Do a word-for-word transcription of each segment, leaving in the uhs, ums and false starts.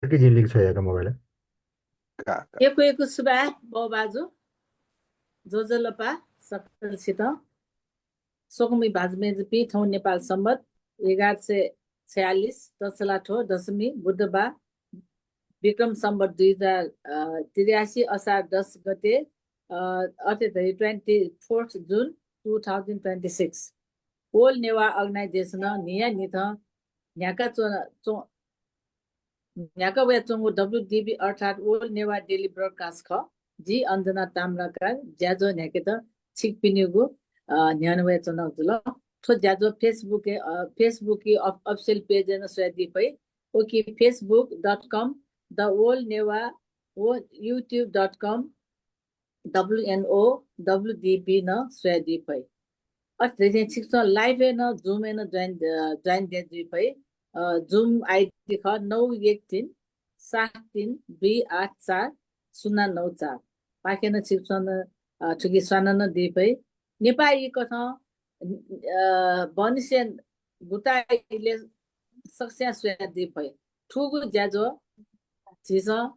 कि जिं लिक छ्वयाका मोबाइल। का, का। यक्व यक्व सुभाय् बौ भाजु। ज्वजलपा सकलसित। स्वकुमि भाजु मय्जुपिं, थौं नेपाल संवत एघार सय छयालिस, तछलाथ्व दशमी बुधबार, विक्रम संवत दुई हजार, अ, त्रियासी असार दस गते, अ, अथे धइ twenty fourth June two thousand twenty six। World Newah Organization न्हियान्हिथं न्ह्याका च्वन, च्व-, न्ह्याका वयाच्वंगु W D B अर्थात् World Newah Daily Broadcast खः। जि अञ्जना ताम्राकार ज्याझ्वः न्ह्याकेत छिकपिनिगु, अ, न्ह्यःने वयाच्वनागु जुल। थ्व ज्याझ्वः Facebook-य्, अ, Facebook-य् अफ-, official page-य् नं स्वयादी फइ। उकी facebook dot com, The World Newah, व-, youtube dot com, W N O W D B नं स्वयादी फइ। अथे धइथें छिकपिन्सं live-य् नं Zoom-य् नं join, अ, join दे जुइ फइ। अ, Zoom I D खः नौ एक तीन सात तीन दुई आठ चार शून्य नौ चार। पाखें नं छिकपिन्सं नं, अ, थुकी स्वाना नं दी फइ। नेपाःई कथं, अ, बनिसें गुता इलय् सकसियां स्वयादी फइ। थुगु ज्याझ्वः झीसं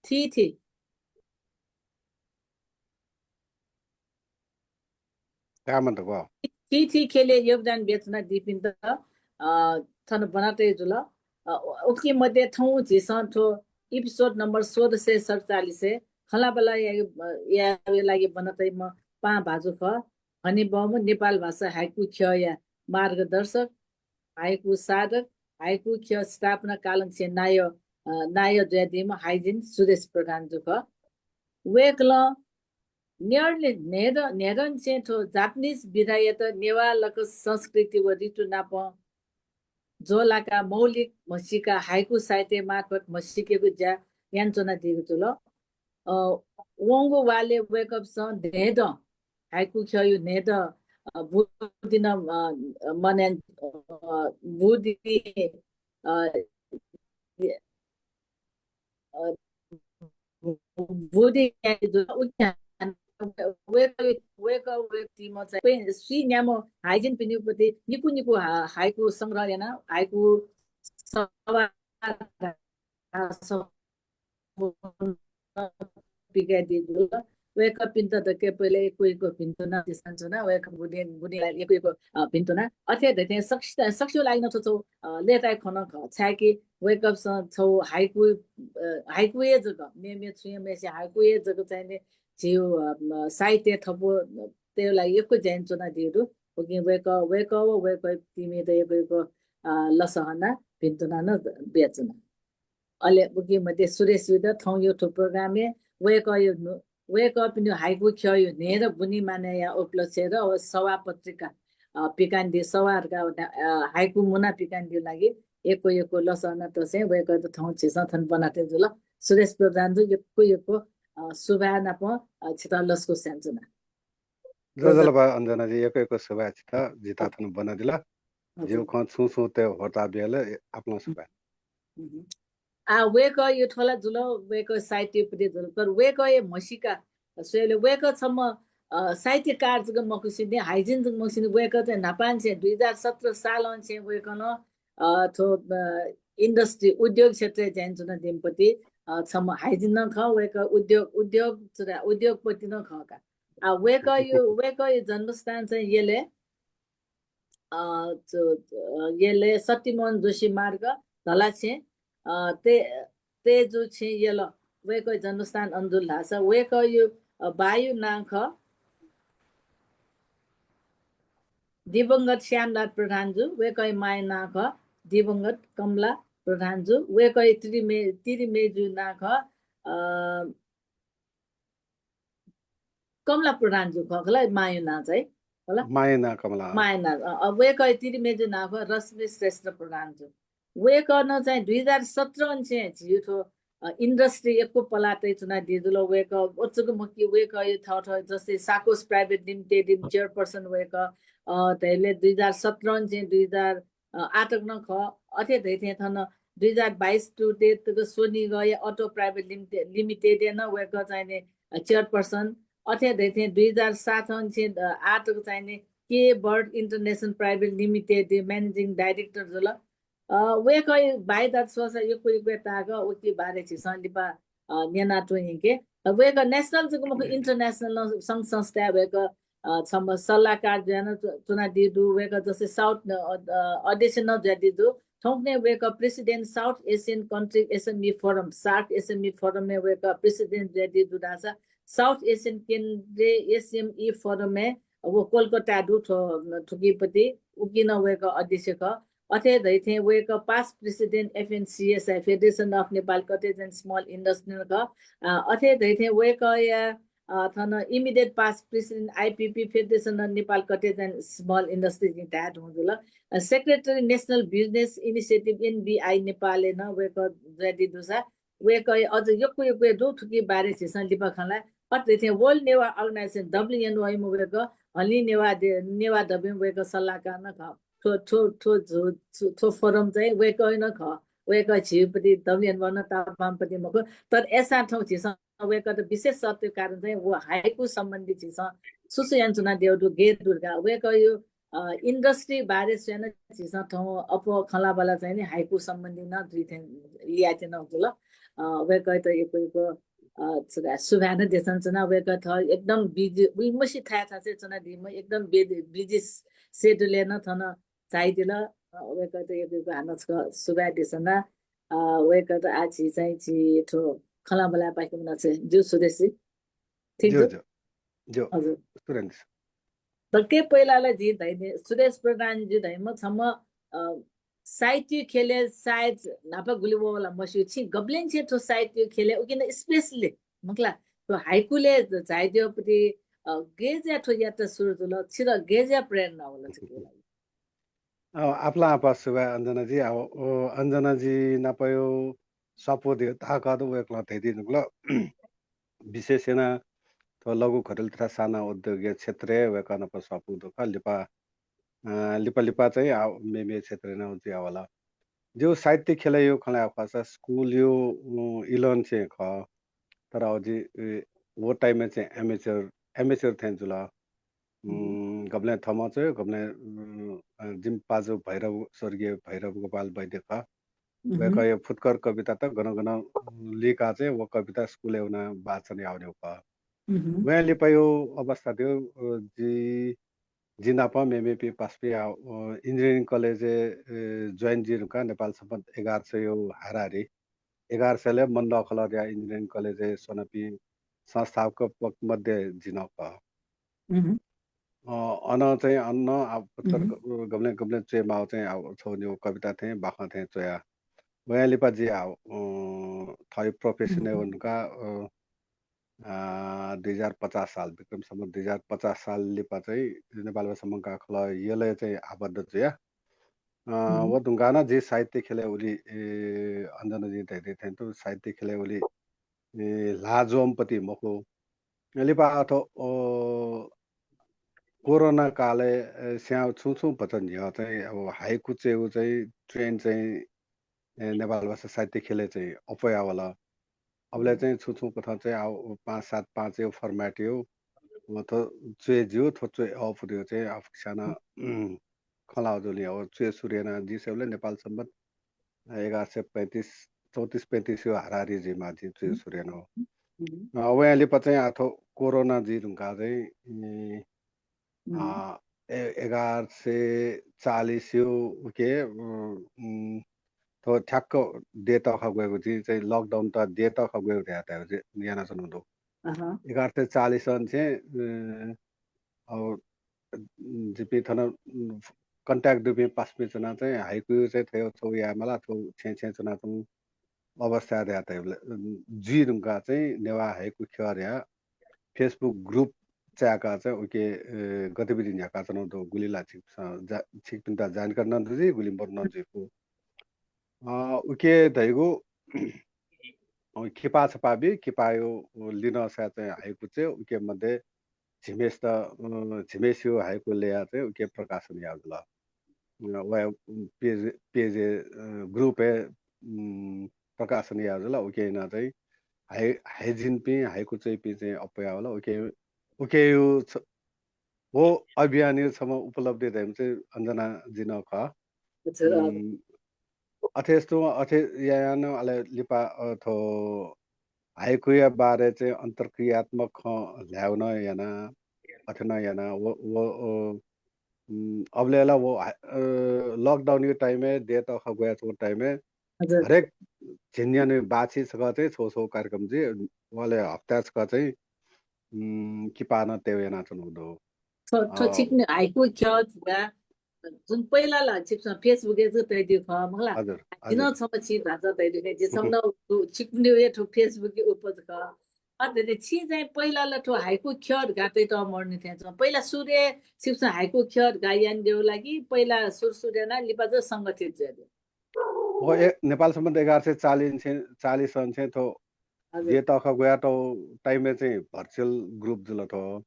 थीथी का मन्तप। थीथी ख्यलय् योगदान बियाच्वनादीपिन्त, अ, थन ब्वना तये जुल। अ, उकी मध्ये थौं झीसं थ्व episode number सोह्र सय सतचालिसय् खँल्हाबल्हा याये, अ, याये लागि ब्वना तइम्ह पाहां भाजु खः। हनेबहःम्ह नेपाल भाषा हाइकु ख्यःया मार्गदर्शक, हाइकु साधक, हाइकु ख्यः स्थापना कालंनिसें नायः, अ, नायः जुयादीम्ह हाइजिन सुरेश प्रधान जु खः। वय्कलं न्ह्यः-, न्ह्यः-, न्ह्यःनिसें थ्व जापानिज विधायात नेवाः लकस संस्कृति व ऋतु नाप ज्वःलाकाः मौलिक म्हसीका हाइकु साहित्य मार्फत म्हसीकेगु ज्या यानाच्वनादीगु जुल। अ, वंगु वालय् वय्कःपिन्सं न्हय्दँ, हाइकु ख्यःयु न्हय्दँ, अ, बुदिन, अ, मने, अ, बुदि, अ, अ, बुदि वय्कः, वय्कः, वय्कःपिं तिम चाहिँ सुइन्याम्ह हाइजिनपिनिगु प्रति निकु निकु हा-, हाइकु संग्रह याना, हाइकु सभा पिकादीगु। वय्कःपिन्त दक्व पहिले यक्व यक्व भिन्तुना दिसां च्वना। वय्कः बुदिं, बुदिं यक्व यक्व, अ, भिन्तुना। अथे धइथें सकसि-, सकसिया लागि नं थ्व छगू, अ, लय्ताया खँ नं खः। छाय्कि वय्कःपिन्सं छगू हाइकु, अ, हाइकुया जक, मेमेगु छुं हे मय्सिया हाइकुया जक चाहिँ नि झीगु, अ, म, साहित्य थपु, अ, तयेगु लागि यक्व ज्या यानाच्वनादीगु दु। उकिं वय्कः, वय्कः व वय्कःया team-यात यक्व यक्व, अ, लसहना भिन्तुना नं बियाच्वना। अले उकी मध्ये सुरेशजुयात थौंया थ्व program-य् वय्कःया नु-, वय्कःपिनिगु हाइकु ख्यःयु न्हय्दँ बुने मानय् याः उपलक्ष्यय् र व सवाः पत्रिका, अ, पिकानादी, सवाः धकाः, अ, हाइकु मुना पिकानादीगु लागि यक्व यक्व लसहना तसें वय्कःयात थौं झीसं थन ब्वना तये जुल। सुरेश प्रधान जु, यक्व यक्व, अ, सुभाय् नाप, अ, छितः लसकुस यानाच्वना। ज्वजलपा अञ्जनाजी, यक्व यक्व सुभाय् छितः जितः थन ब्वनादिल। जिगु खँ छुं छुं तये ह्वःताः बियादिल, आपालं सुभाय्। आ, वय्कःया थ्व ला जुल, वय्कः साहित्यपट्टि जुल, तर वय्कःया म्हसीका स्वयेबलय् वय्कः छम्ह, अ, साहित्यकार जक मखुसेंलि, हाइजिन जक मखुसेंलि, वय्कः चाहिँ न्हापांनिसें दुई हजार सत्र सालंनिसें वय्कलं, अ, थ्व, अ, industry, उद्योग क्षेत्रय् ज्या यानाच्वनादीम्ह पति, अ, छम्ह हाइजिन नं खः। वय्कः उद्योग, उद्योग, उद्योगपति नं खः का। आ, वय्कःया, वय्कःया जन्मस्थान चाहिँ यलय्, अ, च-, अ, यलय् सत्यमोहन जोशी मार्ग, धलाछेँ, अ, ते-, तेजु छेँ यल। वय्कःया जन्मस्थान अन जुल धाःसा वय्कःया, अ, बायु नां खः दिवंगत श्यामलाल प्रधान जु, वय्कःया मांया नां खः दिवंगत कमला प्रधान जु, वय्कःया तिरिमे-, तिरिमेजु नां खः, अ, कमला प्रधान जु खः खला, मांया नां चाहिँ, खला? मांया नां कमला। मांया नां, अ, अ, वय्कःया तिरिमेजु नां खः रश्मि श्रेष्ठ प्रधान जु। वय्कलं चाहिँ दुई हजार सत्रंनिसें झीगु थ्व, अ, industry यक्व पलाः तयाच्वनादीगु जुल। वय्कः अचुक मखु कि वय्कःया थःथः जस्तै साकोस Private Limited-या chairperson वय्कः, अ, धयाबलय् दुई हजार सत्रंनिसें दुई हजार, अ, आठ तक नं खः। अथे धइथें थन दुई हजार बाइस to date तक स्वनिगःया Auto Private Limited, Limited-या नं वय्कः चाहिँ नि, अ, chairperson। अथे धइथें दुई हजार सातंनिसें, अ, आठ तक चाहिँ नि K Bird International Private Limited-या managing director जुल। अ, वय्‌कःया बाय्‌दात स्वःसा यक्व यक्व ताःगु उकी बारे झीसं लिपा, अ, न्यनातुं हिंके। अ, वय्‌कः national जक मखु, international नं संघ संस्थाय् वय्‌कः, अ, छम्ह सल्लाहकार जुयाः नं च्व-, च्वनादी दु। वय्‌कः जस्तै South, अ, अ, अध्यक्ष नं जुयादी दु। थौंकन्हय् वय्‌कः president South Asian Country S M E Forum, SAARC S M E Forum-य् वय्‌कः president जुयादी दु धाःसा South Asian केन्द्रीय S M E Forum-य् व कोलकाताय् दु थ्व, थुकिपति उकी नं वय्‌कः अध्यक्ष खः। अथे धइथें वय्‌कः past president F N C S I, Federation of Nepal Cottage and Small Industry नं खः। अ, अथे धइथें वय्‌कःया, अ, थन immediate past president I P P, Federation of Nepal Cottage and Small Industry जिं धाये धुन जुल। अ, secretary National Business Initiative, N B I, नेपालय् नं वय्‌कः जुयादी दुसा वय्‌कःया अझ यक्व यक्व दु, थुकी बारे झीसं लिपा खँ ल्हाये। अथे धइथें World Newah Organization, W N O M, वय्‌कः हलिं नेवाः दे-, नेवाः दबूया वय्‌कः सल्लाहकार नं खः। थ्व, थ्व, थ्व, थ्व, थ्व, थ्व forum चाहिँ वय्‌कःया नं खः। वय्‌कः झीपति W N O नं तापांपति मखु। तर अय्‌सां थौं झीसं वय्‌कःयात विशेष सत्य कारण चाहिँ व हाइकु सम्बन्धी झीसं छु छु यानाच्वनादियागु दु, गय् दु धकाः वय्‌कःया, अ, industry बारे स्वयाः नं झीसं थौं अप्वः खँल्हाबल्हा चाहिँ नि हाइकु सम्बन्धी नं जुइ थें लियाच्वनागु जुल। अ, वय्‌कःयात यक्व यक्व, अ, सुभाय्, सुभाय् नं देछानाच्वना। वय्‌कः थः एकदम busy, उइमसि थाय् थासय् च्वनादीम्ह, एकदम बे-, busy schedule-य् नं थन झायादिल। अ, वय्‌कःयात यक्व यक्व हानं छकः सुभाय् देछाना। अ, वय्‌कःयात आः झी चाहिँ झी थ्व खँल्हाबल्हापाखें मुनाच्वने। ज्यू सुरेशजी। ठीक ज्यू, ज्यू? ज्यू। ज्यू। हजुर। सुरेन्द्र। दक्व पहिला ला जिं धयानि, सुरेश प्रधानजु धइम्ह छम्ह, अ, साहित्य ख्यलय् सायद न्हापा गुलि वःगु ला मस्यू, छिं गबलें छिं थ्व साहित्य ख्यलय् उकिं नं specially मखु ला, थ्व हाइकुलय् झायादियागुपति, अ, गय् जुयाः थ्व यात्रा सुरु जुल, छितः गय् जुयाः प्रेरणा वल थुकिया लागि? अ, आपालं आपाः सुभाय् अञ्जनाजी। अ, अञ्जनाजी नापया स्वापू धयागु ताःकः दु, वय्‌कलं धयादी धुंकल। विशेष यानाः थ्व लघु कुटिल तथा साना उद्योगया क्षेत्रय् वय्‌कः नाप स्वापू दु खः। लिपा, अ, लिपा लिपा चाहिँ आ, मेमे क्षेत्रय् नं जुयावल। जिगु साहित्य ख्यलय् खँ ल्हायेगु खःसा स्कुलया, अ, इलंनिसें खः। तर अझ, ए, व time-य् चाहिँ amateur, amateur थें जुल। उम्, गबलें थःम्हं च्वय्, गबलें, उम्, अ, जिमि पाजु भैरव, स्वर्गीय भैरव गोपाल वैद्य खः। वय्‌कःया फुटकर कवितात गन गन, उम्, लिकाः चाहिँ व कविता स्कुलय् वनाः वाचन याःवनेगु खः। वया लिपाया अवस्था थें, अ, जि, जि नाप मेमेपिं पासापिं, अ, engineering college-य्, अ, join जुइ धुंकाः नेपाल सम्बत एघार सय हाराहारी, एघार सयलय् मन्दखलया engineering college-य् स्वनापिं संस्थापक मध्ये जि नं खः। अ, अन चाहिँ अन आ, फुटकर ग-, गबलें गबलें च्वयेमाःगु चाहिँ आ, छगू निगू कविता थें बाखं थें च्वया। वया लिपा जि आ, अ, थःगु profession-य् वने धुंकाः, अ, अ, दुई हजार पचास साल, विक्रम सम्बत दुई हजार पचास साल लिपा चाहिँ नेपाल भाषा मंकाः खलः यलय् चाहिँ आबद्ध जुया। अ, व धुंकाः नं जि साहित्य ख्यलय् उलि, ए, अञ्जनाजीं धयादी थें तुं साहित्य ख्यलय् उलि, ए, ल्हाः ज्वंम्ह पति मखु। लिपा अथवा, अ, कोरोना कालय्, ए, स्यां छुं छुं भचा न्ह्यः चाहिँ अब हाइकु च्वयेगु चाहिँ trend चाहिँ, ए, नेपाल भाषा साहित्य ख्यलय् चाहिँ अप्वयावल। अबलय् चाहिँ छुं छुं कथं चाहिँ आ, पाँच सात पाँचया format-या, अ, थ्व च्वय् ज्यू, थ्व च्वय् अःपु धयागु चाहिँ आफुक्क स्यानाः खँ ल्हाः जुलिं अब च्वय् सुरु यानादिसेबलय् नेपाल सम्बत एघार सय पैंतिस, चौतिस पैंतिसया हाराहारी जुइमाः जिं च्वय् सुरु यानागु। अ, वया लिपा चाहिँ आ, थ्व कोरोना जुइ धुंकाः चाहिँ, अ, ए-, एघार सय चालिसया उके, अ, उम्, थ्व ठ्याक्क date खँ ग्वयेगु, जिं चाहिँ lockdown-त date खँ ग्वयेगु धयाः धयागु चाहिँ यानाच्वनागु दु। एघार सय चालिसनिसें, अ, अब जिपिं थन, उम्, contact दुपिं पासापिं च्वनाः चाहिँ हाइकु चाहिँ थ्व छगू यायेमाल, थ्व छेँय् छेँय् च्वनाच्वंगु अवस्था धयाः धयाबलय्, उम्, जुइ धुंकाः चाहिँ नेवाः हाइकु ख्यः धयाः Facebook group चाय्‌काः चाहिँ उके, अ, गतिविधि न्ह्याकाच्वनागु दु। गुलि ला छिकपिन्त जा-, छिकपिन्त जानकारी नं दु जुइ, गुलि मदु नं जुइफु। अ, उके धइगु, अ, किपा छपा बी, किपाया लिनःसाय् चाहिँ हाइकु च्वय्, उके मध्ये झिम्हेसित, अ, झिम्हेसिया हाइकु ल्ययाः चाहिँ उके प्रकाशन याः जुल। अ, वया page, page, अ, group-य्, उम्, प्रकाशन याः जुल। उके यानाः चाहिँ हाइ-, हाइजिनपिं, हाइकु च्वइपिं चाहिँ अप्वयावल। उके, उकेया छ-, व अभियानया छम्ह उपलब्धि धइम्ह चाहिँ अञ्जनाजी नं खः। उम्, अथे तुं अथे यायां नं अले लिपा, अ, थ्व हाइकुया बारे चाहिँ अन्तर्क्रियात्मक खँ ल्हायेगु नं याना, अथे नं याना। व, व, अ, उम्, अबलय् ला व हा-, अ, lockdown-या time-य् देय् तःखा ग्वयाच्वंगु time-य् हजुर। हरेक झिंन्यान्हु बाछि छकः चाहिँ छगू छगू कार्यक्रम जुइ, अले हप्ताय् छकः चाहिँ, उम्, किपा नं तयेगु यानाच्वनागु दु। थ्व, थ्व अ, छिकपिनि हाइकु ख्यः धकाः जुन पहिला ला छिकपिसं Facebook-य् जक तयादीगु खः, मखु ला? हजुर, जिं नं हजुर। छम्ह छिं भाषा तयादीगु खः, जि छम्ह नं उ, छिकपिनि हे थ्व Facebook-य् उपज खः। अथे हे छिं चाहिँ पहिला ला थ्व हाइकु ख्यः धकाः तयातःगु मदुनि थें च्वं। पहिला सुरुइ छिकपिसं हाइकु ख्यः धकाः यानादीगु ला कि पहिला सुरु सुरुइ नं लिपा जक संगठित जुयादीगु? व ए-, नेपाल सम्बत एघार सय चालिस, चालिस सनय् थ्व हजुर। देय् तःखा ग्वयातःगु time-य् चाहिँ virtual group जुल थ्व।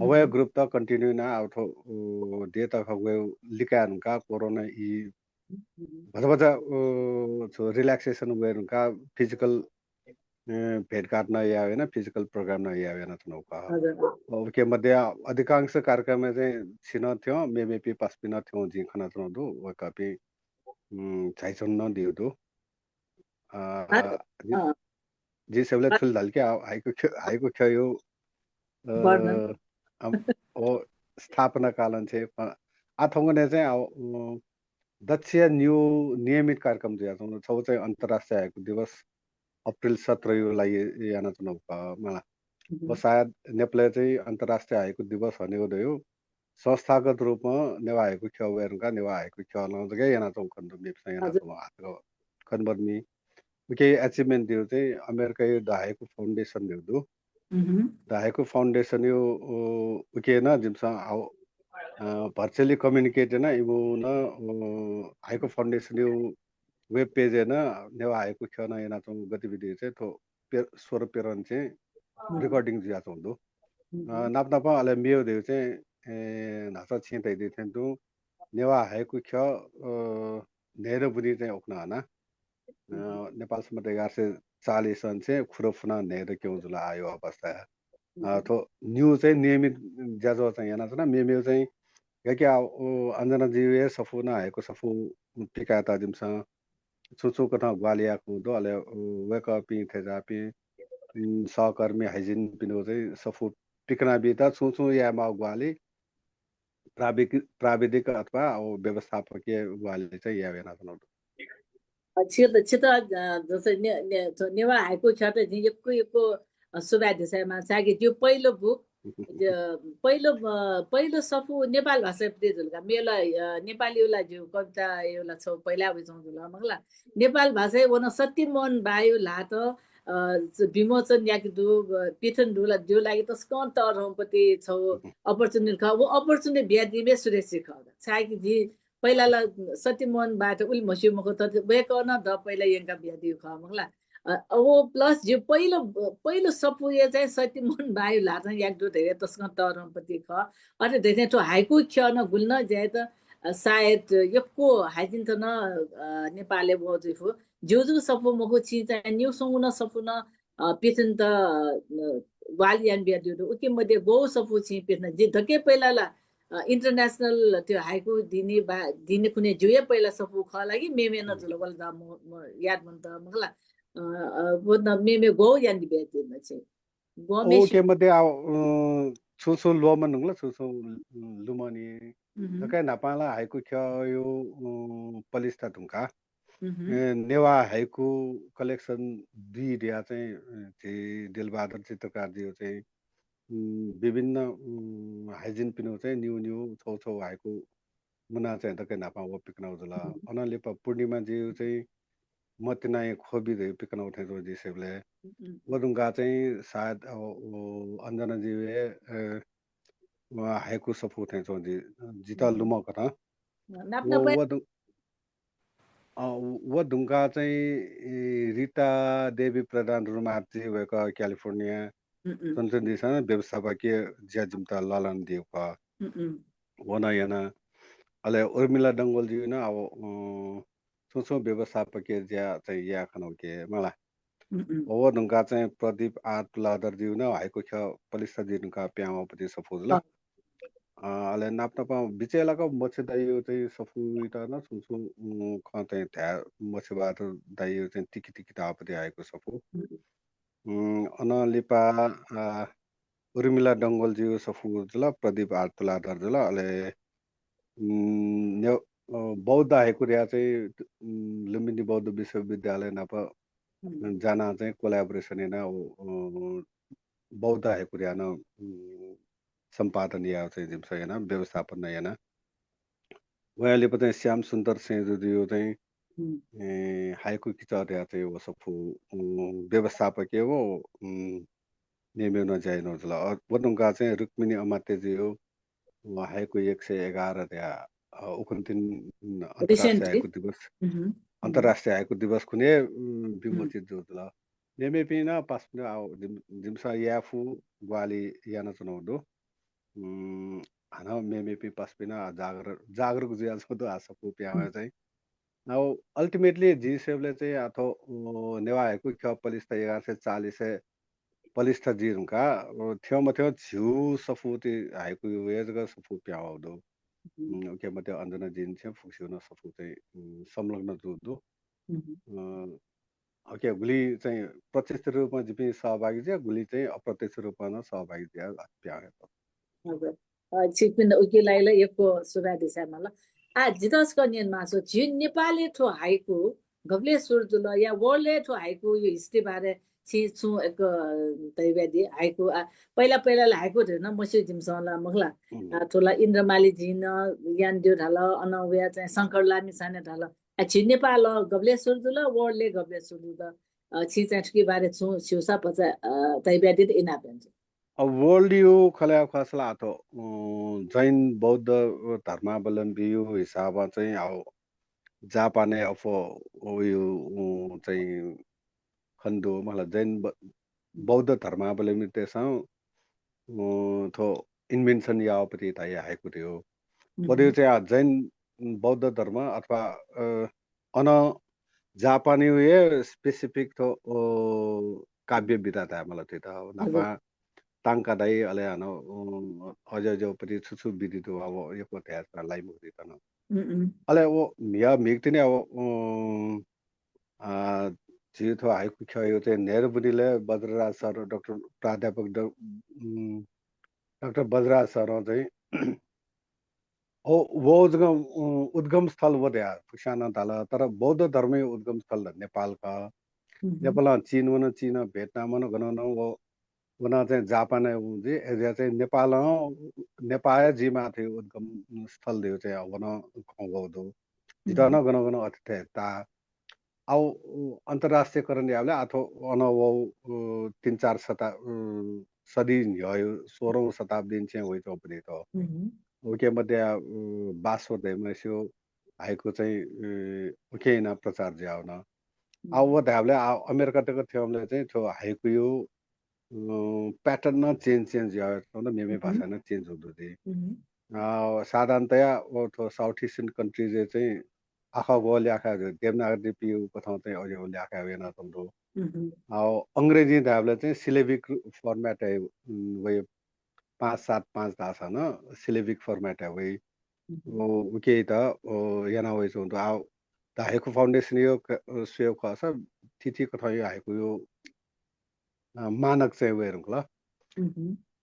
अ, व हे हम्म। Group त continue याना अब थ्व, अ, देय् तःखा ग्वयेगु लिकाये धुंकाः कोरोना ई हम्म। भचा भचा, अ, थ्व relaxation वये धुंकाः physical, अ, भेटघाट नं याये याना, physical program नं याये यानाच्वनागु खः। हजुर। अ, उके मध्ये अधिकांश कार्यक्रमय् चाहिँ छि नं थ्यं, मेमेपिं पासापिं नं थ्यं जिं खनाच्वनागु दु। वय्कःपिं, उम्, झायाच्वनागु नं दीगु दु। अ, अरे, जि-, अ। जिं स्वयेबलय् अ- थुलि धाल कि आ, हाइकु ख्यः, हाइकु ख्यःया, अ, वर्णन। अम, व स्थापना कालं चाहिँ, अ, आ थौंकन्हय् चाहिँ, आ, अ, दच्छिया निगू नियमित कार्यक्रम जुयाच्वंगु दु। छगू चाहिँ अन्तर्राष्ट्रिय हाइकु दिवस अप्रिल सत्रया लागि यानाच्वनागु खः मला। हम्म। व सायद नेपालय् चाहिँ अन्तर्राष्ट्रिय हाइकु दिवस हनेगु दु। संस्थागत रूपमा नेवाः हाइकु ख्यः वये धुंकाः नेवाः हाइकु ख्यलं जक यानाच्वंगु खने दु, मेपिसं हजुर। यानाच्वंगु आः तक खने मदुनि। उके achievement दीगु चाहिँ अमेरिकाया The Haiku Foundation धइगु दु। हम्म। The Haiku Foundation-या, अ, उके नं जिमिसं आ, अ, virtually communicate याना इमिगु नं, अ, Haiku Foundation-या web page-य् नं नेवाः हाइकु ख्यलं यानाच्वंगु गतिविधि चाहिँ थ्व पे-, स्वर प्रेरण चाहिँ हम्म। Recording जुयाच्वंगु दु। हम्म। अ, नाप नापं अले मेगु धइगु चाहिँ, ए, न्हाचः छिं धयादी थें तुं नेवाः हाइकु ख्यः, अ, न्हय्दँ बुँदिं चाहिँ उखुन्हु हना। अ, हम्म। नेपाल सम्बत एघार सय चालिस सनय् खुदँ फुनाः न्हय्दँ क्यंगु जुल आःया अवस्थाय्। अ, हम्म। थ्व निगू चाहिँ नियमित ज्याझ्वः चाहिँ यानाच्वना। मेमेगु चाहिँ गथे कि, अ, अञ्जनाज्यूया सफू नं हाइकु सफू पिकायेत जिमिसं छुं छुं कथं ग्वाहालि याये खंगु दु। अले, अ, वय्कःपिं थज्याःपिं, उम्, सहकर्मी हाइजिनपिनिगु चाहिँ सफू पिकनाबीत छुं छुं यायेमाःगु ग्वाहालि प्राविधिक, प्राविधिक अथवा, अ, व्यवस्थापकीय ग्वाहालि चाहिँ याये यानाच्वनागु दु। अ, छित, छित, अ, जसं ने-, ने-, थ्व नेवाः हाइकु ख्यःत जिं यक्व यक्व, अ, सुभाय् देछायेमाः, छाय्कि ज्यू पहिलो book, ज्यू पहिलो, अ, पहिलो सफू नेपाल भाषाय् पिदे जुल का। मेला, अ, नेपालीया ला ज्यू कविताया ला छगू पहिला वइच्वंगु जुल, मखु ला। नेपाल भाषाय् व नं सत्यमोहन बाःया ल्हातं, अ, च-, विमोचन याके दु, अ, पिथन दु ला, द्यःया लागि तसकं तःधंपति छगू opportunity खः। व opportunity बियादीम्ह सुरेश जी खः का। छाय्कि जि पहिला ला सत्यमोहन बाःयात उलि म्हस्यू मखु, तर वय्कलं द पहिला यंका बियादीगु खः, मखु ला। अ, अ, व plus ज्यू पहिलो, पहिलो सफूया चाहिँ सत्यमोहन बाःया ल्हातं याके दु धइगु तसकं तःधंपति खः। अथे धइथें थ्व हाइकु ख्यः नं गुलि नं ज्यायात, अ, सायद यक्व हाइजिनत नं, अ, नेपालय् वः जुइफु। ज्यू जक सफू मखु, छिं चाहिँ निगू स्वंगू नं सफू नं, अ, पिथनेत, अ, ग्वाहालि याना बियादीगु दु। उके मध्ये ग्वःगु सफू छिं पिथना? जि दकले पहिला ला, अ, international थ्व हाइकु दिने बा-, दिने खुन्हु ज्यूया पहिला सफू खः ला कि मेमे नं जुल, व ला द म-, म-, याद मन्त, मखु ला। अ, अ, व नं मेमे ग्वःगु याना बियादीगु दु छिं? ग्वःम्ह उके मध्ये आ, अ, छुं छुं ल्वःमन धुंकल, छुं छुं लुमंनि। हम्म। दकले न्हापां ला हाइकु ख्यःया, अ, पलिस्था धुंकाः। हम्म। ए, नेवाः हाइकु collection दुई धयाः चाहिँ, अ, झी दिलबहादुर चित्रकारज्यू चाहिँ, उम्, विभिन्न, उम्, हाइजिनपिनिगु चाहिँ निगू निगू छगू छगू हाइकु मुना चाहिँ दकले न्हापां व पिकनागु जुल। हम्म। अनं लिपा पूर्णिमाज्यू चाहिँ मतिनाया ख्वबि धइगु पिकनागु थें च्वं जि स्वयेबलय्। हम्म। व धुंकाः चाहिँ सायद, अ, व अञ्जनाज्यू हे, अ, व हाइकु सफू थें च्वं जि, जितः हम्म। लुमंकथं। नाप व, नाप व धुं-, अ, व धुंकाः चाहिँ, ए, रिता देवी प्रधान रुमातजी वय्कः क्यालिफोर्निया हम्म। च्वनाच्वंनिसें व्यवस्थापकीय ज्या जिमित लःल्हानादीगु खः। हम्म। व नं याना। अले उर्मिला डंगोलज्यू नं अब, अ, छुं छुं व्यवस्थापकीय ज्या चाहिँ याये खन उके मला। हम्म। व धुंकाः चाहिँ प्रदीप आर तुलाधरज्यू नं हाइकु ख्यः पलिस्था जुइ धुंकाः पिहां वःपति सफू जुल। अँ। अ, अले नाप नापं बिचय् लाक मच्छे दाइयो चाहिँ सफूइत नं छुं छुं, उम्, खँ चाहिँ धाये मच्छे बहादुर दाइयो चाहिँ तिखि तिखि धाःपति हाइकु सफू। उम्, अनं लिपा, अ, उर्मिला डंगोलज्यू सफू जुल, प्रदीप आर तुलाधर जुल, अले, उम्, ने-, अ, बौद्ध हाइकु धया चाहिँ, उम्, लुम्बिनी बौद्ध विश्वविद्यालय नाप जानाः चाहिँ collaboration यानाः, अ, बौद्ध हाइकु धया नं, उम्, सम्पादन याः चाहिँ जिमिसं याना, व्यवस्थापन याना। वया लिपा चाहिँ श्याम सुन्दर सैंजुजुयो चाहिँ, ए, हाइकु किचः धया चाहिँ व सफू, उम्, व्यवस्थापक हे व, उम्, मेमेगु नं ज्या यानागु जुल। अ, व धुंकाः चाहिँ रुक्मिणी अमात्यजुयो, अ, हाइकु एक सय एघार धया, अ, उखुन्हु तिनि, उम्, अन्तर्राष्ट्रिय हाइकु दिवस, अन्तर्राष्ट्रिय हाइकु दिवस खुन्हु हे, उम्, विमोचित जूगु जुल। मेमेपिं नं पासापिं नं आः जिम-, जिमिसं याये फु ग्वाहालि यानाच्वनागु दु। उम्, हानं मेमेपिं पासापिं नं आः जागर-, जागरुक जुयाच्वंगु दु आः सफू पिहां वया चाहिँ। अब ultimately जिं स्वयेबलय् चाहिँ आः थ्व, अ, नेवाः हाइकु ख्यः पलिस्था एघार सय चालिसय् पलिस्था जुइ धुंकाः, अ, थ्यंमथ्यं झिगू सफूति हाइकुयो हे जक सफू पिहां वःगु दु। उम्, उके मध्ये अञ्जना जिं चाहिँ फुक्कसिगु नं सफू चाहिँ, उम्, संलग्न जूगु दु। अ, OK, गुलि चाहिँ प्रत्यक्ष रूपमा जिपिं सहभागी जुया, गुलि चाहिँ अप्रत्यक्ष रूपमा नं सहभागी जुया, अथे पिहां वयात। हजुर। अ, छिकपिन्त उकिया लागि ला यक्व सुभाय् देछाये माल। आः जितः छकः न्यने मास्ति, झी नेपालय् थ्व हाइकु गबलय् सुरु जुल या world-य् थ्व हाइकुयो history बारे छिं छुं एक, अ, धयाबियादी। हाइकु, आ, पहिला पहिला ला हाइकु धइगु नं मस्यू जिमिसं ला, मखु ला। आ, थ्व ला इन्द्र मालीजुं नं यानादियो धाल, अनं वया चाहिँ शंकर लामिछानें धाल। आ, झी नेपालं गबलय् सुरु जुल, world-य् गबलय् सुरु जुल? अ, छिं चाहिँ थुकिया बारे छुं स्यूसा भचा, अ, धयाबियादित इनाप यानाच्वना। अब world-यो खँ ल्हाये खःसा ला आः थ्व, अ, जैन बौद्ध, अ, धर्मावलम्बीयो हिसाबं चाहिँ आः जापानय् अप्वः वयो, अ, चाहिँ खनेदु, मतलब जैन ब-, बौद्ध धर्मावलम्बीतय्सं, अ, थ्व invention याःगु पति धाइ हाइकु धइगु। व धइगु चाहिँ आः जैन बौद्ध धर्म अथवा, अ, अन जापानयो हे specific थ्व, अ, काव्य विधा धायेमाल थुइत। न्हापा तांका दाइ, अले हानं, अ, अज्याःज्याःगु पति छु छु विधि दु, अब यक्व धाये लाइ मखु थुइत नं। अले व म्हिगः म्हिगः तिनि अब, अ, अ, झी थ्व हाइकु ख्यःयो चाहिँ न्हय्दँ बुदिंलय् वज्रराज सर, डाक्टर प्राध्यापक ड-, उम्, डाक्टर वज्रराज सरं चाहिँ, अ, व जक, उम्, उद्गम स्थल व धया फुक्कसिनं धाल, तर बौद्ध धर्मयो उद्गम स्थल ला नेपाल खः। नेपालं चीन वन, चीनं भियतनाम वन, गनं नं व वनाः चाहिँ जापानय् वं जुइ, अय्‌जुया चाहिँ नेपालं, नेपाः हे जुइमाः थें उद्गम स्थल धइगु चाहिँ व नं खँ वःगु दु। जितः नं गनं गनं अथे थें ताः। आः, अन्तर्राष्ट्रियकरण याःबलय् आः थ्व अन वःगु, अ, तीन चार शता-, अ, सदी न्ह्यःयो, सोह्रौं शताब्दी निसें वइच्वंपति थ्व। उके मध्ये, अ, बासव धइम्हसियो हाइकु चाहिँ, अ, उखें यानाः प्रचार जुयावन। आः व धायेबलय् आः अमेरिका तक थ्यंबलय् चाहिँ थ्व हाइकुयो अ, pattern नं change, change जुयावया, मतलब मेमेगु भाषां नं change जुइ दु ति। अ, साधारणतया व थ्व South Asian countries-य् चाहिँ आखः ग्वः ल्याखा, देवनागरी लिपियो कथं चाहिँ अज्याःगु ल्याखा यानाच्वंगु दु। अ, अंग्रेजीं धायेबलय् चाहिँ syllabic format-य्, उम्, वइ, पाँच सात पाँच धाःसा नं syllabic format-य् वइ। व, उकेयात, अ, याना वइच्वंगु दु। आः द हाइकु फाउन्डेसनयो क-, अ, स्वयेगु खःसा थीथी कथंयो हाइकुयो अ, मानक चाहिँ वये धुंकल।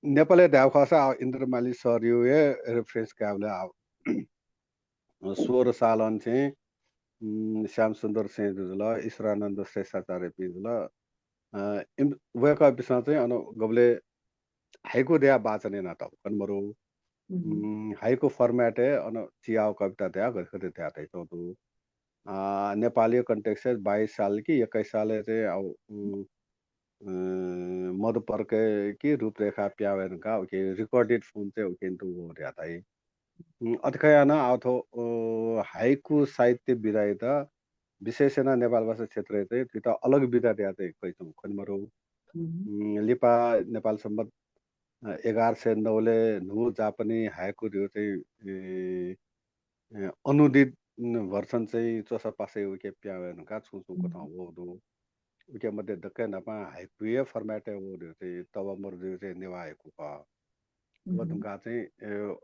नेपालय् धायेगु खःसा आः इन्द्र माली सरयो हे reference कायेबलय् आः, अ, सोह्र सालं चाहिँ, उम्, श्यामसुन्दर सैंजु जुल, ईश्वरानन्द श्रेष्ठाचार्यपिं जुल। अ, इम-, वय्कःपिन्सं चाहिँ अन गबलय् हाइकु धयाः वाचन यानातःगु खने मरु। उम्, हाइकु format-य् अन चियाव कविता धयाः गथे गथे धयातःगु दु। अ, नेपालयो context-य् बाइस साल कि एक्काइस सालय् चाहिँ आः, उम्, अ, मधुपर्कय् कि रूपरेखा पिहां वये धुंकाः उके recorded form चाहिँ उकेन्त वःगु धयातइ। उम्, अथे खयाः नं आः थ्व, अ, हाइकु साहित्य विधायात विशेष यानाः नेपाल भाषा क्षेत्रय् चाहिँ थुइत अलग विधा धयाः चाहिँ कयाच्वंगु खने मरु। उम्, लिपा नेपाल सम्बत, अ, एघार सय नौलय् न्हू जापानी हाइकु धइगु चाहिँ, ए, ए, अनुदित, उम्, version चाहिँ च्वसा पासय् उके पिहां वये धुंकाः छुं छुं कथं वःगु दु। उके मध्ये दक्व न्हापां हाइकुया format-य् वःगु धइगु चाहिँ तवामरुजुयो चाहिँ नेवाः हाइकु खः। व धुंकाः चाहिँ, ए,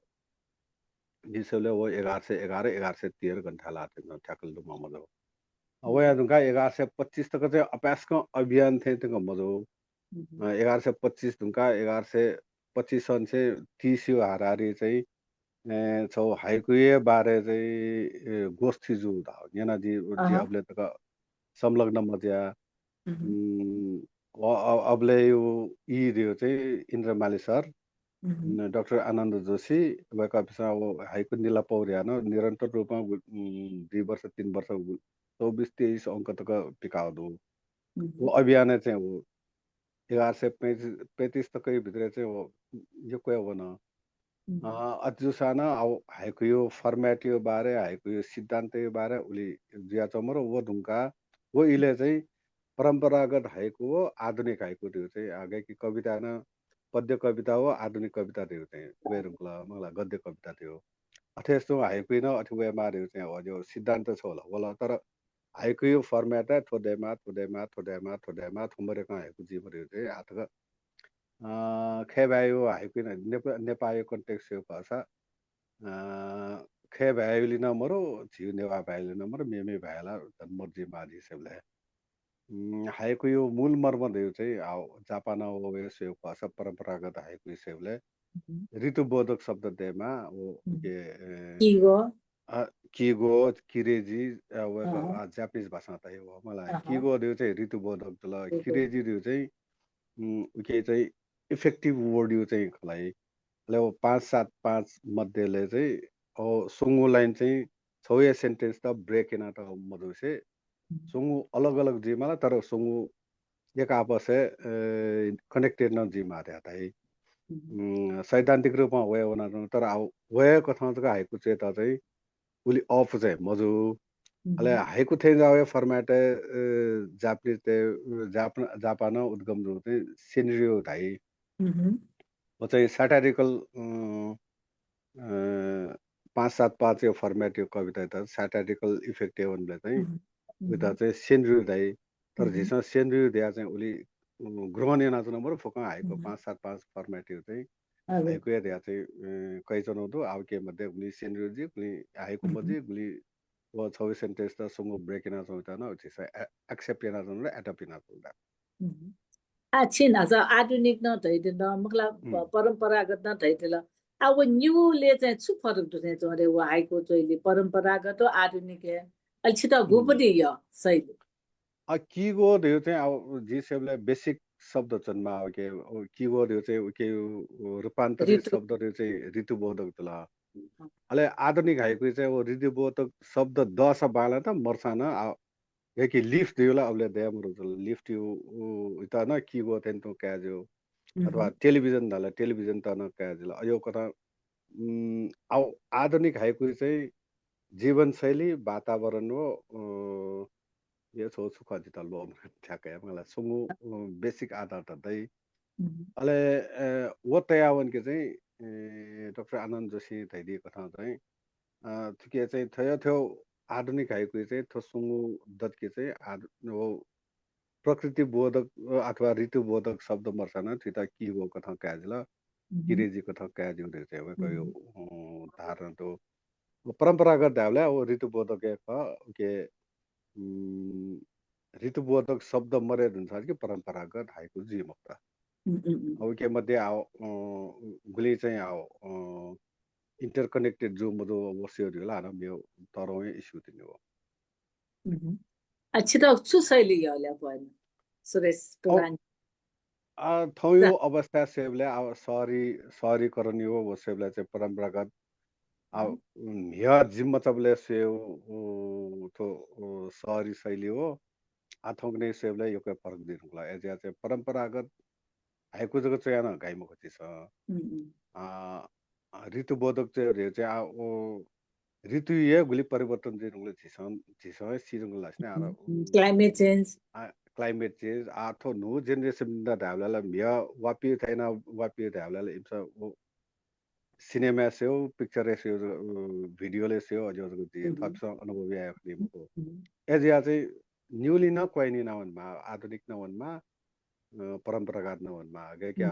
जिं स्वयेबलय् व एघार सय एघार, एघार सय तेह्र गन थाय् लाः थें नं ठ्याक्क लुमं मजू। अ, वया धुंकाः एघार सय पच्चिस तक चाहिँ अपाय्सकं अभियान थें तक मजू। अ, एघार सय पच्चिस धुंकाः एघार सय पच्चिस सनसे तीस यो हाराहारी चाहिँ, ए, छौ हाइकुया बारे चाहिँ, ए, गोष्ठी जू धाः। न्यना जि, जि अबले तक संलग्न मज्या। उम्, अ, अ, अबले यो ई दियो चाहिँ इन्द्र माली सर, न, डाक्टर आनन्द जोशी, वय्कःपिसं व हाइकु निलापौ यानाः निरन्तर रूपमा गु-, उम्, दुई वर्ष, तीन वर्ष गु-, चौबिस तेइस अंक तक पिकाः दु। व अभियान चाहिँ व एघार सय पैंतीस, पैंतीस तक भित्र चाहिँ व यक्व वन। अ, अथे जूसां नं हाइकुयो format यो बारे, हाइकुयो सिद्धान्त यो बारे उलि जुयाच्वंम्ह र व धुंकाः व इलय् चाहिँ परम्परागत हाइकु व आधुनिक हाइकु धइगु चाहिँ, अ, गय्कि कविता नं पद्य कविता व आधुनिक कविता धइगु चाहिँ वये धुंकल, मखुला गद्य कविता धइगु। अथे तुं हाइकुइ नं अथे वयेमाः धइगु चाहिँ अज्याःगु सिद्धान्त छगू ला वल। तर हाइकुयो format-य् थ्व दयेमाः, थ्व दयेमाः, थ्व दयेमाः, थ्व दयेमाः, थ्व मदय्कं हाइकु जुइमाः धइगु चाहिँ आः तक अ, खय् भाय्‌यो हाइकुइ नं, नेपा-, नेपाःयो context-य् खःसा, अ, खय् भाय्‌योलि नं मरु, झीयो नेवाः भाय्‌योलि नं मरु, मेमेयो भाय् ला झन मरु जुइमाः धइगु स्वयेबलय्। उम्, हाइकुयो मूल मर्म धइगु चाहिँ, अ, जापानं व वय् स्वयेगु खःसा परम्परागत हाइकुइ स्वयेबलय् ऋतुबोधक शब्द दयेमाः, व उके, ए, किगो। अ, किगो, किरेजी, अ, वय्कः, अ, Japanese भाषां धाइ व, मखुला। किगो धइगु चाहिँ ऋतुबोधक जुल, किरेजी धइगु चाहिँ उम्, उके चाहिँ effective word यो चाहिँ खला है। अले व पाँच सात पाँच मध्येले चाहिँ, अ, स्वंगू line चाहिँ छौया sentence त break यानातःगु मजुसे, स्वंगू अलग अलग जुइमाला, तर स्वंगू एक आपसय्, अ, connected नं जुइमाः धयाः धाइ। उम्, सैद्धान्तिक रूपमा वये वनाच्वन, तर अब वये कथं जक हाइकु च्वयेत चाहिँ उलि अःपु चाहिँ मजू। अले हाइकु थें जाःगु format-य्, अ, जापानीतय्, अ, जापान-, जापानं उद्गम जूगु चाहिँ सेन्र्यू धाइ। व चाहिँ satirical, अ, अ, पाँच सात पाँचयो format-यो कवितायात satirical effect-य् वनेबलय् चाहिँ उइत चाहिँ सेन्र्यू धाइ। तर झीसं सेन्र्यू धयाः चाहिँ उलि, अ, ग्रहण यानाच्वना मरु फुक्कं हाइकु पाँच सात पाँच format-यो चाहिँ हाइकुया धयाः चाहिँ, अ, कयाच्वनागु दु। आः उके मध्ये गुलिं सेन्र्यू जुइ, गुलिं हाइकु मजुइ, गुलिं व छगू sentence त स्वंगू break यानाच्वंगु त नं झीसं a-, accept यानाच्वंगु ला, adopt यानाच्वंगु ला। आ, छिं न्हाचः आधुनिक नं धयादिल, मखुला, प-, परम्परागत नं धयादिल। आ, व निगूलय् चाहिँ छु फरक दु थें च्वं रे, व हाइकु च्वइलि परम्परागत व आधुनिक हे? अले छितः गुपति यः शैली? अ, किगो धइगु चाहिँ अब जिं स्वयेबलय् basic शब्द च्वनेमाः उके, अ, किगो धइगु चाहिँ उके, अ, रूपान्तरित शब्द धइगु चाहिँ ऋतुबोधक जुल। अले आधुनिक हाइकुइ चाहिँ व ऋतुबोधक शब्द दःसा बांलात, मरुसां नं, आ, गय्कि leaf धइगु ला अबलय् दये मरु जुल। Leaf धइगु, उ, उइत नं किगो थें तुं काये ज्यू। अथवा television धाल, television त नं काये जुल। अज्याःगु कथं, उम्, आ, आधुनिक हाइकुइ चाहिँ जीवनशैली, वातावरण व, अ, या छगू छु खः जितः ल्वःमन ठ्याक्क हे, मखुला, स्वंगू, अ, basic आधार त दइ। अले, अ, व तयावंके चाहिँ, अ, डाक्टर आनन्द जोशीं धयादी कथं चाहिँ, अ, थुके चाहिँ थ्व, थ्व आधुनिक हाइकुइ चाहिँ थ्व स्वंगू दतके चाहिँ आध-, व प्रकृतिबोधक, अ, अथवा ऋतुबोधक शब्द मरुसां नं थुइत किगो कथं काये जुल, किरेजी कथं काये ज्यू धइगु चाहिँ वय्कःयो, अ, धारणा दु। परम्परागत धायेबलय् व ऋतुबोधक हे खः, उके उम्, ऋतुबोधक शब्द मरे धुंसां कि परम्परागत हाइकु जुइ मखुत। उम्, उम्, उम्। अब उके मध्ये आव, अ, गुलिं चाहिँ आव, अ, interconnected जू मजू व स्वये धुंकल, हानं मेव तःधंगु हे issue तिनि व। उम्। आ, छितः छु शैली यः ल्यापु अन, सुरेश प्रधान? आ, थौंयो अवस्था स्वयेबलय्, आ, शहरी, शहरीकरण यो व स्वयेबलय् चाहिँ परम्परागत आ, म्हिगः जिम्मा चबलय् स्वयेगु, उ, थ्व, उ, शहरी शैली हो। आ, थौंकन्हय् स्वयेबलय् यक्व फरक जुइ धुंकल। अय्‌जुयाः चाहिँ परम्परागत हाइकु जक च्वयाः नं गाइ मखु झीसं। आ, आ, ऋतुबोधक चाहिँ, रे चाहिँ, आ, उ, ऋतु हे गुलि परिवर्तन जुइ धुंकल झीसं, झीसं हे सी धुंकल धाःसा नि, आ, उ, climate change। आ, climate change। आ, थ्व न्हू generation धायेबलय् ला म्हिगः वापी थाय् यानाः वापी धायेबलय् ला इमिसं उ, सिनेमाय् स्वयेगु, picture-य् स्वयेगु, अ, video-लय् स्वयेगु, अज्याःगु जक जुइ, थःपिसं अनुभव याये खनी मखु। अय्‌जुयाः चाहिँ न्यूलि नं क्वय् नं वनेमाः, आधुनिक नं वनेमाः, अ, परम्परागत नं वनेमाः। गय्‌कि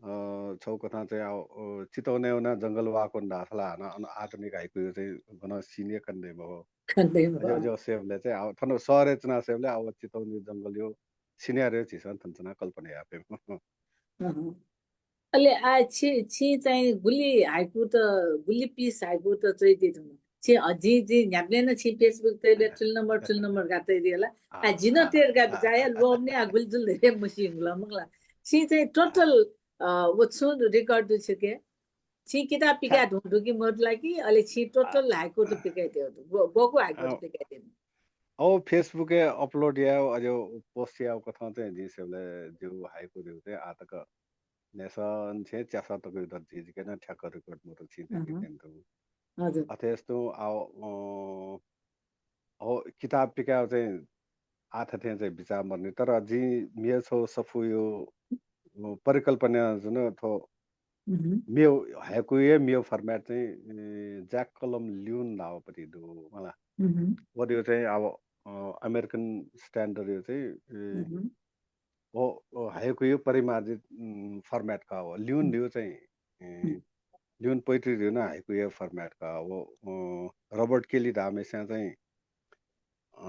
अ, छौ कथं चाहिँ अब, अ, चितवनय् वना जंगल वाकन धाःसा ला हानं अन आधुनिक हाइकु चाहिँ गन सिने कन्ने महो। कन्ने महो। अज्याउ, अज्याउ सेबले चाहिँ अब थन शहरय् चुना सेबले अब चितवनय् जंगल यो सिने रे झीसं थन चुना कल्पना यापे। अहं। अले आ, छि, छि चाहिँ गुलि हाइकु त, गुलि piece हाइकु त च्वइदे धुन। छि, अ, जि, जि न्ह्याबलें नं छि Facebook तय्‌ले थुल नम्बर, थुल नम्बर का तय्‌दे ला। आ, आ, जिं नं आ, तेर का आ, बिचाः या आ, लोभ ने आ गुलि जुल रे मसिंगु ला मखु ला। छि चाहिँ total, अ, व छुं record दु छिके? छि किताब पिकाये धुं दु कि मदु ला कि अले छि total हाइकु त पिकाये दु? गो-, गोकु हाइकु त पिकाये दु? औ Facebook-य् upload याये, अज्याउ post याये कथं चाहिँ जिं सेबले जिउ हाइकु दिउ चाहिँ आ तक न्हय्‌सं छेँ च्यासः तक दत झी जिके नं ठ्याक्क record मदु छिं थुके अहं। क्यंतु। हजुर। अथे यस्तु आ, अ, अ, किताब पिकाये चाहिँ आ थथें चाहिँ बिचाः मदुनि। तर जिं मेगु छौ सफूयो, अ, परिकल्पना जुन थ्व उहुँ। मेगु हाइकुया मेगु format चाहिँ, ए, ज्याक कलम ल्यून धाःगु पति दु मला। उहुँ। व दिउ चाहिँ अब, अ, American standard यो चाहिँ, ए, उहुँ। व, व हाइकुया परिमार्जित, उम्, format का व। ल्यून उम्। दिउ चाहिँ, ए, उम्। ल्यून poetry दिउ न हाइकुया format का व, अ, Robert Kelly धाःम्हेस्यां चाहिँ, अ,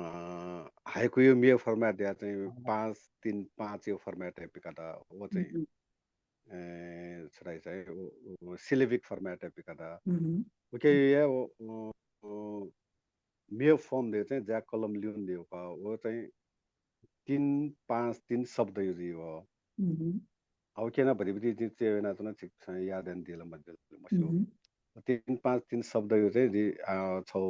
हाइकुया मेगु format या चाहिँ अँ। पाँच तीन पाँच यो format हे पिकात व चाहिँ, उम्, उम्। ए, छुट्याइ चाहिँ व, व syllabic format हे पिकात। उहुँ। उके या व, व, व मेगु form दिउ चाहिँ ज्याक कलम ल्यून दिउ का। व चाहिँ तीन पाँच तीन शब्द यो जुइ व। उहुँ। अब केना भतिभति जिं च्वय् यानाच्वना, छिकपिन्सं याद यानादिल मदिल मस्यू। उहुँ। तीन पाँच तीन शब्द यो चाहिँ जि, अ, छौ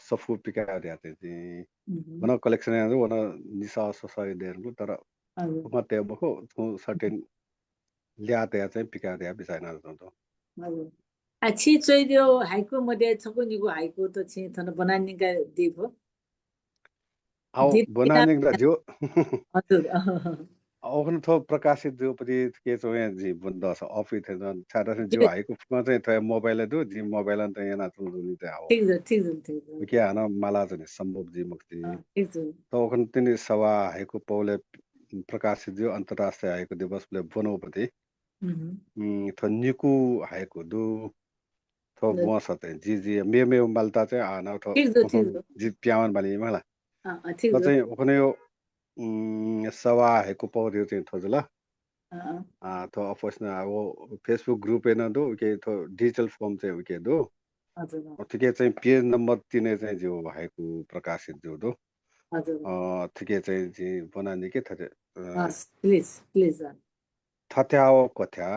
सफू पिकाये धया चाहिँ जि उहुँ। वन collection याना वन निसः ससः यो देय् धुंकु, तर हजुर। उखं तये मखु, थौं certain ल्याः तया चाहिँ पिकाये धया बिचाः याना च्वंगु दु। हजुर। आ, छि च्वइदियो हाइकु मध्ये छकू निगू हाइकु त छि थन ब्वना निका दिउ भो? आउ, दि-, ब्वना निका ज्यू। हजुर, अहँ। अ, उखन थ्व प्रकाशित ज्यूपति के च्वं हे जि ब्वने दःसा अफि थें च्वं। छाय्‌धाःसा ज्यू। जिउ हाइकु फुक्कं चाहिँ थ्व mobile दु, जि mobile नं त याना च्वं जुनि त आउ। ठीक जुल, ठीक जुल, ठीक जुल। उके हानं माला जुनि सम्भव जुइ मखुति। अँ, ठीक जुल। त उखन तिनि सवाः हाइकु पौले प्रकाशित ज्यू अन्तर्राष्ट्रिय हाइकु दिवसबलय् ब्वनौपति। उहुँ। उम्, थ्व निकू हाइकु दु। थ्व हजुर। ब्वंसा चाहिँ जि, जि मेमेगु मालता चाहिँ आ, न थ्व ठीक जुल, ठीक जुल। जि प्यावन बाली मला। अँ, अँ, ठीक त जुल। चाहिँ उखनयो, उम्, सवाः हाइकु पौधे चाहिँ थ्व जुल। अँ, अँ। आ, थ्व अफोस न, आ, व Facebook group-य् नं दु, उके थ्व digital form चाहिँ उके दु। हजुर, अँ। अ, थुके चाहिँ page number तीन-य् चाहिँ जिउ हाइकु प्रकाशित ज्यू दु। हजुर। अ, थुके चाहिँ जि ब्वना निके थथे, अ, अँ, please, please, अँ। थथ्याव क्वथ्या,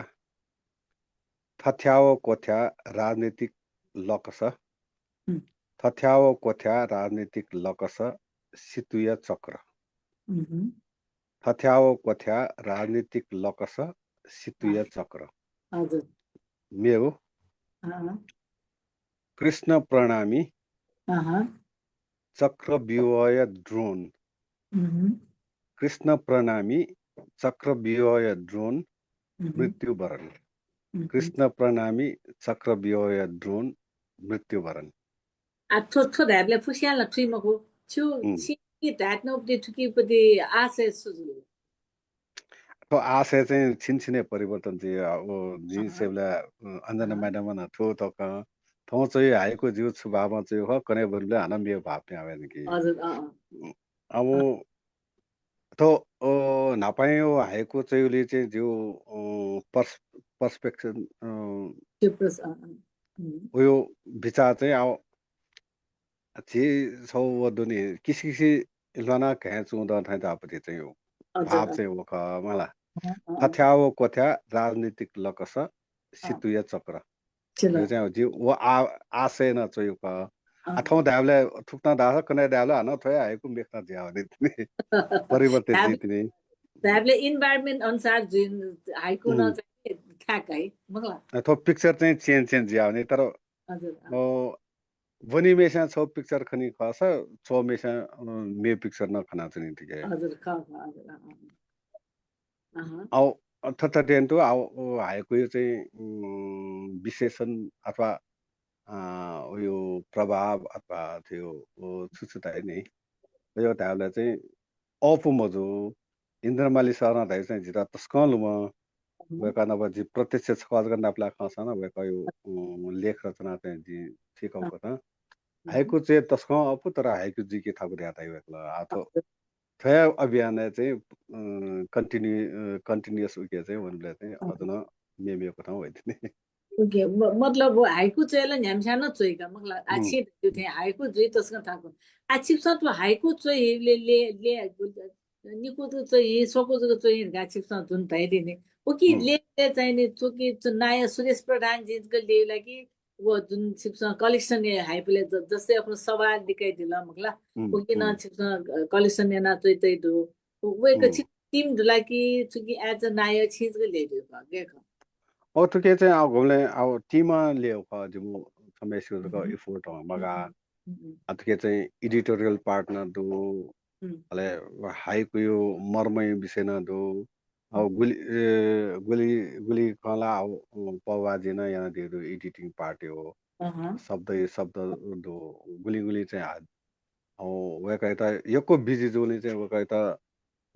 थथ्याव क्वथ्या राजनीतिक लकस। हुँ। थथ्याव क्वथ्या राजनीतिक लकस सितुया चक्र। उहुँ। थथ्याव क्वथ्या राजनीतिक लकस सितुया अँ। चक्र। हजुर। मेगु। अँ। कृष्ण प्रणामी अहँ। चक्रव्यूहया drone। उहुँ। कृष्ण प्रणामी चक्रव्यूहया drone उहुँ। मृत्युवरण। उहुँ। कृष्ण प्रणामी चक्रव्यूहया drone मृत्युवरण। आ, थ्व, थ्व धायेबलय् फुस्यां ला थुइ मखु। छु, हुँ। छि धायेत नौपति थुकिपति आशय सु जुल? थ्व आशय चाहिँ छिनछिने परिवर्तन जुइ, अ, व जिं अहँ। सेबलय्, अ, अञ्जना अहँ। madam नं थ्व तकं थौं चाहिँ हाइकु जिउ छु भावं चाहिँ खः, कन्हय् ब्वनेबलय् हानं मेगु भाव पिहां वय् नि कि। हजुर, अँ, अँ। अब अँ। थ्व, अ, न्हापांयो हाइकु चाहिँ उलि चाहिँ जिउ, अ, pers-, perspection, अ, त्यो प्रस-, अँ, अँ। हुँ। उयो बिचाः चाहिँ अब झी छौ व दुने किसिकिसि ल्वाना घाँय् चुं दं थाय् धाःपति चाहिँ यो हजुर, भाव अँ। चाहिँ व खः मला। अँ, अँ, अँ। थथ्याव क्वथ्या राजनीतिक लकस अँ। सितुया चक्र। छिलो। यो चाहिँ जि व आ-, आशय नं च्वयु खः। अँ। आ, थौं धायेबलय् थुकथं धाःसा कन्हय् धायेबलय् हानं थ्वया हाइकु मेखना जुयावनी तिनि। परिवर्तित धायेब-, जुइ तिनि। धायेबलय् environment अनुसार जुइ हाइकु नं हुँ। चाहिँ थाक है, मखुला। अ, थ्व picture चाहिँ change change जुयावनी, तर हजुर, अँ। अ, ब्वनीम्हेस्यां छौ picture खनी खःसा, च्वःम्हेस्यां, अ, मेगु picture नं खनाच्वनी तिके। हजुर, खः, खः, हजुर, अँ, अँ। अहँ। अ, अ, थथे धयातु, अ, व हाइकुयो चाहिँ, उम्, विशेषण अथवा, अ, उयो प्रभाव अथवा थ्व, अ, छु छु धाइ नि। उयो धायेबलय् चाहिँ अःपु मजू, इन्द्रमाली सरं धाइ चाहिँ जितः तसकं लुमं। वय्‌कः नाप जिं प्रत्यक्ष छकः जक नापलाये खंसां नं वय्‌कःया, अँ, लेख रचना चाहिँ जिं थुइकागु कथं हाइकु च्वये तसकं अःपु, तर हाइकु जुइके थाकु धयातःगु वय्‌कलं। आः थ्व, थ्व हे अभियानय् चाहिँ, अँ, continue, अँ, continuous उकी चाहिँ वनेबलय् चाहिँ अझ नं मेमेगु कथं वइतिनि। OK, म-, मतलब हाइकु च्वये ला न्ह्याम्हस्यां नं च्वइ का, मखु ला? आः छिं धयागु थें हाइकु जुइ तसकं थाकु। आः छिकपिन्सं थ्व हाइकु च्वये हे ले, ले, ले, निकू जक च्वये, स्वकू जक च्वये धकाः छिकपिन्सं जुन धयादिल नि, उकी ले, ले चाहिँ नि, चुकी चु नायः सुरेश प्रधानजी जक ले ला कि व जुन छिकपिन्सं collection याये हाइबलय् ज-, जस्तै अखुन सभा लिकाइदिल मखु ला, उकी नं छिकपिन्सं, अ, collection याना च्वइतइ दु। व-, वय्‌कः छि team दु ला कि चुकी as a नायः छिं जक ले दु का, गय् खः? अ, थुकी चाहिँ आः गुबलें आः team ले खः, जिमि छम्हय्‌सिगु जक effort हं मगाः। आः थुकी चाहिँ editorial part नं दु। अले हाइकुया मर्मया विषय नं दु। आः गुलि, ए, गुलि, गुलि खँ ला आः, अ, पवाजी नं यानादीगु दु, editing part या। शब्द, शब्द दु। गुलि गुलि चाहिँ आः, अ, वय्‌कःयात यक्व busy जूगुलिं चाहिँ वय्‌कःयात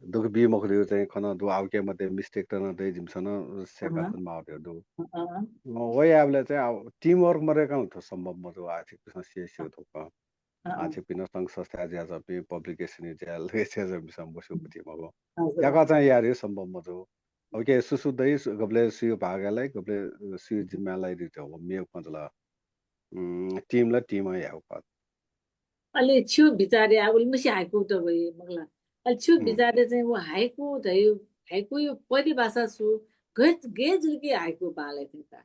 दुःख बी मखु धइगु चाहिँ खँ नं दु, आः उकी मध्ये mistake त नं दइ, जिमिसं नं सय्‌का च्वनेमाःगु धइगु दु। अ, व यायेबलय् चाहिँ आः team work मदय्‌कं थ्व सम्भव मजू, आः छिकपिन्सं स्यू थुकथं। आः छिकपिं नं संघ संस्थाय् जुयाच्वंपिं, publication या ज्या लगय् जुयाच्वंपिन्सं मस्यूगु पति मखु। याकः चाहिँ याये धइगु सम्भव मजू। OK, सु सु दइ, सु, गबलय् सुया भाग लाइ, गबलय्, अ, सुया जिम्मा लाइ धइगु चाहिँ व मेगु खँ जुल। उम्, team ला team यायेगु खः। अले छिगु बिचारय् आः उलिमछि हाइकु त वइ मखु ला। अले छिगु बिचारय् चाहिँ व हाइकु धइ, हाइकुया परिभाषा सु, गय्, गय् जुल कि हाइकु बांलाइ थें ताः?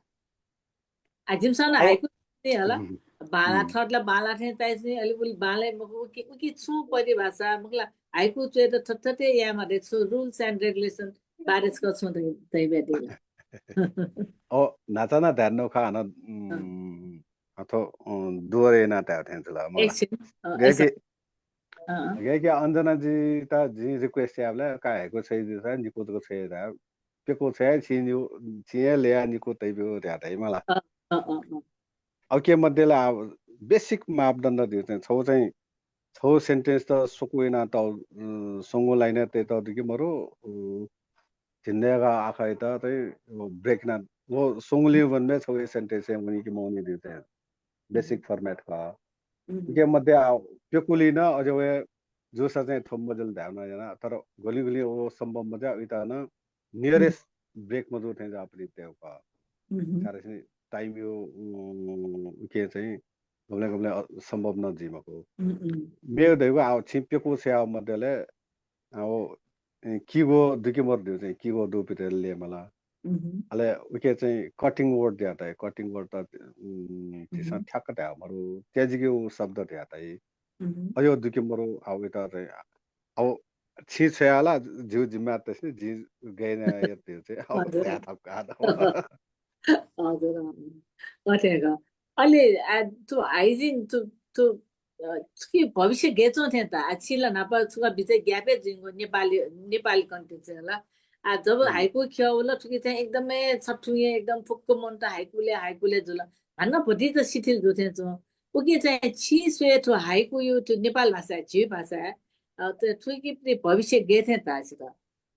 आः जिमिसं नं हाइकु नि हला, बांला थःत ला बांला थें ताइ जुइ, अले उलि बांलाइ मखु, उकी, उकी छुं परिभाषा मखु ला, हाइकु च्वयेत थथे थथे यायेमाः धइगु छुं rules and regulation बारे छकः छुं धइ, धइबे दइ ला? अ, न्हाचा नं धाये नं खः, हानं, उम्, अथवा, अँ, दोहोरे याना धाये थें जुल, मला। एकछिन, अँ, गय्‌कि, अ, अ। गय्‌कि अञ्जनाजीत जिं request यायेबलय् का हाइकु छ्वयादिसँ, निकू जक छ्वयादिसँ। प्यकू छ्वया, छिं नि, छिं हे ल्यया निकू तइब्यु धया धाइ मला। अ, अ, अ, अ। अ, उकी मध्ये ला basic मापदण्ड धइगु चाहिँ छगू चाहिँ छगू sentence त स्वकू याना तः, अ, स्वंगू line तयेत दुकी मरु, अ, झिंन्हय्‌गः आखःयात चाहिँ break याना, व स्वंगुलिं वनेबलय् छगू sentence वनी कि मवनी धइगु चाहिँ basic format खः। उकी मध्ये आः प्यकूलिं नं अझ वये जूसा चाहिँ थ्व मजिल धायेवं नं याना, तर गुलिं गुलिं व सम्भव मजुया, उइत नं nearest break मजू थें जुयाः पति तयेगु खः। सारे सिनि time या, उम्, उकी चाहिँ गबलें गबलें, अ, सम्भव नं जुइ मखु। मेगु धइगु आः छिं प्यकू छ्वयागु मध्यलय्, आः, व, ए, किगो दुकी मरु धइगु चाहिँ किगो दुपिन्त ल्यये मला। अले उकी चाहिँ cutting word धया धाइ, cutting word त, उम्, झीसं ठ्याक्क धाये मरु, त्याजिकेगु शब्द धया धाइ। अज्याःगु दुकी मरु, आः उइत चाहिँ, आः छिं छ्वया ला, जिगु जिम्मा तसें जिं गय् याना यात धइगु चाहिँ, आः धाये थाकु का। हजुर, अँ। अथे का। अले, आ, थ्व हाइजिन, थ्व, थ्व, अ, थुकी भविष्य गय् च्वं थें ताः, आ, छिं ला न्हापा छकः बिचय् gap जुइगु नेपाली, नेपाली context ला। आ, जब हाइकु ख्यः वल, थुकी चाहिँ एकदमै छथुंगु एकदम फुक्क मनूत हाइकुलय्, हाइकुलय् जुल। हानं भतिचा शिथिल जू थें च्वं। उकी चाहिँ छिं स्वये थ्व हाइकुया थ्व नेपाल भाषा, झीगु भाषा, अ, त थुकी भविष्य गय् थें ताः छित?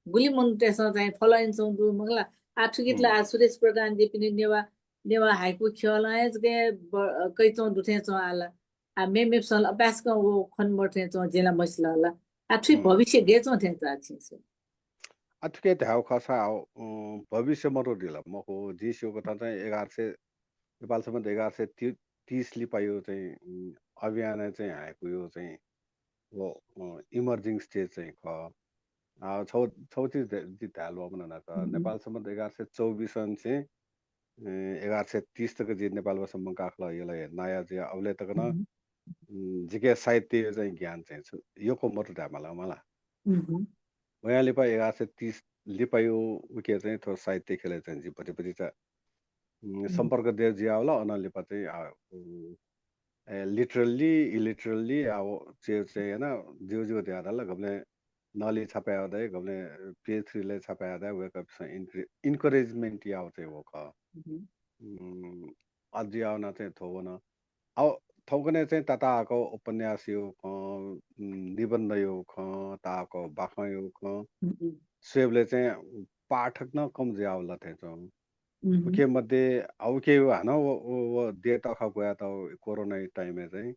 गुलि मनूतय्‌सं चाहिँ follow यानाच्वंगु दु, मखु ला? आः थुकित ला आः सुरेश प्रधानजीपिनि नेवाः, नेवाः हाइकु ख्यलं हे जक ब-, कयाच्वंगु दु थें च्वं आः ला। आः मेमेपिसं ला अपाय्‌सकं व खने मदु थें च्वं, जिं ला मस्यू ला। आः थुकी भविष्य गय् च्वं थें ताः छिं स्वये? आः थुकी धायेगु खःसा, आः, अँ, भविष्य मरु धइगु ला मखु, जिं स्यू कथं चाहिँ एघार सय, नेपाल संवत् एघार सय ति-, तीस लिपाया चाहिँ, उम्, अभियानय् चाहिँ हाइकुया चाहिँ व, अ, emerging stage चाहिँ खः। आ, छगू, छगू चिज ध-, जिं धाये ल्वःमन नं का। नेपाल संवत् एघार सय चौबिस निसें, अ, एघार सय तीस तक जिं नेपाल भाषा मंकाः खलः यलय् नायः जुया अबलय् तक नं, उम्, जिके साहित्यया चाहिँ ज्ञान चाहिँ छु, यक्व मदु धायेमाल मला। वयां लिपा एघार सय तीस लिपाया उकी चाहिँ थ्व साहित्य ख्यलय् चाहिँ जिं भतिभतिचा, उम्, सम्पर्क दय् जुयावल। अनं लिपा चाहिँ, आ, उम्, ए, literally, illiterally, आ, व, च्वये, च्वये याना, ज्यू, ज्यू धया धाल, गबलें नलय् छापा याये दइ, गबलें, अ, PhD लय् छापा याये दइ, वय्‌कःपिसं encourage, encouragement याव चाहिँ व खः। उम्, आ, जुयावना चाहिँ थ्व वन। आ, थौंकन्हय् चाहिँ ताताःक उपन्यासया खँ, उम्, निबन्धया खँ, ताःक बाखंया खँ उम्, उम्। स्वयेबलय् चाहिँ पाठक नं कम जुयावल थें च्वं। उम्। उके मध्ये, आ, उके हानं व, व, व देय् तःखा ग्वयात कोरोनाया time-य् चाहिँ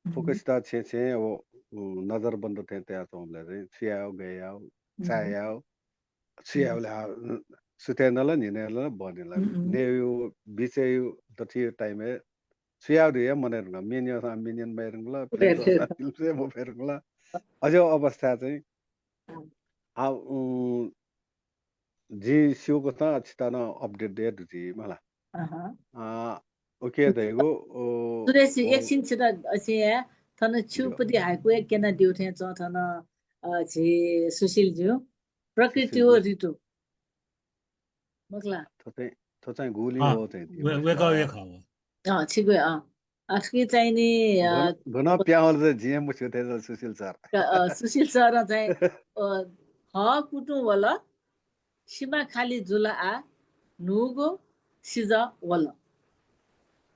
उम्। फुक्कसित छेँ छेँ व, उ, नजरबन्द थें तयाच्वंबलय् चाहिँ छु यायेगु, गय् यायेगु, उम्। चाय् यायेगु, छु यायेबलय् आ, उम्, सुथय् नल, न्हिनय् नल, बहनी नल। उम्, उम्। नयेगु, बिचय् दथुया time-य् छु यायेगु हे मने धुंकल, menu-सं menu मयेधुंकल, film-सं film मयेधुंकल। अज्याःगु अवस्था चाहिँ। अँ। आ, उम्, जिं स्यूकथं छितः नं update दये दु जुइ मला। अहँ। आ, उके धइगु, ओ, सुरेश जी, ओ। एकछिन छितः अथे या, थन छिगु पति हाइकु हे क्यनादिउ थें च्वं थन, अ, झी सुशील ज्यू। प्रकृति सुशील व ज्यू। ऋतु। मखुला। थ्व चाहिँ, थ्व चाहिँ गुलिं अँ, व चाहिँ ति वे-, मखुला। वेका वे खः व। अँ, छिगु, अँ। अथुकी चाहिँ नि, अ, गन, गन प्याहल चाहिँ जिं मस्यू थें सुशील सर। अ, अ, सुशील सर चाहिँ, अ, ह कुतुं वल, सिमा खाली जुल आ, न्हूगु सिज वल।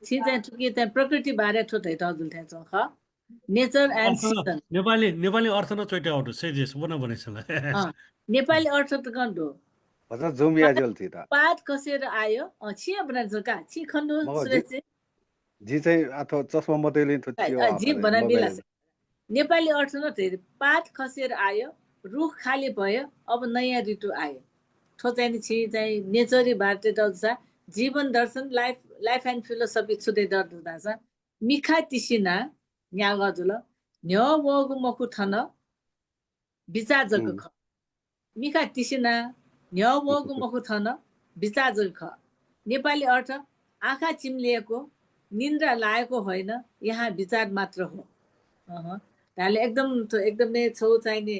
छिं चाहिँ थुकी चाहिँ प्रकृति बारे थ्व धयातःगु जुल थें च्वं खः। Nature and अर्थ न, season। नेपाली, नेपाली अर्थ न च्वइतयागु दु, सेजेस, व न भनेछला। अँ, नेपाली अर्थ तकं दु। भचा जुम या जुल थी त। पात खसेर आयो, अँ, छिं या बनाय् जुल का, छिं खन दु, मखु, सुरेश जि-, जी। जि चाहिँ आ थ्व चस्मा मतइलिं थ्व अँ, चियो अँ, आ जि भरे, बनाय् mobile बिलास। नेपाली अर्थ न धैर्य, पात खसेर आयो, रुख खाली भयो, अब नयाँ ऋतु आयो। थ्व चाहिँ नि छिं चाहिँ nature-या बारे तयातःगु जूसा, जीवन दर्शन, life, life and philosophy छु धयातःगु धाःसा, मिखा तिसिना न्यागः जुल, न्ह्यः वःगु मखु थन, बिचाः जक हुँ। खः। मिखा तिसिना न्ह्यः वःगु मखु थन, बिचाः जक खः। नेपाली अर्थ, आँखा चिम्लेको, निन्द्रा लागेको होइन, यहाँ विचार मात्र हो। अहँ। धाःले एकदम थ्व, एकदम नै छौ चाहिँ नि,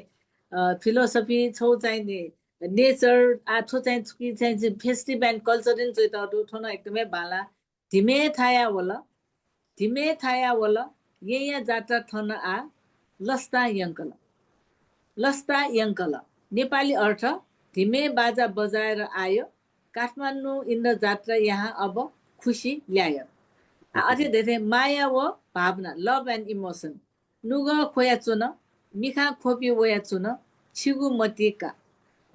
अ, philosophy, छौ चाहिँ नि nature, आ, थ्व चाहिँ छुकी चाहिँ नि festival culture-य् नं च्वइतःगु दु, थ्व नं एकदमै बांला। धिमे थाया वल, धिमे थाया वल, येँया जात्रा थन आ, लसतां यंकल। लसतां यंकल। नेपाली अर्थ, धिमे बाजा बजाएर आयो, काठमाडौं इन्द्र जात्रा यहाँ अब खुसी ल्यायो। आ, अथे धइथें माया व भावना, love and emotion। नुगः ख्वयाच्वन, मिखां ख्वपि वयाच्वन, छिगु मतिइ का।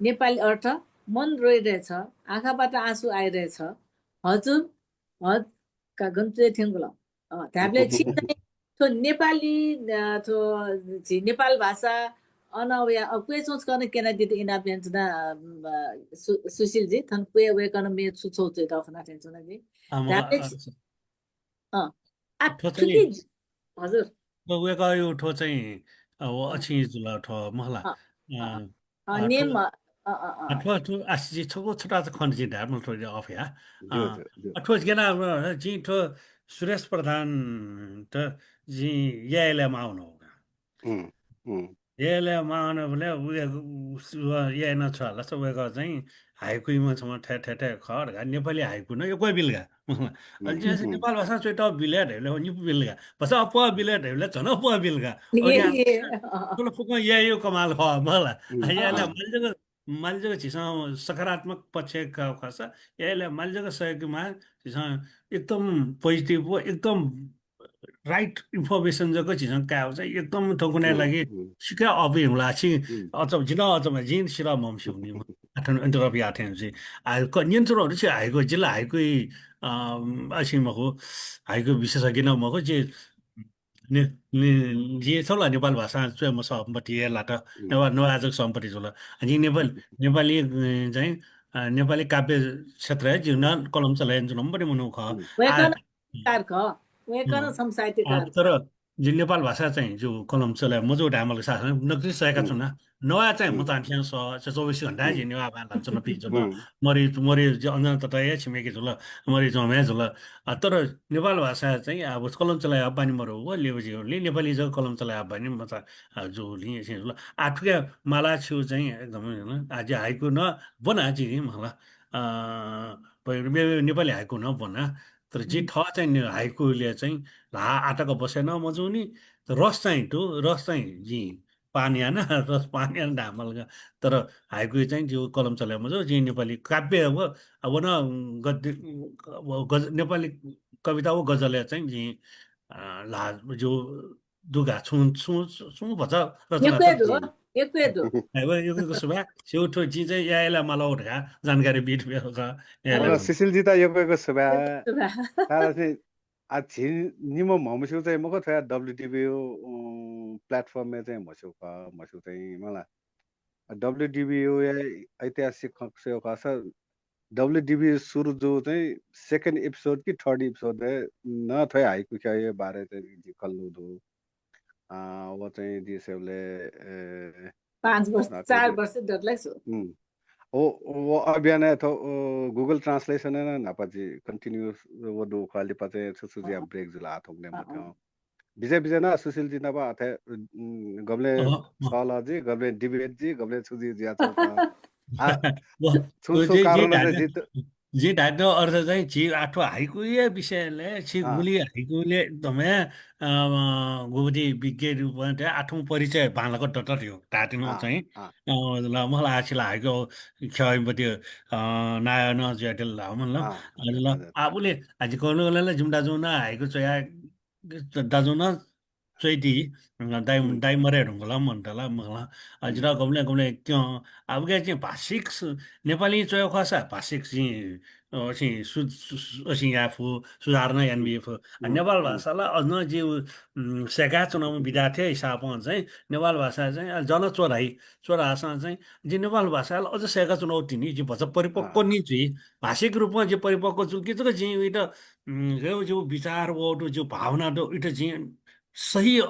नेपाली अर्थ, मन रोइरहेछ, आँखाबाट आँसु आइरहेछ, हजुर, हज का गन च्वये थ्यंकल। अ, धायेबलय् छिं चाहिँ थ्व नेपाली, अ, थ्व झी नेपाल भाषा अन वया, अ, क्वय् च्वंच्वं कन क्यनादीत इनाप यानाच्वना, अ, सु-, सुशील जी, थन क्वय् वय्कलं मेगु छु छौ च्वय् दु खना थें च्वना जी। आ, मखु, धायेबलय् आ, छि-, अ, आ, थ्व चाहिँ थुकी, हजुर। थ्व वय्कःया थ्व चाहिँ, अ, व अ। अछिं जुल थ्व मखुला। अ, अ, अ, अ, आ, नेम, थ्व, अ, अ, अ, अ। आ, थ्व, थ्व, आ, जि छगू छता खँ जिं धाये मला थ्व अफ या। ज्यू, अ, ज्यू, ज्यू। आ, थ्व जिं ना, अ, जिं थ्व सुरेश प्रधान त जिं याय् लायेमाः वनागु का। हुँ, हुँ। याय् लायेमाः वनाबलय् उ, उ, उ, व याय् नं छु धाःसा वय्कः चाहिँ हाइकुइम्ह छम्ह थय्, थय्, थय् खः धकाः नेपाली हाइकु नं यक्व बिल का। अले हुँ, जिं हुँ। नेपाल भाषां च्वय्तःगु बिल हे धयाबलय् निपु बिल का। भचा अप्वः बिल हे धयाबलय् झन अप्वः बिल का। अले ए, ए, अ, अ। थ्व ला फुक्कं याय्‌या कमाल खः, मखुला। हुँ। आ, याय् लाय् अ। माल जक, माल जक झीसं सकारात्मक पक्ष का खःसा, याय् लाय् माल जक सय्‌केमाः, झीसं एकदम positive व एकदम right information जक झीसं कायेगु चाहिँ एकदम थौंकन्हय् हुँ, लागि हुँ। सिक्क अःपु हुँ ला। छिं हुँ। अचम्म, जिं नं अचम्म, जिं सिधः म्हमस्यू नि। आ थन interrupt याः थें जुइ। आ, क-, न्यनाच्वनागु दु, छि हाइकु, जि ला हाइकुइ, अ, असिं मखु, हाइकु विशेषज्ञ नं मखु, जि ने-, ने-, जिं छगू ला नेपाल भाषां च्वय् मसःम्ह पति हे लात। हुँ। नेवाः, नेवाः जक सःम्ह पति जुल। जिं नेपाल-, हुँ। नेपाली, अ, चाहिँ, अ, नेपाली काव्य क्षेत्रय् जिं नं कलम चले यानाच्वनाम्ह पति मनू खः। हुँ। आ, वय्कलं साहित्यकार खः। वय्कलं हुँ। छम्ह साहित्यकार आ, खः। तर जिं नेपाल भाषां चाहिँ जिगु कलम चले मजू धायेमाल का, साथं नकतिनि सय्‌का च्वना। हुँ। नेवाः चाहिँ हुँ। मचां थें सः, चौबिस घण्टा हुँ। जिं नेवाः भाय् ल्हानाच्वनापिं जुल। हुँ। मरि, मरि जि अञ्जना तताया हे छिमेकी जुल, मरि जःम्ह हे जुल। अ, तर नेपाल भाषां चाहिँ अब कलम चले यायेगु बानी मदुगु, लिपा जिं नेपाली जक कलम चले यायेगु बानी मचा, अ, जूगुलिं अथे जुल। आ, थुकी माला छिगु चाहिँ एकदम, अ, जि हाइकु नं ब्वना जिं मखुला। अ, प-, मे-, मे-, नेपाली हाइकु नं ब्वना। तर जिं हुँ। थः चाहिँ नि हाइकुलय् चाहिँ ल्हाः आःतक बसे नं मजूनि। रस चाहिँ दु, रस चाहिँ जिं पान याना, रस पान याना धायेमाल का। तर हाइकुइ चाहिँ जिगु कलम चले मजू। जिं नेपाली काव्य व, व नं गद्य, व गज-, नेपाली कविता व गजलय् चाहिँ जिं अ, ला जो दुगा छुं छुं छुं भचा रचना यक्व दु। यक्व दु। ए, व यक्व यक्व सुभाय्। छिउ थ्व जिं चाहिँ यायला माला धका जानकारी बिट बेलका। सुशील जी त यक्व यक्व सुभाय्। सुभाय्। तारा चाहिँ आ झी निम्ह म्हमस्यू चाहिँ मखु थ्व डब्ल्युडिबियु प्लेटफर्मय् चाहिँ म्हस्यू खः, म्हस्यू चाहिँ मला। डब्ल्युडिबियु या ऐतिहासिक खँ स्वयेगु खःसा डब्ल्युडिबियु सुरु जू चाहिँ सेकेन्ड एपिसोड कि थर्ड एपिसोड न थ्व हाइकु ख्यःया बारे चाहिँ जिं कल्लु दु। अ, व चाहिँ जिं स्वयेबलय्, ए, पाँच वर्ष, चार वर्ष दत ला। व अभियान थ्व गुगल ट्रान्सलेसन नं न्हापा जि कन्टिन्यू व दु खः लिपा चाहिँ छु छु जुया ब्रेक जुल आः थौंकन्हय् मथ्यं। बिचय् बिचय् नं सुशील जी नाप अथे गबलें सहलह जी, गबलें डिबेट जी, गबलें छु जी जुया छु छु कारण जि धायेत अर्थ चाहिँ झी आः थ्व हाइकुया विषयलय् छि गुलि हाइकुलय् एकदमै गुबति विज्ञ रूपमा आः थौं परिचय बांलाक दत थ्व धायेत नं चाहिँ ल महला आः छिला हाइकु ख्यःया मति नायः नं जुयादिल ला मला। आः उलि आः जि कौलुगलय् ला जिमि दाजुं नं हाइकु च्वया दाजुं नं च्वइति, दाइ, दाइ मरय् धुंकल मन्त ला मखला। जितः गबलें गबलें क्यं, आः उके चाहिँ भाषिक नेपाली च्वयेगु खःसा भाषिक चाहिँ असिं सु-, सु-, सु-, असिं याये फु, सुधार नं यानाबी फु। नेपाल भाषा ला अझ नं जि सय्काच्वनाम्ह विद्यार्थी हिसाबं चाहिँ नेपाल भाषा चाहिँ अझ नं च्वधाइ, च्वधाःसां चाहिँ जि नेपाल भाषा ला अझ सय्काच्वनागु तिनि, जि भचा परिपक्व नि जुइ। भाषिक रूपमा जि परिपक्व जुल कि जक जिं उइत, उम्, गय् जु विचार व दु, जु भावना दु, उइत जिं सही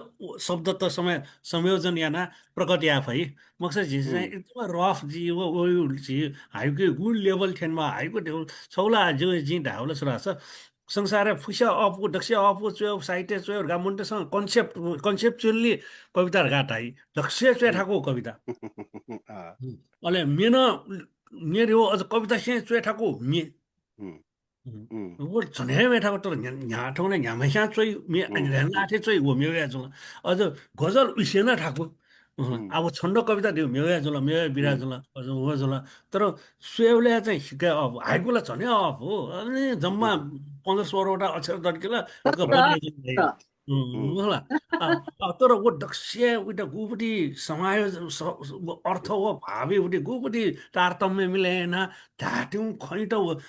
शब्दत समय, संयोजन याना प्रकट याये फइ। मखुसा झी चाहिँ एकदम रफ जि व, व, व जि हाइकु गु लेभल थेंबा हाइकु देउ छौला जि, जिं धायेबलय् सुरास संसारय् फुस्या अःपु, दक्स्या अःपु च्वय्, साहित्य च्वय्, गा मन्त सँ concept, conceptually कविता धका धाइ। दक्स्या च्वय् थाकु कविता। अले मेन, मेर हो अझ कविता से च्वय् थाकु मे। व झन हे मे थाकु तर न्ह्या-, न्ह्याथौं न्ह्याम्हस्यां च्वइ, मे न्ह्यालाथे च्वइ, व मेवया जुल। अझ गजल उसे नं थाकु। अब छन्द कविता देउ मेवया जुल, मेवया बिरा जुल, अझ व जुल। तर स्वयेबलय् चाहिँ सिक्क अःपु, हाइकु ला झन हे अःपु। अनि जम्मा पन्ध्र सोह्रवटा अक्षर दतकिल, उम्, उम्। मला। अ, अ, तर व दक्स्या उइत गुबति समायोजन, स-, स-, व अर्थ व भावय् उति गुबति तारतम्य मिले याना धायेत्यंगु खँइत व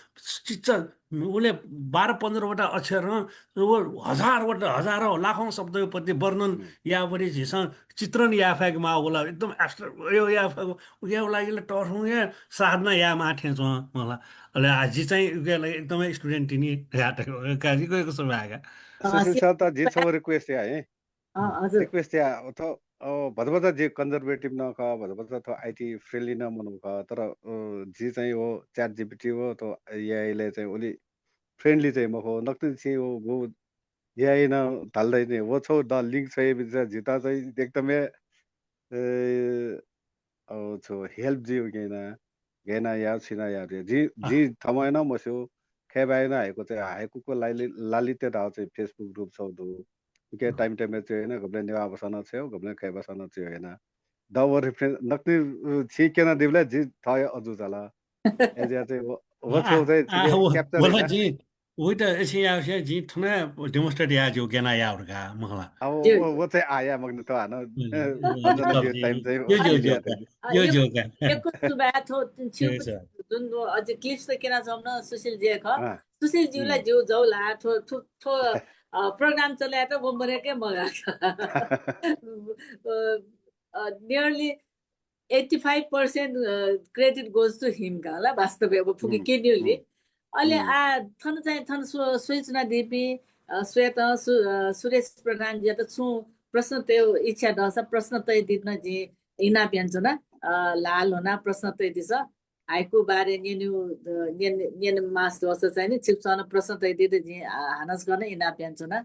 चिच्चा उले बाह्र पन्ध्रवटा अक्षरं व हजारवटा, हजारौं लाखौं शब्दय् प्रति वर्णन याःबलय् झीसं चित्रण याये फय्के माः वल। एकदम abstract याये फय्के, उकिया लागि ला तःधंगु हे साधना याये माः थें च्वं मला। अले आः जि चाहिँ उकिया लागि एकदमै student तिनि यात, का, जि गय्क सुभाय् का। सुशील सर, त जि छगू request याये। अँ, हजुर। Request याये, थ्व, अ, भचा भचा जि conservative नं खः, भचा भचा थ्व IT friendly नं मनू खः, तर, अ, जि चाहिँ व ChatGPT व थ्व AI लय् चाहिँ उलि friendly चाहिँ मखु। नकतिनि छिं व गु AI नं धाल धाइ नि, व छगू द link छ्वये बिसा जितः चाहिँ एकदमै, ए, अ, छु help जुइ उकिं याना, गय् याना याये, छु याना याये धया। जि, जि थम्हं हे नं मस्यू, खय्बाय् नं हाइकु चाहिँ, हाइकुक लालि-, लालित्य धाःगु चाहिँ Facebook group छगू दु। उके time time य् च्वये याना, गबलें नेवाः भाषां नं च्वये, गबलें खय् भाषां नं च्वये याना। द व reference, नकतिनि, अ, छिं क्यनादीबलय् जि थः हे अजू झाल। अय् जुया चाहिँ व, व छगू चाहिँ capture याना। जिं उइत अथे याःसां जिं थन demonstrate याये ज्यू, गय् याना याये धकाः मखला। अब व, व चाहिँ आः याये मखु नि, थ्व हानं, अ, time चाहिँ ज्यू, ज्यू, ज्यू, ज्यू, ज्यू। यक्व सुभाय्, थ्व छिगु जुन अझ clips त क्यनाच्वंम्ह सुशील ज्यू खः। सुशील ज्यू ला ज्यू जू ला, थ्व, थ्व, थ्व, अ, program चले यायेत व मदय्के मगाः। अ, अ, nearly eighty five percent, a, credit goes to him का ला, वास्तवय् व फुक्क क्यनीगुलिं। अले आः थन चाहिँ थन स्व-, स्वयाच्वनादीपिं, अ, स्वयात सु-, अ, सुरेश प्रधान ज्यूयात छुं प्रश्न तयेगु इच्छा दःसा प्रश्न तयादीत नं जिं इनाप यानाच्वना। अ, ल्हाः ल्ह्वनाः प्रश्न तयादिसँ। हाइकु बारे न्यने, अ, न्यने, न्यने मास्ति वःसा चाहिँ नि छिकपिन्सं नं प्रश्न तयादीत जिं, अ, हानं छकः नं इनाप यानाच्वना।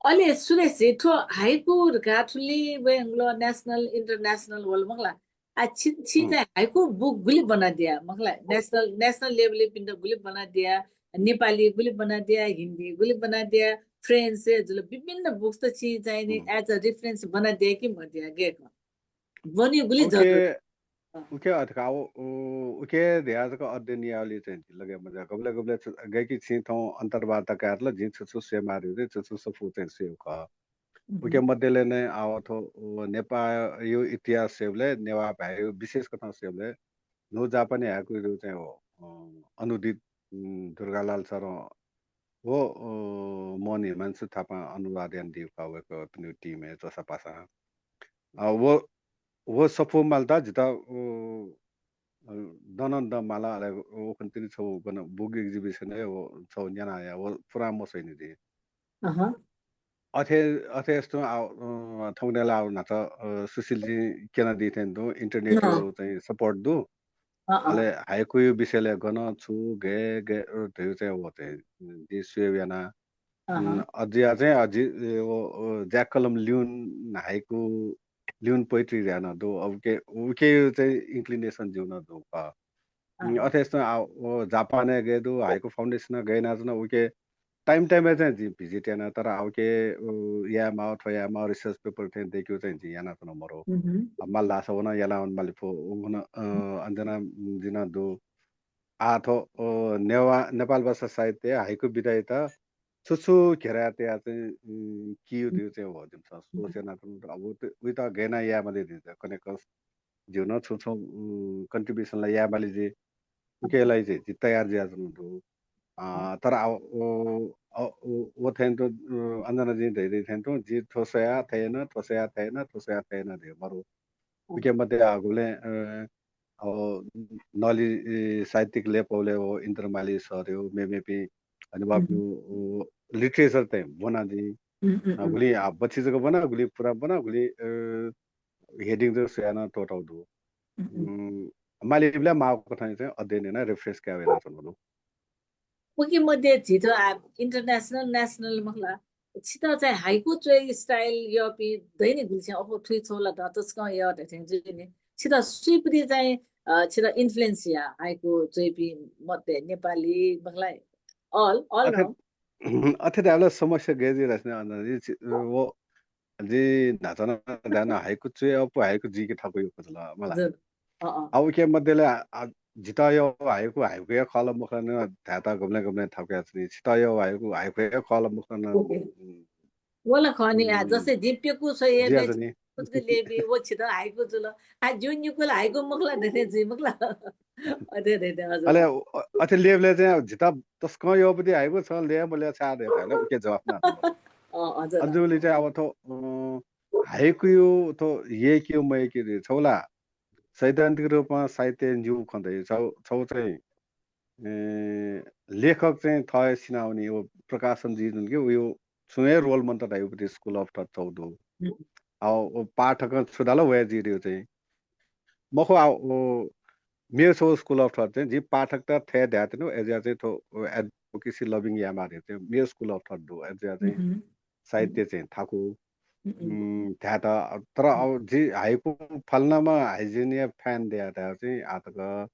अले सुरेश जी, थ्व हाइकु धकाः थुलि वय्कलं national, international वल मखुला। आ, छि, छि चाहिँ हाइकु book गुलि ब्वनादिया मखुला? National, national level पिन्त गुलि ब्वनादिया, नेपाली गुलि ब्वनादिया, हिन्दी गुलि ब्वनादिया, French जुल, विभिन्न books त छि चाहिँ नि as a reference ब्वनादिया कि मदिया, गय्क? ब्वने गुलि जरुरी। उके अथका उ, उ, उके ध्याजक अध्ययन यावली चाहिँ लगे मजा गबले गबले छु-, गय्‌कि छिं थौं अन्तर्वार्ता कायेत ला जिं छु छु स्वयेमाः धइगु चाहिँ छु छु सफू चाहिँ स्वयेगु खः। उके मध्यले नै आव थ्व, उ, नेपाःयु इतिहास स्वयेबले, नेवाः भाय्‌यु विशेष कथं स्वयेबले, न्हू जापानी हाइकुयु चाहिँ व, अ, अनुदित, उम्, दुर्गालाल सरं व, अ, मोहन हिमांशु थापां अनुवाद यानादीगु खः, वय्‌कःपिनिगु team-य् च्वसापासां। अ, व, व सफू मालता जितः, अ, अ, दनं द माला, अले व खन तिनि छौ गन book exhibition-य् व छौ न्याना या, व पुरा मसैनि दि। अहँ। अथे, अथे यस्तो आ, अ, थौंकन्हय्‌ला आ न्हाचः, अ, सुशीलजी क्यनादी थें दु, internet-यु अँ। चाहिँ support दु। अँ, अँ। अले हाइकुयु विषयले गन छु, गय्, गय्, अ, धयु चाहिँ व चाहिँ, उम्, दि स्वयेबु याना। अहँ। उम्, अज्या चाहिँ अजि, ए, व, व ज्याकलम ल्यून हाइकु, ल्यून poetry याना दु। अब उके, उके चाहिँ inclination जिउ न दु खः। उम्, अहँ। अथे यस्तो आ, व जापानय् गय् दु, हाइकु foundation गय् यानाच्वन, उके time time-य् चाहिँ जिं visit याना, तर आ उके, उ, याये माः, थ्व याये माः, research paper थें दय्‌केगु चाहिँ जिं यानाच्वन मरु। उहुँ। आ, माल धाःसा व नं याना वने मालिफु, उ नं, अ, उम्। अञ्जना, उम्, जिं नं दु। आ, थ्व, अ, नेवा-, नेपाल भाषा साहित्य हाइकु विधायात छु छु घेराय् तयाः चाहिँ, उम्, कियु धयु चाहिँ व जिमिसं सोच यानाच्वन। अब उत-, उइत गय् याना याये माली धइगु कनेकस जिउ नं छुं छुं, उम्, contribution ला याये माली जि। उके ला जि, जि तयार जुयाच्वना दु। अ, तर आ, व, अ, व, व थें तुं, अ, अञ्जनाजिं धयादी थें तुं जि थ्व स्वयाः थथे याना, थ्व स्वयाः थथे याना, थ्व स्वयाः थथे याना धयु मरु। उके मध्ये आ गुबलें, अ, अ, नली, ए, साहित्यिक लेपौले व इन्द्र माली सरयु, मेमेपिं हनेबहःपिनिगु, अ, literature थें ब्वना जि। उम्, उम्, अ, उम्। गुलिं आ बच्छि जक ब्वना, गुलिं पुरा ब्वना, गुलिं, अ, heading जक स्वयाः नं त्वःताउ दु। उम्, उम्। उम्, मालीबलय् माःगु कथं चाहिँ अध्ययन यानाः reference काये यानाच्वना दु। उकी मध्ये झीत आ, international, national मखु ला, छित चाहिँ हाइकु च्वय् style यःपिं दइ नि गुलिसिं, अप्वः थुइ छौ ला ध तसकं यः धइथें जुइ नि। छित सुइपति चाहिँ, अ, छित influence या हाइकु च्वय्‌पिं मध्ये नेपाली मखु ला, all, all अथे, नं। अथे धायेबलय् समस्या गय् जुइ धाःसा नि, अञ्जनाजी, छि, व जि न्हाचः नं धाये न, हाइकु च्वय् अप्वः हाइकु जुइके थाकु यक्व जुल मला। हजुर। अँ, अँ। आ, उके मध्यले आ, आ, जितः यः हाइकु, हाइकु हे खः ला मखु ला धायेत गबलें गबलें थाकु याच्वनी। छितः यः हाइकु, हाइकु हे खः ला मखु ला। OK। उम्। व ला खः नि, आ, उम्। जस्तै जिं प्यकू स्वये जुयाच्वनी। कुचकु लेबी, व छितः हाइकु जुल। आ, ज्यू निकू ला हाइकु मखु ला धइथें जुइ मखु ला। अथे, अथे, अथे, हजुर। अले, अ, अथे लेबलय् चाहिँ जितः तसकं यःपति हाइकु छ, ले मले छाय् धइथें, अले उके जवाफ ना। अँ, हजुर। अजूबलय् चाहिँ अब थ्व, अ, हाइकुयु थ्व यय्‌केगु मयय्‌केगु छौ ला सैद्धान्तिक रूपमा साहित्य न्यू खँ धइ छौ, छौ चाहिँ, ए, लेखक चाहिँ थः हे सिनावनी, व प्रकाशन जुइ धुंके, उयो छुं हे role मन्त धाइपति school of thought छौ दु। हम्म। आ, व पाठकं छु धाल वया जुइ धयु चाहिँ। मखु आ, व मेगु छौ school of thought चाहिँ, जिं पाठकत थथे धायेत्यनु, अय्‌जुया चाहिँ थ्व, व advocacy lobbying यायेमाः धयु चाहिँ, मेगु school of thought दु, अय्‌जुया चाहिँ हम्म। साहित्य चाहिँ थाकु, हम्म। उम्, धायेत, तर अब जि हाइकु फलानाम्ह हाइजिनया fan दया धायु चाहिँ आतक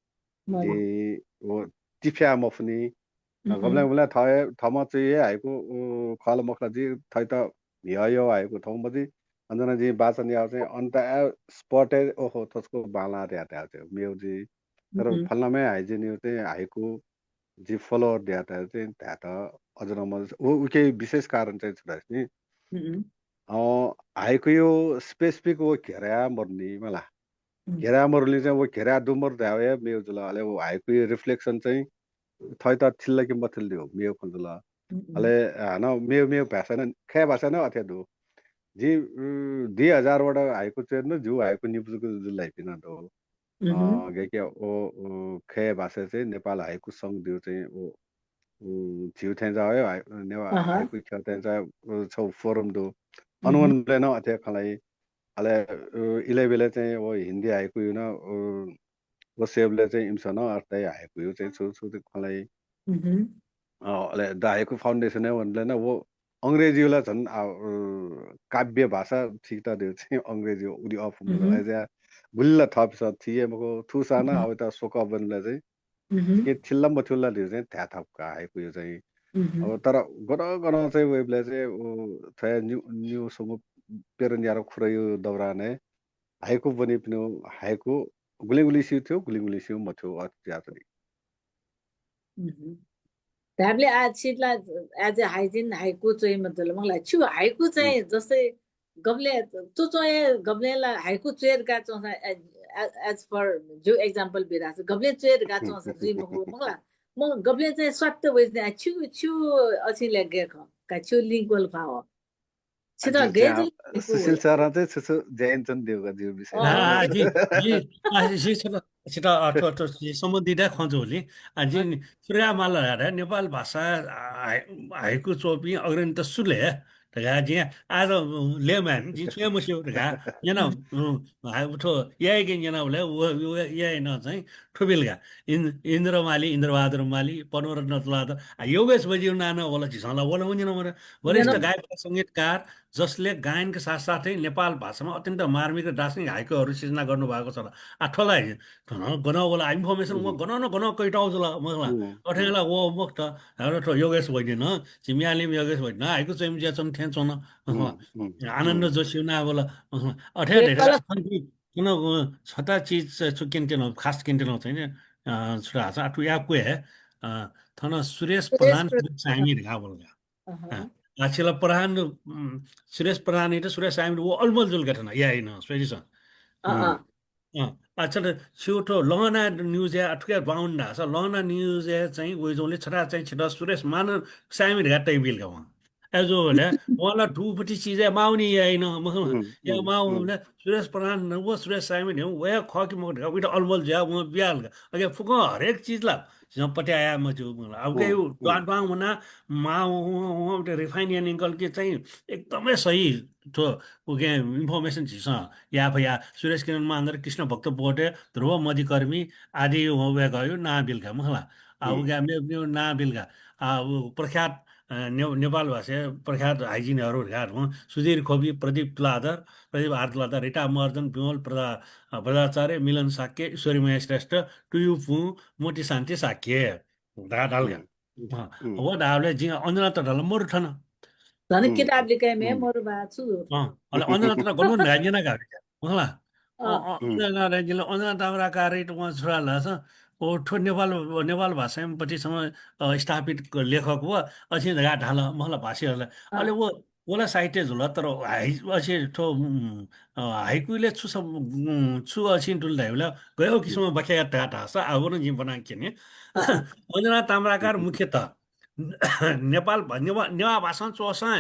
मरु। जि व तिफ्या मफुनि। अ, हम्म। गबलें गबलें थः हे, थःम्हं च्वय् हे हाइकु, उ, खः ला मखु ला जि थःत म्हिगः यः हाइकु थौं मजि। अञ्जनाजिं वाचन याः चाहिँ अन त आ spot-य्, ओहो, थ्व छकू बांलाः धया धायु चाहिँ मेगु जि। तर हम्म। फलानाम्ह हाइजिनयु चाहिँ हाइकु जि follower दया धायु चाहिँ धायेत अझ नं मजि। उ, उके विशेष कारण चाहिँ छु धाःसा नि। हम्म। अ, हाइकुयु specific व घेराय् मरुनि मला। हम्म। घेराय् मरुलिं चाहिँ व घेराय् दु मरु धायेवया मेगु जुल। अले व हाइकुयु reflection चाहिँ थःत थिल कि मथिल धयु मेगु खँ जुल। हम्म। अले हानं मेगु मेगु भाषाय् नं, खय् भाषाय् नं अथे दु। जि, उम्, दुई हजार वटा हाइकु च्वय् नं जिगु हाइकु निपु जक जुल धाइपिं नं दु। हम्म। अ, गय्‌कि व, व खय् भाषाय् चाहिँ नेपाल हाइकु संघ धयु चाहिँ व, व झिउ थें जाः हे हाइ-, नेवाः अहँ। हाइकु ख्यः थें जाः, व छौ forum दु। अन हम्म। वनबलय् नं अथे खँ ल्हाइ। अले, अ, इलय् ब्यलय् चाहिँ व हिन्दी हाइकुयु नं, अ, व स्वयेबलय् चाहिँ इमिसं नं अथे हाइकुयु चाहिँ छु छु खँ ल्हाइ। हम्म। अ, अले द हाइकु foundation-य् वनबलय् नं व अंग्रेजीयु ला झन, अ, अ, काव्य भाषा थिकत धयु चाहिँ अंग्रेजीयु उलि अःपु मजू। हम्म। अय्‌जुया गुलि ला थःपिसं थी हे मखु, थुसां नं हम्म। अवय्‌त स्वकः ब्वनेबलय् चाहिँ हम्म। के थिल ला मथिल ला धयु चाहिँ धाये थाकु का हाइकुयु चाहिँ। हम्म। अब तर गन गन चाहिँ वयेबलय् चाहिँ व थ्व हे न्यू, न्यू स्वंगू प्रेरणा यार खुरायु दौरानय् हाइकु ब्वनीपिनिगु हाइकु गुलिं गुलिं स्यू थ्यू, गुलिं गुलिं स्यू मथ्यू, अथे जुयाच्वनी। धायेबलय् आ छित ला as a hygiene हाइकु च्वइम्ह जुल मखु ला। छु हाइकु चाहिँ जस्तै गबलें च्वच्वं हे गबलें ला हाइकु च्वये धकाः च्वंसा, as, as for जो example बिरास गबलें च्वये धकाः च्वंसा जुइ मखु मखु ला। म गबलें चाहिँ स्वात्त वइ चाहिँ छु छु अछिं ल्यागे खः का छु link वल खः हो। छित गय् जुल सुशील सरं चाहिँ छु छु ज्या यानाच्वनादीगु का जिगु विषय। आ, जि, जि, आ, जि छित, छित अथवा, अथवा जि सम्बन्धित खँ जुल। आ, जि नि सुरुवात माल धाये नेपाल भाषा हाइ-, हाइकु च्वःपिं अग्रणी त सुले धकाः जिं आज layman, जिं छुं हे मस्यू धकाः न्यना, उम्, हाइ-, थ्व याइके न्यनाबलय् व, व याइनं चाहिँ थुबिल का। इन्-, इन्द्र माली, इन्द्रबहादुर माली, पद्मरत्न तुलाधर, आ, योगेश वैद्यज्यू नां नं वल, झीसं ला वल वंजिन मरे। वरिष्ठ गायक र संगीतकार, जसले गायनका साथसाथै नेपाल भाषामा अत्यन्त मार्मिक र दार्शनिक हाइकुहरू सिर्जना गर्नुभएको छ। आ, थ्व ला थन गन वल, आ, information व गन न गन कैताउ जुल, मखु ला। अथे ला व मखुत, हारो थ्व योगेश वैद्य नं, झी म्यालीम्ह योगेश वैद्य नं हाइकु च्वइम्ह जुयाच्वन थें च्वन, मखु ला। आनन्द जोशीज्यू नां वल, मखु ला। अथे हे धकाः थन, थन, अ, छता चिज छु क्यनेत्यनागु, खास क्यनेत्यनागु चाहिँ नि, अ, छु धाःसा, आ, थ्व याकु हे, अ, थन सुरेश प्रधान सायमि धकाः वल का। अँ, आ, छिला प्रधान, उम्, सुरेश प्रधान इटा सुरेश सायमि व अलमल जुल का थन, याइनं, स्वयादिसँ। अँ, अँ। अँ, आ, छिला छु थ्व लहना news-य् आ थुके बाहुन धाःसा, लहना news-य् चाहिँ वइजंले छता चाहिँ छित सुरेश मान सायमि धकाः तयाबिल का वं। अय्‌जूगुलिं वं ला थुगुपति चिजय् माःनि याइनं, मखु ला। या माःबलय् सुरेश प्रधान व सुरेश सायमि व हे खः कि मखु धकाः उइत अलमल जुयाः वं बियाहल का। अले फुक्कं हरेक चिज ला झीसं पत्याः याये मज्यू, मखु ला। अब के यु द्वां द्वां वना माः वं, वं, वं, refine यानाः निकल कि चाहिँ एकदमै सही थ्व उके information झीसं याये फया। सुरेश किरण मानन्धर, कृष्ण भक्त पोते, ध्रुव मधिकर्मी आदि वं वय्‌कःयु नां बिल का, मखु ला। आ, उके मेपिनियु नां बिल का। आ, उ प्रख्यात, अ, ने-, नेपाल भाषाय् प्रख्यात hygiene-हरू धकाः वं सुधीर खोपी, प्रदीप तुलाधर, प्रदीप आर तुलाधर, रिता महर्जन, विमल प्रजा-, अ, बज्राचार्य, मिलन शाक्य, ईश्वरीमय श्रेष्ठ, तुयु पुं, मोती शान्ति शाक्य। धकाः धाल का। अँ, व धाःबलय् जिं अञ्जना तताला मरु थन। झन किताब लिकाइ मे मरु बा छु। अँ, अले अञ्जना तता गन न्हाय् न्यना का, मखु ला। अँ, अँ, अञ्जना तता जिं अञ्जना ताम्राकारयात वं छु धाल धाःसा, ओ, थ्व नेपाल, नेपाल भाषायां पति समय, अ, स्थापित लेखक व, अथे धकाः धाल, मखु ला, भाष्य हल। अले व व ला साहित्य जुल, तर हाइ-, अथे थ्व, उम्, अ, हाइकुले छु सब, उम्, छु अछिं तुल धाइबलय् गय् किसिमं व्याख्या यात धाःसा आः व नं जिं ब्वना क्यने। अञ्जना ताम्राकार मुख्यतः नेपाल भा-, नेवा-, नेवाः भाषां च्वःसां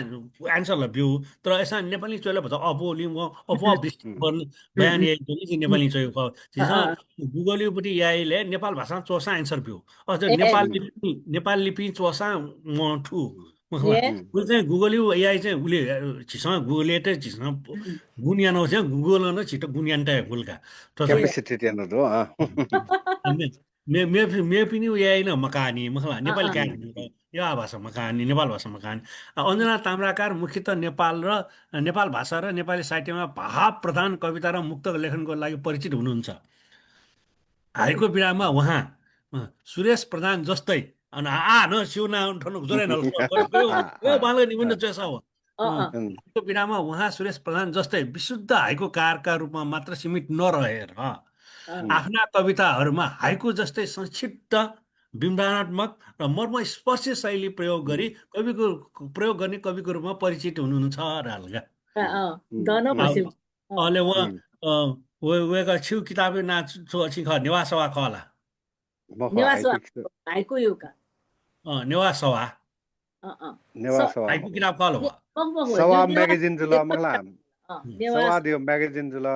answer ला ब्यू, तर अय्‌सां नेपालीं च्वयेबलय् भचा अप्वः लिं वं, अप्वः विस्तृत बयान याइगु जिं नेपालीं च्वयागु खः। झीसं Google-यु पति याइबलय् नेपाल भाषां च्वःसां answer ब्यू। अझ नेपाल लिपिं, नेपाल लिपिं च्वःसां वं थु। मखु ला। उलि चाहिँ Google-यु AI चाहिँ उलि, अ, झीसं Google-यात झीसं गुण यानागु चाहिँ Google-नं झीत गुण याना तये फुल का। थ्व चाहिँ capacity त्याना दु, अँ। मे-, मे-, मेपिनिगु AI नं मकाःनि, मखु ला, नेपाली काय्, नेवाः भाषा मकाःनि, नेपाल भाषा मकाःनि। अ, अञ्जना ताम्राकार मुख्यतः नेपाल र, नेपाल भाषा र नेपाली साहित्यमा भाव प्रधान कविता र मुक्तक लेखनको लागि परिचित हुनुहुन्छ। हाइकु विधामा उहाँ, अँ, सुरेश प्रधान जस्तै, अन आ, आ, न, स्यू ना, थन जोरे नल। बांलाक निबन्ध च्वय्‌सा हो। अँ, अँ। हाइकु विधामा उहाँ सुरेश प्रधान जस्तै विशुद्ध हाइकुकारका रूपमा मात्र सीमित नरहेर, आफ्ना कविताहरूमा हाइकु जस्तै संक्षिप्त, विवरणात्मक र मर्मस्पर्शी शैली प्रयोग गरी कविको, प्रयोग गर्ने कविको रूपमा परिचित हुनुहुन्छ धाल का। अँ, अँ। अँ। अले व, अँ। अ, व, वय्‌कः छिगु किताबया नां छु, छु अछिं खः, नेवाः सवाः खः ला? मखु, नेवाः हाइकु सवाः, किताब। हाइकु यु का। अँ, नेवाः सवाः। अँ, अँ। नेवाः सवाः हाइकु मखु। किताब खः ला व? मखु, मखु, सवाः जिगु नेवाः magazine जुल, मखु ला। अँ, नेवाः सवाः दियो magazine जुल,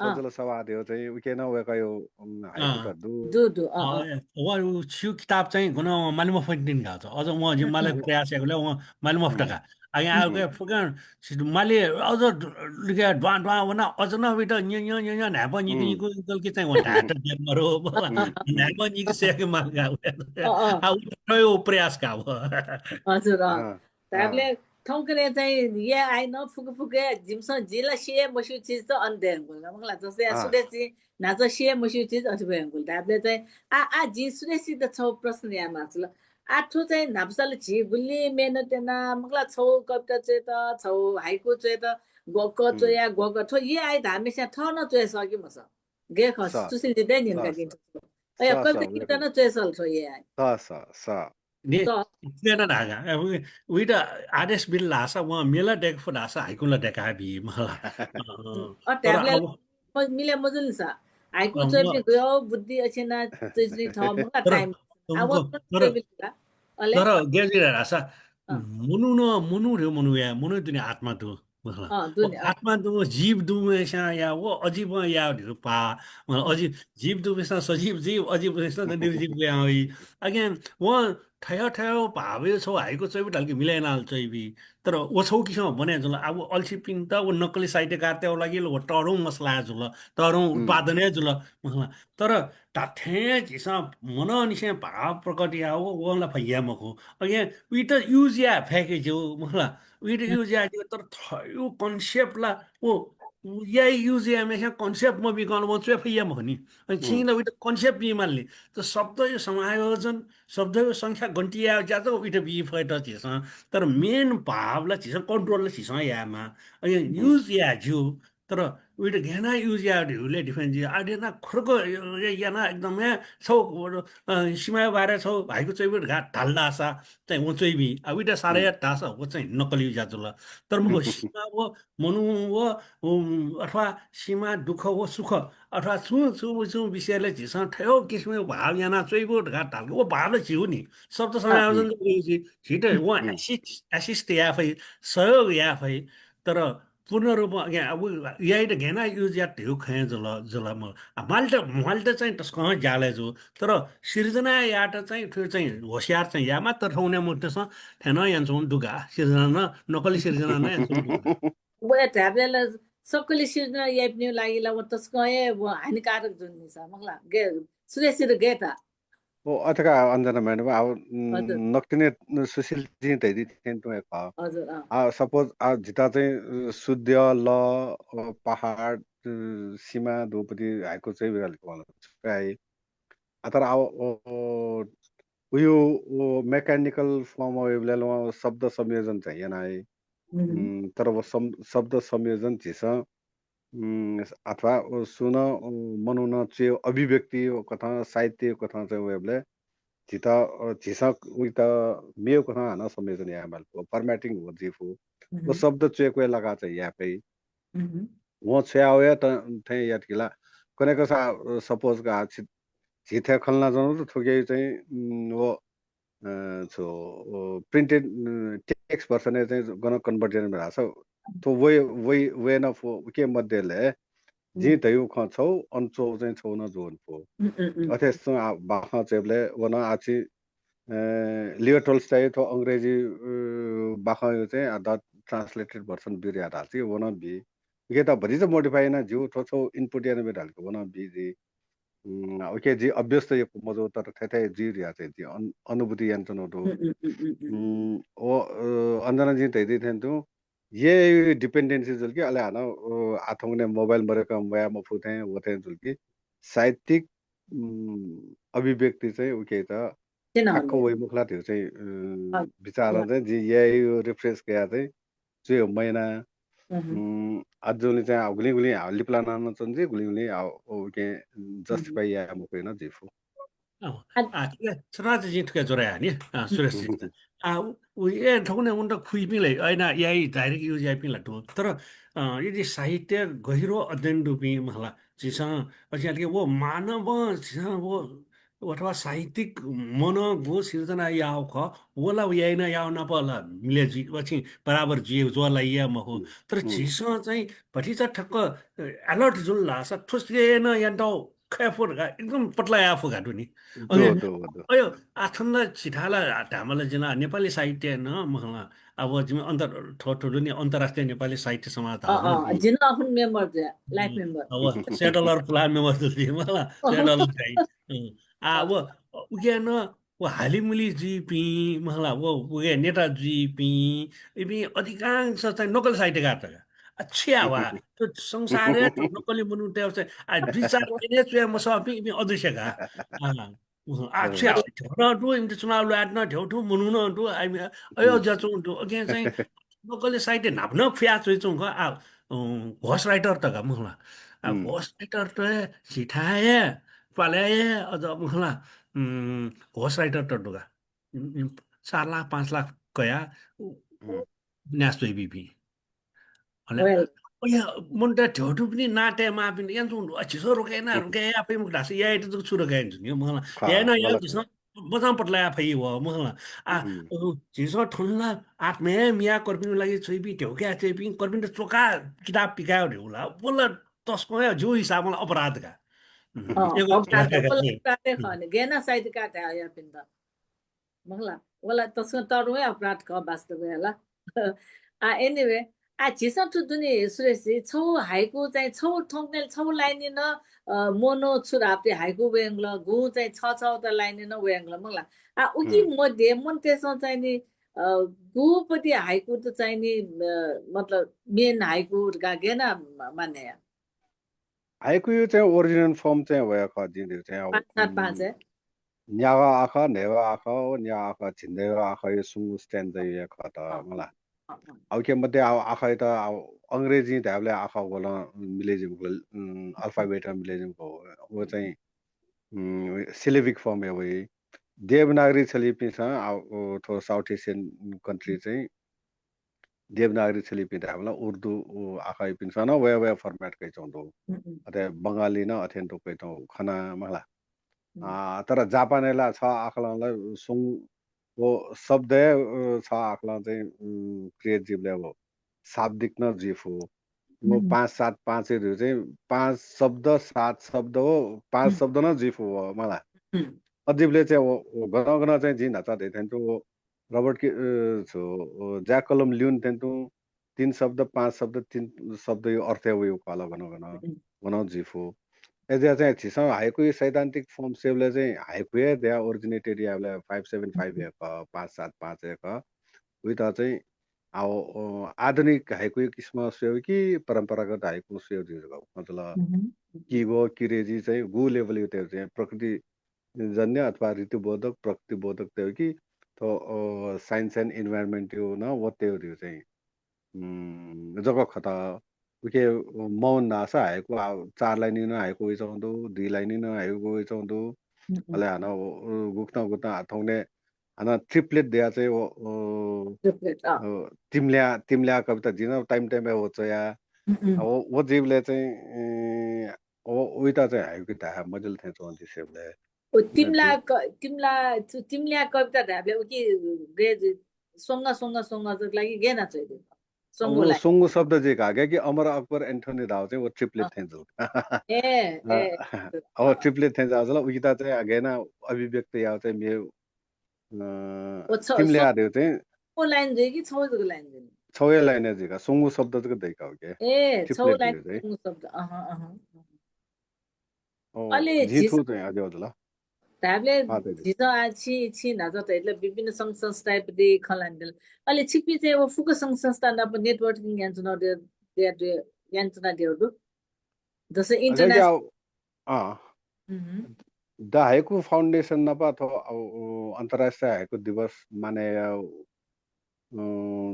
थ्व जुल सवाः दियो चाहिँ, उके नं वय्‌कःयु, उम्, हाइकु त दु। दु, दु, अँ, अँ। अँ, व, उ छिगु किताब चाहिँ गन माले मफुत निं का। अझ वं जिं माले प्रयास यायेबलय् वं माले मफुत का। अगे आः उके फुक्कं माले अझ लिके द्वां द्वां वना, अझ नं वइत न्यँ न्यँ न्यँ न्यँ न्हाय्‌पं निकि निकु निकल कि चाहिँ वं धायेत द्यः मरु, मखु ला। न्हाय्‌पं निकि सय्‌के माल का। अँ, अँ। आ, उ थ्वय् उ प्रयास का व। हजुर, अँ। अँ। धायेबलय् थौंकन्हय् चाहिँ AI नं फुक्क फुक्क जिमिसं जिं ला सिया मस्यू चिज त अन दयेगु ला, मखु ला। जस्तै आ सुरेशजी न्हाचः सिया मस्यू चिज अथे वयेगु ला। धायेबलय् चाहिँ आ, आ जिं सुरेशजीत छगू प्रश्न याये मास्ति ला। आ, थ्व चाहिँ न्हापा साल झी गुलि मेहनत याना, मखु ला, छगू कविता च्वयेत, छगू हाइकु च्वयेत, ग्वक्क च्वया, ग्वक्क थ्व AI धाःम्हेस्यां थः नं च्वये सः कि मसः? गय् खः, सुशीलजी दे न्यंका दिं। अय् कविता किता नं च्वय् सल थ्व हे। स स स। ने, इतने धागा। उइत आदेश बिल धाःसा वं मेला देख फु धाःसा हाइकु ला देका बी मला। अ, तर tablet अब म-, मिले मजुल सा। हाइकु अ, च्वय् म- बी गयो बुद्धि अछेना च्वय् थ मला तर time। अब तर, तर, अले? तर गेजुइ धाःसा अ। मनु न, मनु रे मनु या, मनु दुने आत्मा दु। मतलब, अँ, दुने, अँ। आत्मा दु, जीव दु, ऐसा या, वो अजीव या, ढिउ पा, मतलब, अजीव, जीव दु, बेसा सजीव जीव, अजीव, बेसा निर्जीव या, वइ। Again, वो ठयो, ठयो भाव यो छौ हाइकु च्वइबी ढालके मिले नाल च्वइबी। तर वो छौ किसिम बने जुल, अब अल्छी पिन्त, वो नक्कली साहित्यकार तेव लागि, वो तरौं मसला जुल, तरौं हम्म। उत्पादन जुल, मतलब, तर धात्थें झीसं मनंनिसें भाव प्रकट याव, वो ला फैया मखु। Again, उइत use या फैके ज्यू, मतलब, उइत use या ज्यू, तर थयु concept ला, वो, या use या मेसें concept मबीकन वो च्वय् फैया मखु नि। अनि छिं ला उइत concept बी माली। त शब्द यो समायोजन, शब्द यो संख्या गन्ति या ज्या त उइत बी फैत झीसं। तर main भाव ला झीसं control ला झीसं यायेमा। Again, use या ज्यू, तर उइत गय् याना use या ढिउले difference या, आ, गय् याना खुर्क, ए, ए, याना एकदम, ए, छौ, अ, सिमाया बारे छौ हाइकु च्वइबी धका धाल धाःसा चाहिँ वो च्वइबी। आ, उइत सारे धाःसा वो चाहिँ नक्कली ज्या जुल। तर मखु सिमा वो, मनु वो, उम, अथवा सिमा दुःख वो सुख, अथवा छुं, छुं, छुं विषयले झीसं थयौ किसिमको भाव याना च्वइबी धका धाल, वो भाव ला झीउ नि। शब्द समायोजन जक च्वइबी, झीत वो assist, assist या फै, सहयोग या फै। तर पूर्ण रूपमा, again, अब याइत गय् याना use या ढिउ खँय् जुल, जुल म। आ, म्वालेत, म्वालेत चाहिँ तसकं ज्यालय् जू। तर सिर्जना यात चाहिँ थ्व चाहिँ होशियार चाहिँ यामा, तर थौने मुक्तसं थें नं यानाच्वंगु दुगा। सिर्जना नं, नक्कली सिर्जना नं यानाच्वंगु दुगा। वया धायेबलय् ला सक्कली सिर्जना याइपिनिगु लागि ला व तसकं हे व हानिकारक जुल नि सा, मखुला। गय्, सुरेशजी त गय् ता? ओ, अथे का अञ्जना madam, अब, उम्, हजुर। नकतिनि सुशीलजीं धयादी थें तुं हे खः। हजुर, अँ। आ, suppose, आ, जिता चाहिँ, अ, शुद्ध ल, अ, पहाड, अ, सिमा दुपति हाइकु चाहिँ बिराल कल। आ, तर आ, ओ, ओ, उयो, ओ, mechanical form वयेबलय् व शब्द संयोजन चाहिँ याना है। हम्म। उम्, तर व सम-, शब्द संयोजन झीसं उम्, अथवा व सुं नं, व मनुखं च्वय् अभिव्यक्ति व कथं, साहित्य कथं चाहिँ वयेबलय् झीत, अ, झीसं उइत मेव कथं हानं संयोजन याये माल। व formatting व जुइ फु। व शब्द च्वय् क्वय् लाका चाहिँ याये फइ। वं छ्वया वया त थें यात कि ला। कन्हय् कसा, अ, suppose का छि, झी थें खँ ल्हानाच्वनागु त थुके चाहिँ, उम्, व अ, छु, अ, printed, अ, text version-य् चाहिँ गन convert याना धाःसा, थ्व वये, वये, वये नं फु, उके मध्येले जिं धयागु खँ छौ, अन च्वःगु चाहिँ छौ नं जुइ फु। अथे सुं आ, बाखं च्वयेबलय् व नं आ छि, अ, लियो टोल्स्टॉय थ्व अंग्रेजी, अ, बाखंया चाहिँ आ, the translated version बी धकाः धाल छि, व नं बी। उके त भतिचा modify याना ज्यू, थ्व छौ input याना बी धाल कि व नं बी जि। उम्, उके जि अभ्यस्त यक्व मजू, तर थथे जुइ धकाः चाहिँ जि अन-, अनुभूति यानाच्वनागु दु। उम्, उम्, उम्, उम्, उम्। उम्, ओ, अ, अञ्जना जिं धयादी थें तुं, ये dependency जुल कि, अले हानं, अ, आ थौंकन्हय् mobile मदय्कं म्वाये मफु थें, व थें जुल कि, साहित्यिक, उम्, अभिव्यक्ति चाहिँ उके त ठ्याक्क वइ मखुला धइगु चाहिँ, अ, बिचालं चाहिँ जिं याये reference कयाः चाहिँ च्वय् मयाना। उम्, आः जुलिं चाहिँ आ, गुलिं गुलिं आ, लिपलाना नं च्वन जि, गुलिं गुलिं आ, उके justify याये मफु नं जुइ फु। अँ, आ, थुके, सुनां चाहिँ जिं थुके ज्वरय् याये नि, अ, सुरेशजी। आ, उ, उ, ए, थौंकन्हय् उन्त खुइपिं ला, अय्‌नं याइ direct use याइपिं ला दु। तर, अ, यदि साहित्य गहिरो अध्ययन दुपिं मखुला, झीसं, अझ यात कि व मानवं झीसं व अथवा साहित्यिक मनंगु सिर्जना याःगु खः, व ला व याइना याःगु नाप ला मिले जुइ, व छिं बराबर जुइ, ज्वः लाइ या मखु। तर झीसं चाहिँ भतिचा ठ्याक्क, अ, alert जुल धाःसा थुसे नं यानातःगु खये फु धकाः एकदम पत्ला याये फु धकाः दु नि। अयो, आथन ला छिथाय् ला धायेमाल जिं ला नेपाली साहित्य नं मखुला। अब जिमि अन्तर-, थ्व, थ्व दु नि अन्तर्राष्ट्रिय नेपाली साहित्य समाज धाःगु। जिं नं अखुन member जुया, life member। अब सेडलर पुलां member जुल जिमि ला, सेडलर चाहिँ। अँ, आ, व, उके नं व हालिमुलि जुइपिं, मखुला, व, उके नेता जुइपिं, इपिं अधिकांश चाहिँ नक्कली साहित्यकार त का। आ, छु याये वा, थ्व संसारय् थ्व नक्कली मनूतय् चाहिँ, आ, दुई चार line हे च्वये मसःपिं इपिं अदृश्य का। आ, आ, छु याये वा, ध्यबा नं दु, इमित चुनाव लुयात नं ध्यबा दु, मनू नं दु, आ, इमि, अयो ज्याचुं दु, उके चाहिँ नक्कली साहित्य न्हापा नं खुया च्वइच्वंगु, आ, अँ, ghost writer त का, मखुला। आ, घोस्ट राइटर त झीथाय् हे, पालय् हे अझ मखुला, उम्, घोस्ट राइटर त दुगा। उम्, उम्, चार लाख, पाँच लाख कया, उ, उपन्यास च्वइपिं। अले, well, अया, मनूत थ्यंतुपिनि नां तये माःपिन्त यानाच्वंगु दु। अ, झीसं रोके याना, रोके याये फइ मखु धाःसा यायेत जक छु रोके यानाच्वनी, मखुला। खः, याना या, मखुला, झीसं बचां पतला याये फइ व, मखुला। आ, अ, झीसं थन ला आत्महत्या मिया कर्पिनिगु लागि च्वइपिं, ध्यबा कयाच्वइपिं कर्पिन्त च्वकाः किताब पिकाये धइगु ला, व ला तसकं हे जिगु हिसाबं ला अपराध का। अँ, एगो अपराध, व ला अपराध हे खः नि, गय् याना साहित्यकार धाये याःपिन्त। मखुला, व ला तसकं तःधंगु हे अपराध खः वास्तवय् ला। आ, anyway, आ, झीसं थ्व दुने सुरेशजी, छौ हाइकु चाहिँ छौ थौंकन्हय् छौ लाइनय् नं, अ, मोनो छु धाःपिं हाइकु वयेंगल, गुं चाहिँ छ छौता लाइनय् नं वयेंगल, मखुला। आ, उकी मध्ये मनूतय्सं चाहिँ नि, अ, गुपति हाइकु त चाहिँ नि, अ, मतलब main हाइकु धकाः गय् याना मान्य या? हाइकुया चाहिँ original form चाहिँ वया खः, जिं धइगु चाहिँ, पाँच सात पाँच उम्, हे। न्यागः आखः, न्हय्गः आखः, व न्यागः आखः, झिंन्हय्गः आखःया सुंगू stand चाहिँ वया खः त, अँ, मखुला। अँ, अँ। आ, उकी मध्ये आ, आखःयात आ, अंग्रेजी धायेबलय् आखः वलं मिले जिमि खः, उम्, alphabet मिले जिमि खः, व चाहिँ, उम्, syllabic form हे वइ। देवनागरी छ्यलीपिन्सं आ, व थ्व South Asian country चाहिँ देवनागरी छ्यलीपिं धायेबलय् उर्दू, उ, आखःयापिन्सं नं वया वया format कयाच्वंगु दु। उम्, उम्। अथे बंगाली नं अथें तुं कयाच्वंगु खना, मखुला। उम्। आ, तर जापानय् ला छ आखलं ला सुं व शब्दय्, अ, छ आखलं चाहिँ, उम्, create जुइबलय् व शाब्दिक नं जुइ फु। व उम्। पाँच सात पाँच हे धइगु चाहिँ पाँच शब्द, सात शब्द व पाँच उम्। शब्द नं जुइ फु व, मखुला। उम्। अथे जुइबलय् चाहिँ व, व गनं गनं चाहिँ जिं न्हाचा धयाथें तुं व Robert कि-, अ, छु, अ, Jack Callum Lewin थें तुं तीन शब्द, पाँच शब्द, तीन शब्दया अर्थ हे वइगु खः ला गनं गनं, उम्। गनं जुइ फु। अय्‌जुया चाहिँ झीसं हाइकुया सैद्धान्तिक form स्वयेबलय् चाहिँ हाइकु हे दया originated यायेबलय् five seven five उम्। हे खः, पाँच सात पाँच हे खः। उइत चाहिँ आ, अ, आधुनिक हाइकुया किसिमं स्वयेगु कि परम्परागत हाइकुं स्वयेगु धइगु, मतलब, उम्। किगो, किरेजी चाहिँ गु level-या तयेगु चाहिँ प्रकृति जन्य अथवा ऋतुबोधक, प्रकृतिबोधक तयेगु कि थ्व, अ, science and environment-या नं व तयेगु धइगु चाहिँ, उम्, जक खः त। उकी मवं धाःसा हाइकु आ, चार लाइनया नं हाइकु वइच्वंगु दु, दुई लाइनया नं हाइकु वइच्वंगु दु। उम्, उम्। अले हानं व, व गुकथं गुकथं आ, थौंकन्हय् हानं triplet धया चाहिँ व, अ, triplet, अँ। अ, तिमल्या, तिमल्या कविता जिं नं time time-य् व च्वया। उम्, उम्। अ, व, व जुइबलय् चाहिँ, ए, व, उइत चाहिँ हाइकु धाये मजिल थें च्वं जिं स्वयेबलय्। ओ, तिमला क-, तिमला, ति-, तिमल्या कविता धायेबलय् उकी गय् जि-, स्वंगः, स्वंगः, स्वंगः जक लागि गय् याना च्वइ दु। स्वंगू व लाइन। स्वंगू शब्द जुइ का, गय् कि अमर अकबर एन्थोनी धाःगु चाहिँ व triplet अँ। थें जुल। ए, अ, ए। अ, triplet थें जुल, उकित चाहिँ गय् याना अभिव्यक्त याःगु चाहिँ मेगु, अ, व छ-, तिमल्या स्वंगू धइगु चाहिँ लाइन जुइ कि छौ जक लाइन जुइ? छौ हे लाइन जुइ का, स्वंगू शब्द जक दइ का उकी। ए, छौ triplet लाइन धइगु चाहिँ। स्वंगू शब्द, अहँ, अहँ, अहँ। अँ, अले झी झीसं थ्व चाहिँ, हजुर, हजुर ल। धायेबलय् हजुर। झीसं आ, छिं, छिं न्हाचः धयादिल, विभिन्न संघ संस्थायापट्टि खँ ल्हानादिल। अले छिकपिं चाहिँ व फुक्क संघ संस्था नाप networking यानाच्वनागु दु, दु, दु, यानाच्वनागु दु। जस्तै अ, गय् कि international आ, अँ। उहुँ। The Haiku Foundation नाप थ्व, अ, अ, अन्तर्राष्ट्रिय हाइकु दिवस मानय् याः, अ,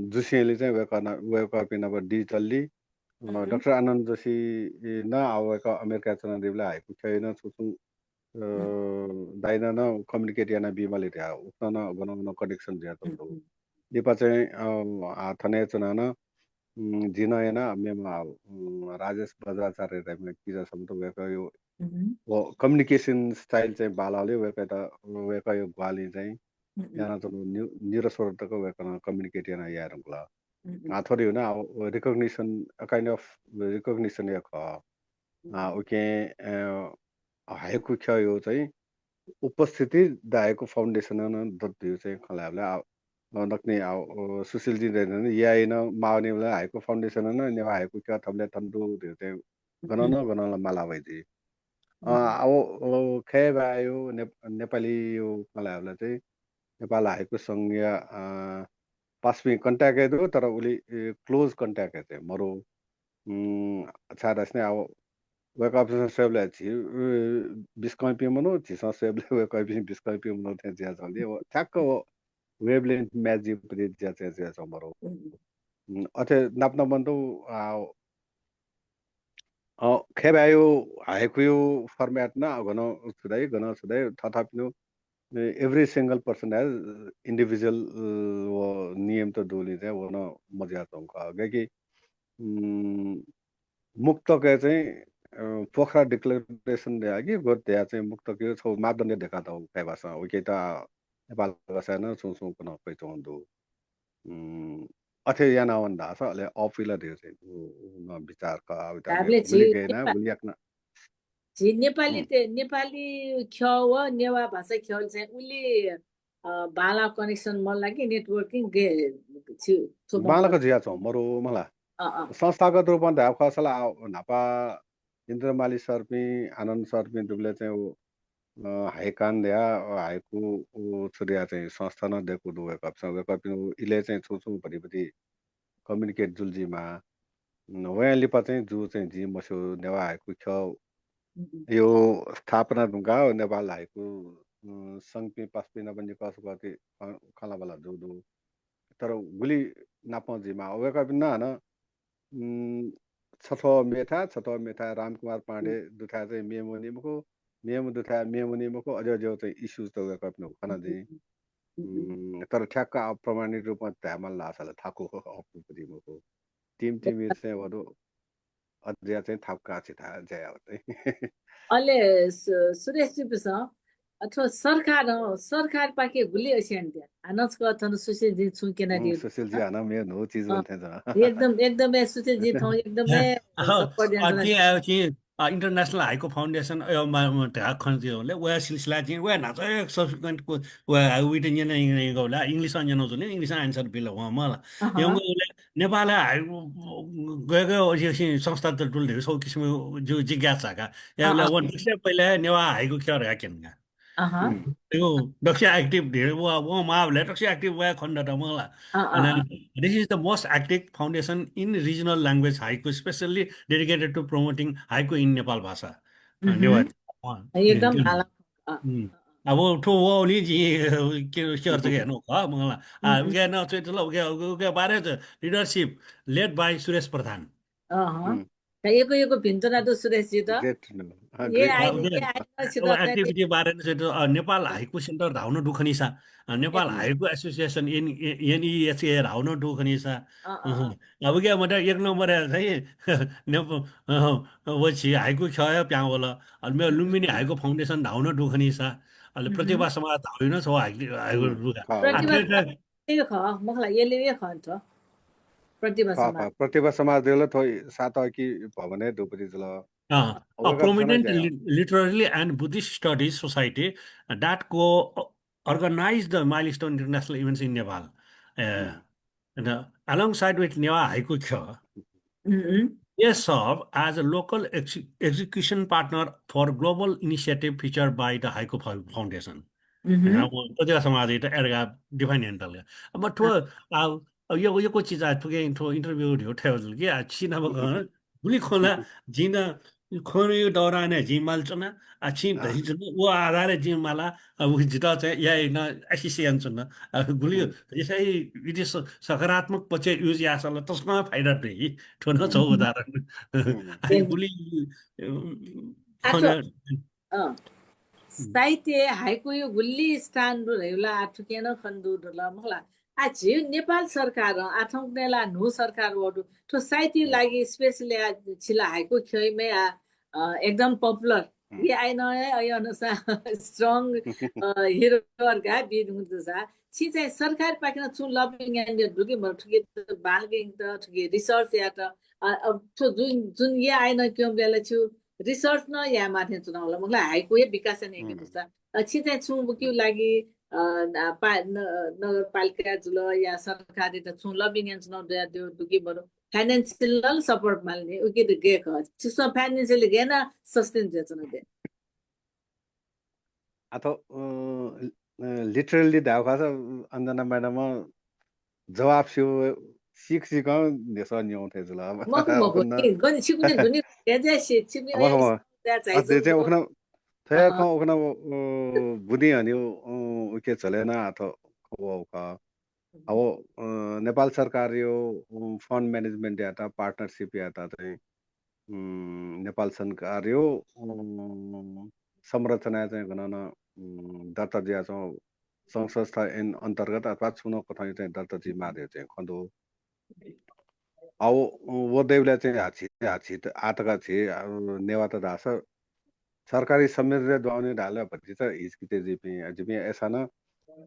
जुसेंलि चाहिँ वय्‌कः न-, वय्‌कःपिं नाप digitally, अ, उहुँ। डाक्टर आनन्द जोशी नं आ वय्‌कः अमेरिकाय् च्वनादीबलय् हाइकु ख्यःया नं छुं छुं, अ, उहुँ। दाइनं नं communicate यानाबीमाली धयाः उखुन्हु नं गनं गनं connection जुयाच्वंगु दु। उहुँ। लिपा चाहिँ, अ, आ, थन हे च्वनाः नं, उम्, जिं नं याना, मेम्ह, आ, उम्, राजेश बज्राचार्य धयाम्ह किजा छम्ह दु, वय्‌कःया उहुँ। व communication style चाहिँ बांलाःबलय् वय्‌कःयात, वय्‌कःया ग्वाहालिं चाहिँ उहुँ। यानाच्वंगु नि-, निरस्वर तक वय्‌कलं communicate याना याये धुंकल। उहुँ। आ, थ्व धइगु नं, आ, व recognition, a kind of recognition हे खः। आ, उहुँ। उकिं, अ, हाइकु ख्यःया चाहिँ उपस्थिति The Haiku Foundation नं दत धइगु चाहिँ खँ ल्हायेबलय् आ, अ, दकलय् आ, अ, सुशीलजीं धयाथें याये नं माःगु निबलय् हाइकु foundation नं नेवाः हाइकु ख्यः थुबलय् थन दु धइगु चाहिँ गनं उहुँ। नं गनं ला माला वइ जुइ। अ, उहुँ। आ, व, व खय् बाय् नेपा-, नेपालीया खँ ल्हायेबलय् चाहिँ नेपाल हाइकु संघया, अ, पासापिं contact हे दु, तर उलि, ए, close contact हे चाहिँ मरु। उम्, छाय्‌धाःसा नं आ, वय्‌कःपिन्सं स्वयेबलय् झी, उ, बिस्कंपिं मनू, झीसं स्वयेबलय् वय्‌कःपिं बिस्कंपिं मनू थें जुयाच्वंगु दु। व ठ्याक्क व wavelength match जुइपति जुया चाहिँ जुयाच्वंगु मरु। उम्। उम्, अथे नाप नापं तुं, आ, अ, खय्‌बाय्‌या हाइकुया format नं गनं छु दइ, गनं छु दइ, थःथःपिनिगु, ए, every single person has individual, अ, व नियमत दुगुलिं चाहिँ व नं मजुयाच्वंगु खः। गय्‌कि, उम्, मुक्तकय् चाहिँ, अ, पोखरा declaration धया कि गथे धया चाहिँ मुक्तकय् छगू मापदण्ड दय्‌कातःगु खय्‌बासं। उकियात नेपाल भाषाय् नं छुं छुं कनं कयाच्वंगु दु। उम्, अथे यानावन धाःसा अले अःपुइ ला धइगु चाहिँ उ, उ नं बिचाः खः। अले गुलि गय् याना, गुलि याकनं झी नेपाली हुँ। ते, नेपाली ख्यः व नेवाः भाषा ख्यःया चाहिँ उलि, अ, बांलाः connection मल्ला कि networking गय् छि, छु बांलाक जुयाच्वं, मरु मला। अँ, अँ। संस्थागत रूपं धायेगु खःसा ला आ, न्हापा इन्द्र माली सरपिं, आनन्द सरपिं दुबलय् चाहिँ उ, अ, हाइकान धया, अ, हाइकु उ छु धया चाहिँ संस्था नं दय्‌कूगु दु वय्‌कःपिन्सं। वय्‌कःपिं उ इलय् चाहिँ छुं छुं भतिभति communicate जुल जुइमाः। उम्, वयां लिपा चाहिँ जु चाहिँ जिं मस्यू, नेवाः हाइकु ख्यःया स्थापना धुंकाः नेपाल हाइकु, उम्, संघपिं पासापिं नाप निकः स्वकः ति खँ, खँल्हाबल्हा जूगु दु। तर गुलि नापं जुइमाः। वय्‌कःपिं नं हानं, उम्, छथ्वः मेथाय्, छथ्वः मेथाय् रामकुमार पाण्डे दुथाय् चाहिँ मेम्ह वनी मखु, मेम्ह दुथाय् मेम्ह वनी मखु, अज्याः अज्याः चाहिँ issues त वय्‌कःपिनिगु खना जुइ। उम्, तर ठ्याक्क अब प्रमाणित रूपमा धायेमाल धाःसा ला थाकु अःपु दइ मखु। Team team चाहिँ व दु, अज्याः चाहिँ थाकु काः छिथाय् ज्या याः चाहिँ। अले सु-, सुरेशजुपिसं अथवा सरकारं, सरकारपाखें गुलि असियान दया। हानं छकः थन सुशीलजुं छुं क्यनादिल। उम्, सुशीलजु हानं मेगु न्हू चिज अँ, वने थें च्वं। एकदम, एकदमै सुशीलजु थौं एकदमै अँ, support याना अ, च्वना। जिं आयो कि, अ, International Haiku Foundation, अ, मा, मा, धकाः खँ जुइ हले, वया सिलसिला जिं, वया न्हाचः subsequent को, व, व, उइत न्यना, न्यना, न्यना, English मा न्यना जुल, English मा answer बिल, वं मला। अहँ। यंगु हले, नेपालय् हाइकु गय् गय् अझ संस्था त दुल धइगु छगू किसिमं जि जिज्ञासा का। अँ, याबलय् अँ। वं दक्वस्यां पहिले नेवाः हाइकु ख्यः धकाः क्यन का। अहँ। हम्म। त्यो दक्वस्यां active धइगु व, वं माःबलय् दक्वस्यां active वया खने दत मला। अँ, अँ, अँ। And this is the most active foundation in regional language haiku, specially dedicated to promoting haiku in Nepal भाषा। हम्म। नेवाः। अँ, एकदम एकदम। भाला। अँ। हम्म। अब थ्व वःगुलिं जिं के, के अर्थ के हेर्नु खः, मला। आ, हम्म। उके नं च्वय् जुल, उके, उके, उके बारे leadership led by सुरेश प्रधान। अहँ। हम्म। त यक्व यक्व भिंतुना दु सुरेशजुयात। Great to know। हाँ, ये great to know। आइने, ये आइने अब छितः activity बारे नं च्वय् जुल, अ, नेपाल हाइकु center धाःगु नं दु खनी सा, अ, नेपाल हाइकु association, एन-, ए-, एनइएचए धाःगु नं दु खनी सा। अँ, अँ, अहँ। अँ। अब उके मतलब एक नम्बर हे चाहिँ नेप-, अहँ, व झी हाइकु ख्यः हे पिहां वल। अले मेगु लुम्बिनी हाइकु foundation धाःगु नं दु खनी सा। अले प्रतिभा समाज धाःगु नं छगू हाइकु, हाइकु दु का। प्रतिभा आ, थ्व, थ्व, ए खः, मखु ला, यलय् हे खः थ्व। प्रतिभा खः, समाज। खः। प्रतिभा समाज देउल थ्व सातःकी भवनय् दुपति जुल। अँ, a prominent li-, literary and Buddhist studies society that co-, organize the milestone international events in Nepal। A, and, uh, alongside with Newah हाइकु ख्यः, they serve as a local ex-, execution partner for global initiative featured by the Haiku Fou-, Foundation। हम्म। प्रतिभा समाज त एरगा define यानातल का। अब थ्व, आ, अब यक्व, यक्व चिज आ, थुके थ्व interview धइगु थथे जुल कि, आ, छि नाप खँ, गुलि खँ ला, जिं नं खँया दौरानय् जिं मालाच्वना, आ, छिं धयाच्वना, व आधारय् जिं माला, आ, व जितः चाहिँ याये नं assist यानाच्वन। आ, गुलि, यसै यदि स-, सकारात्मक पक्षय् use याःसा ला तसकं फाइदा दइ। थ्व नं छगू उदाहरण। आ, गुलि, अ, खँ नं अँ। साहित्य हाइकुया गुलि स्थान दु धइगु ला आ थुके नं खने दु धुल, मखु ला। आ झी नेपाल सरकारं आ थौंकन्हय् ला न्हू सरकार वःगु दु। थ्व साहित्यया लागि specially आ छि ला हाइकु ख्यःया म्ये आ, अ, एकदम popular। हम्म। ये आइनं हे अय् अनुसार strong, अ, hero का बी धुंकूसा। छि चाहिँ सरकारपाखें छुं lobbying यानादिल दु कि मखु, थुके बांलाक यंकेत, थुके research यायेत, अ, अब थ्व जुन, जुन ये आइनं क्यंबलय् ला छु research नं यायेमाः थें च्वनावल, मखु ला, हाइकुया विकास याना यंकेत। हम्म। अ, छि चाहिँ छुं उकिया लागि, अ, न-, पा-, न-, नगरपालिका जुल या सरकारयात छुं lobbying यानाच्वनागु दु, दु, दु कि मरु, financial support माल नि, उके त गय् खः। छिसं financially गय् याना sustain जुयाच्वनागु दु? आ थ्व, अ, अ, literally धायेगु खःसा, अञ्जना madam-ं जवाफ स्यू, सीक सीकं न्ह्यसः न्यं थें जुल। मखु, मखु, छि गन छिकु नि दुने गय् ज्या से, छिकु मखु, मखु। अझ चाहिँ उखन, थ्व हे खँ उखन, अ, बुदिं हनेगु, अ, उके झ्वलय् नं आ थ्व खँ वःगु खः। अब, अ, नेपाल सरकारया, अ, fund management यात, partnership यात चाहिँ उम्, नेपाल सरकारयो, उम्, संरचनाय् चाहिँ गनं नं, उम्, दर्ता जुयाच्वंगु संघ संस्था ऐन अन्तर्गत अथवा छुं नं कथंयु चाहिँ दर्ता जुइमाः धइगु चाहिँ खँ दु। अ, व, व दइबलय् चाहिँ हाछि, हाछि त, आः तक झी, अ, नेवाःत धाःसा सरकारी संयन्त्रय् दुहां वनी धाःसा भतिचा हिचकिचाय् जुइपिं, अ, जुइपिं अय्‌सां नं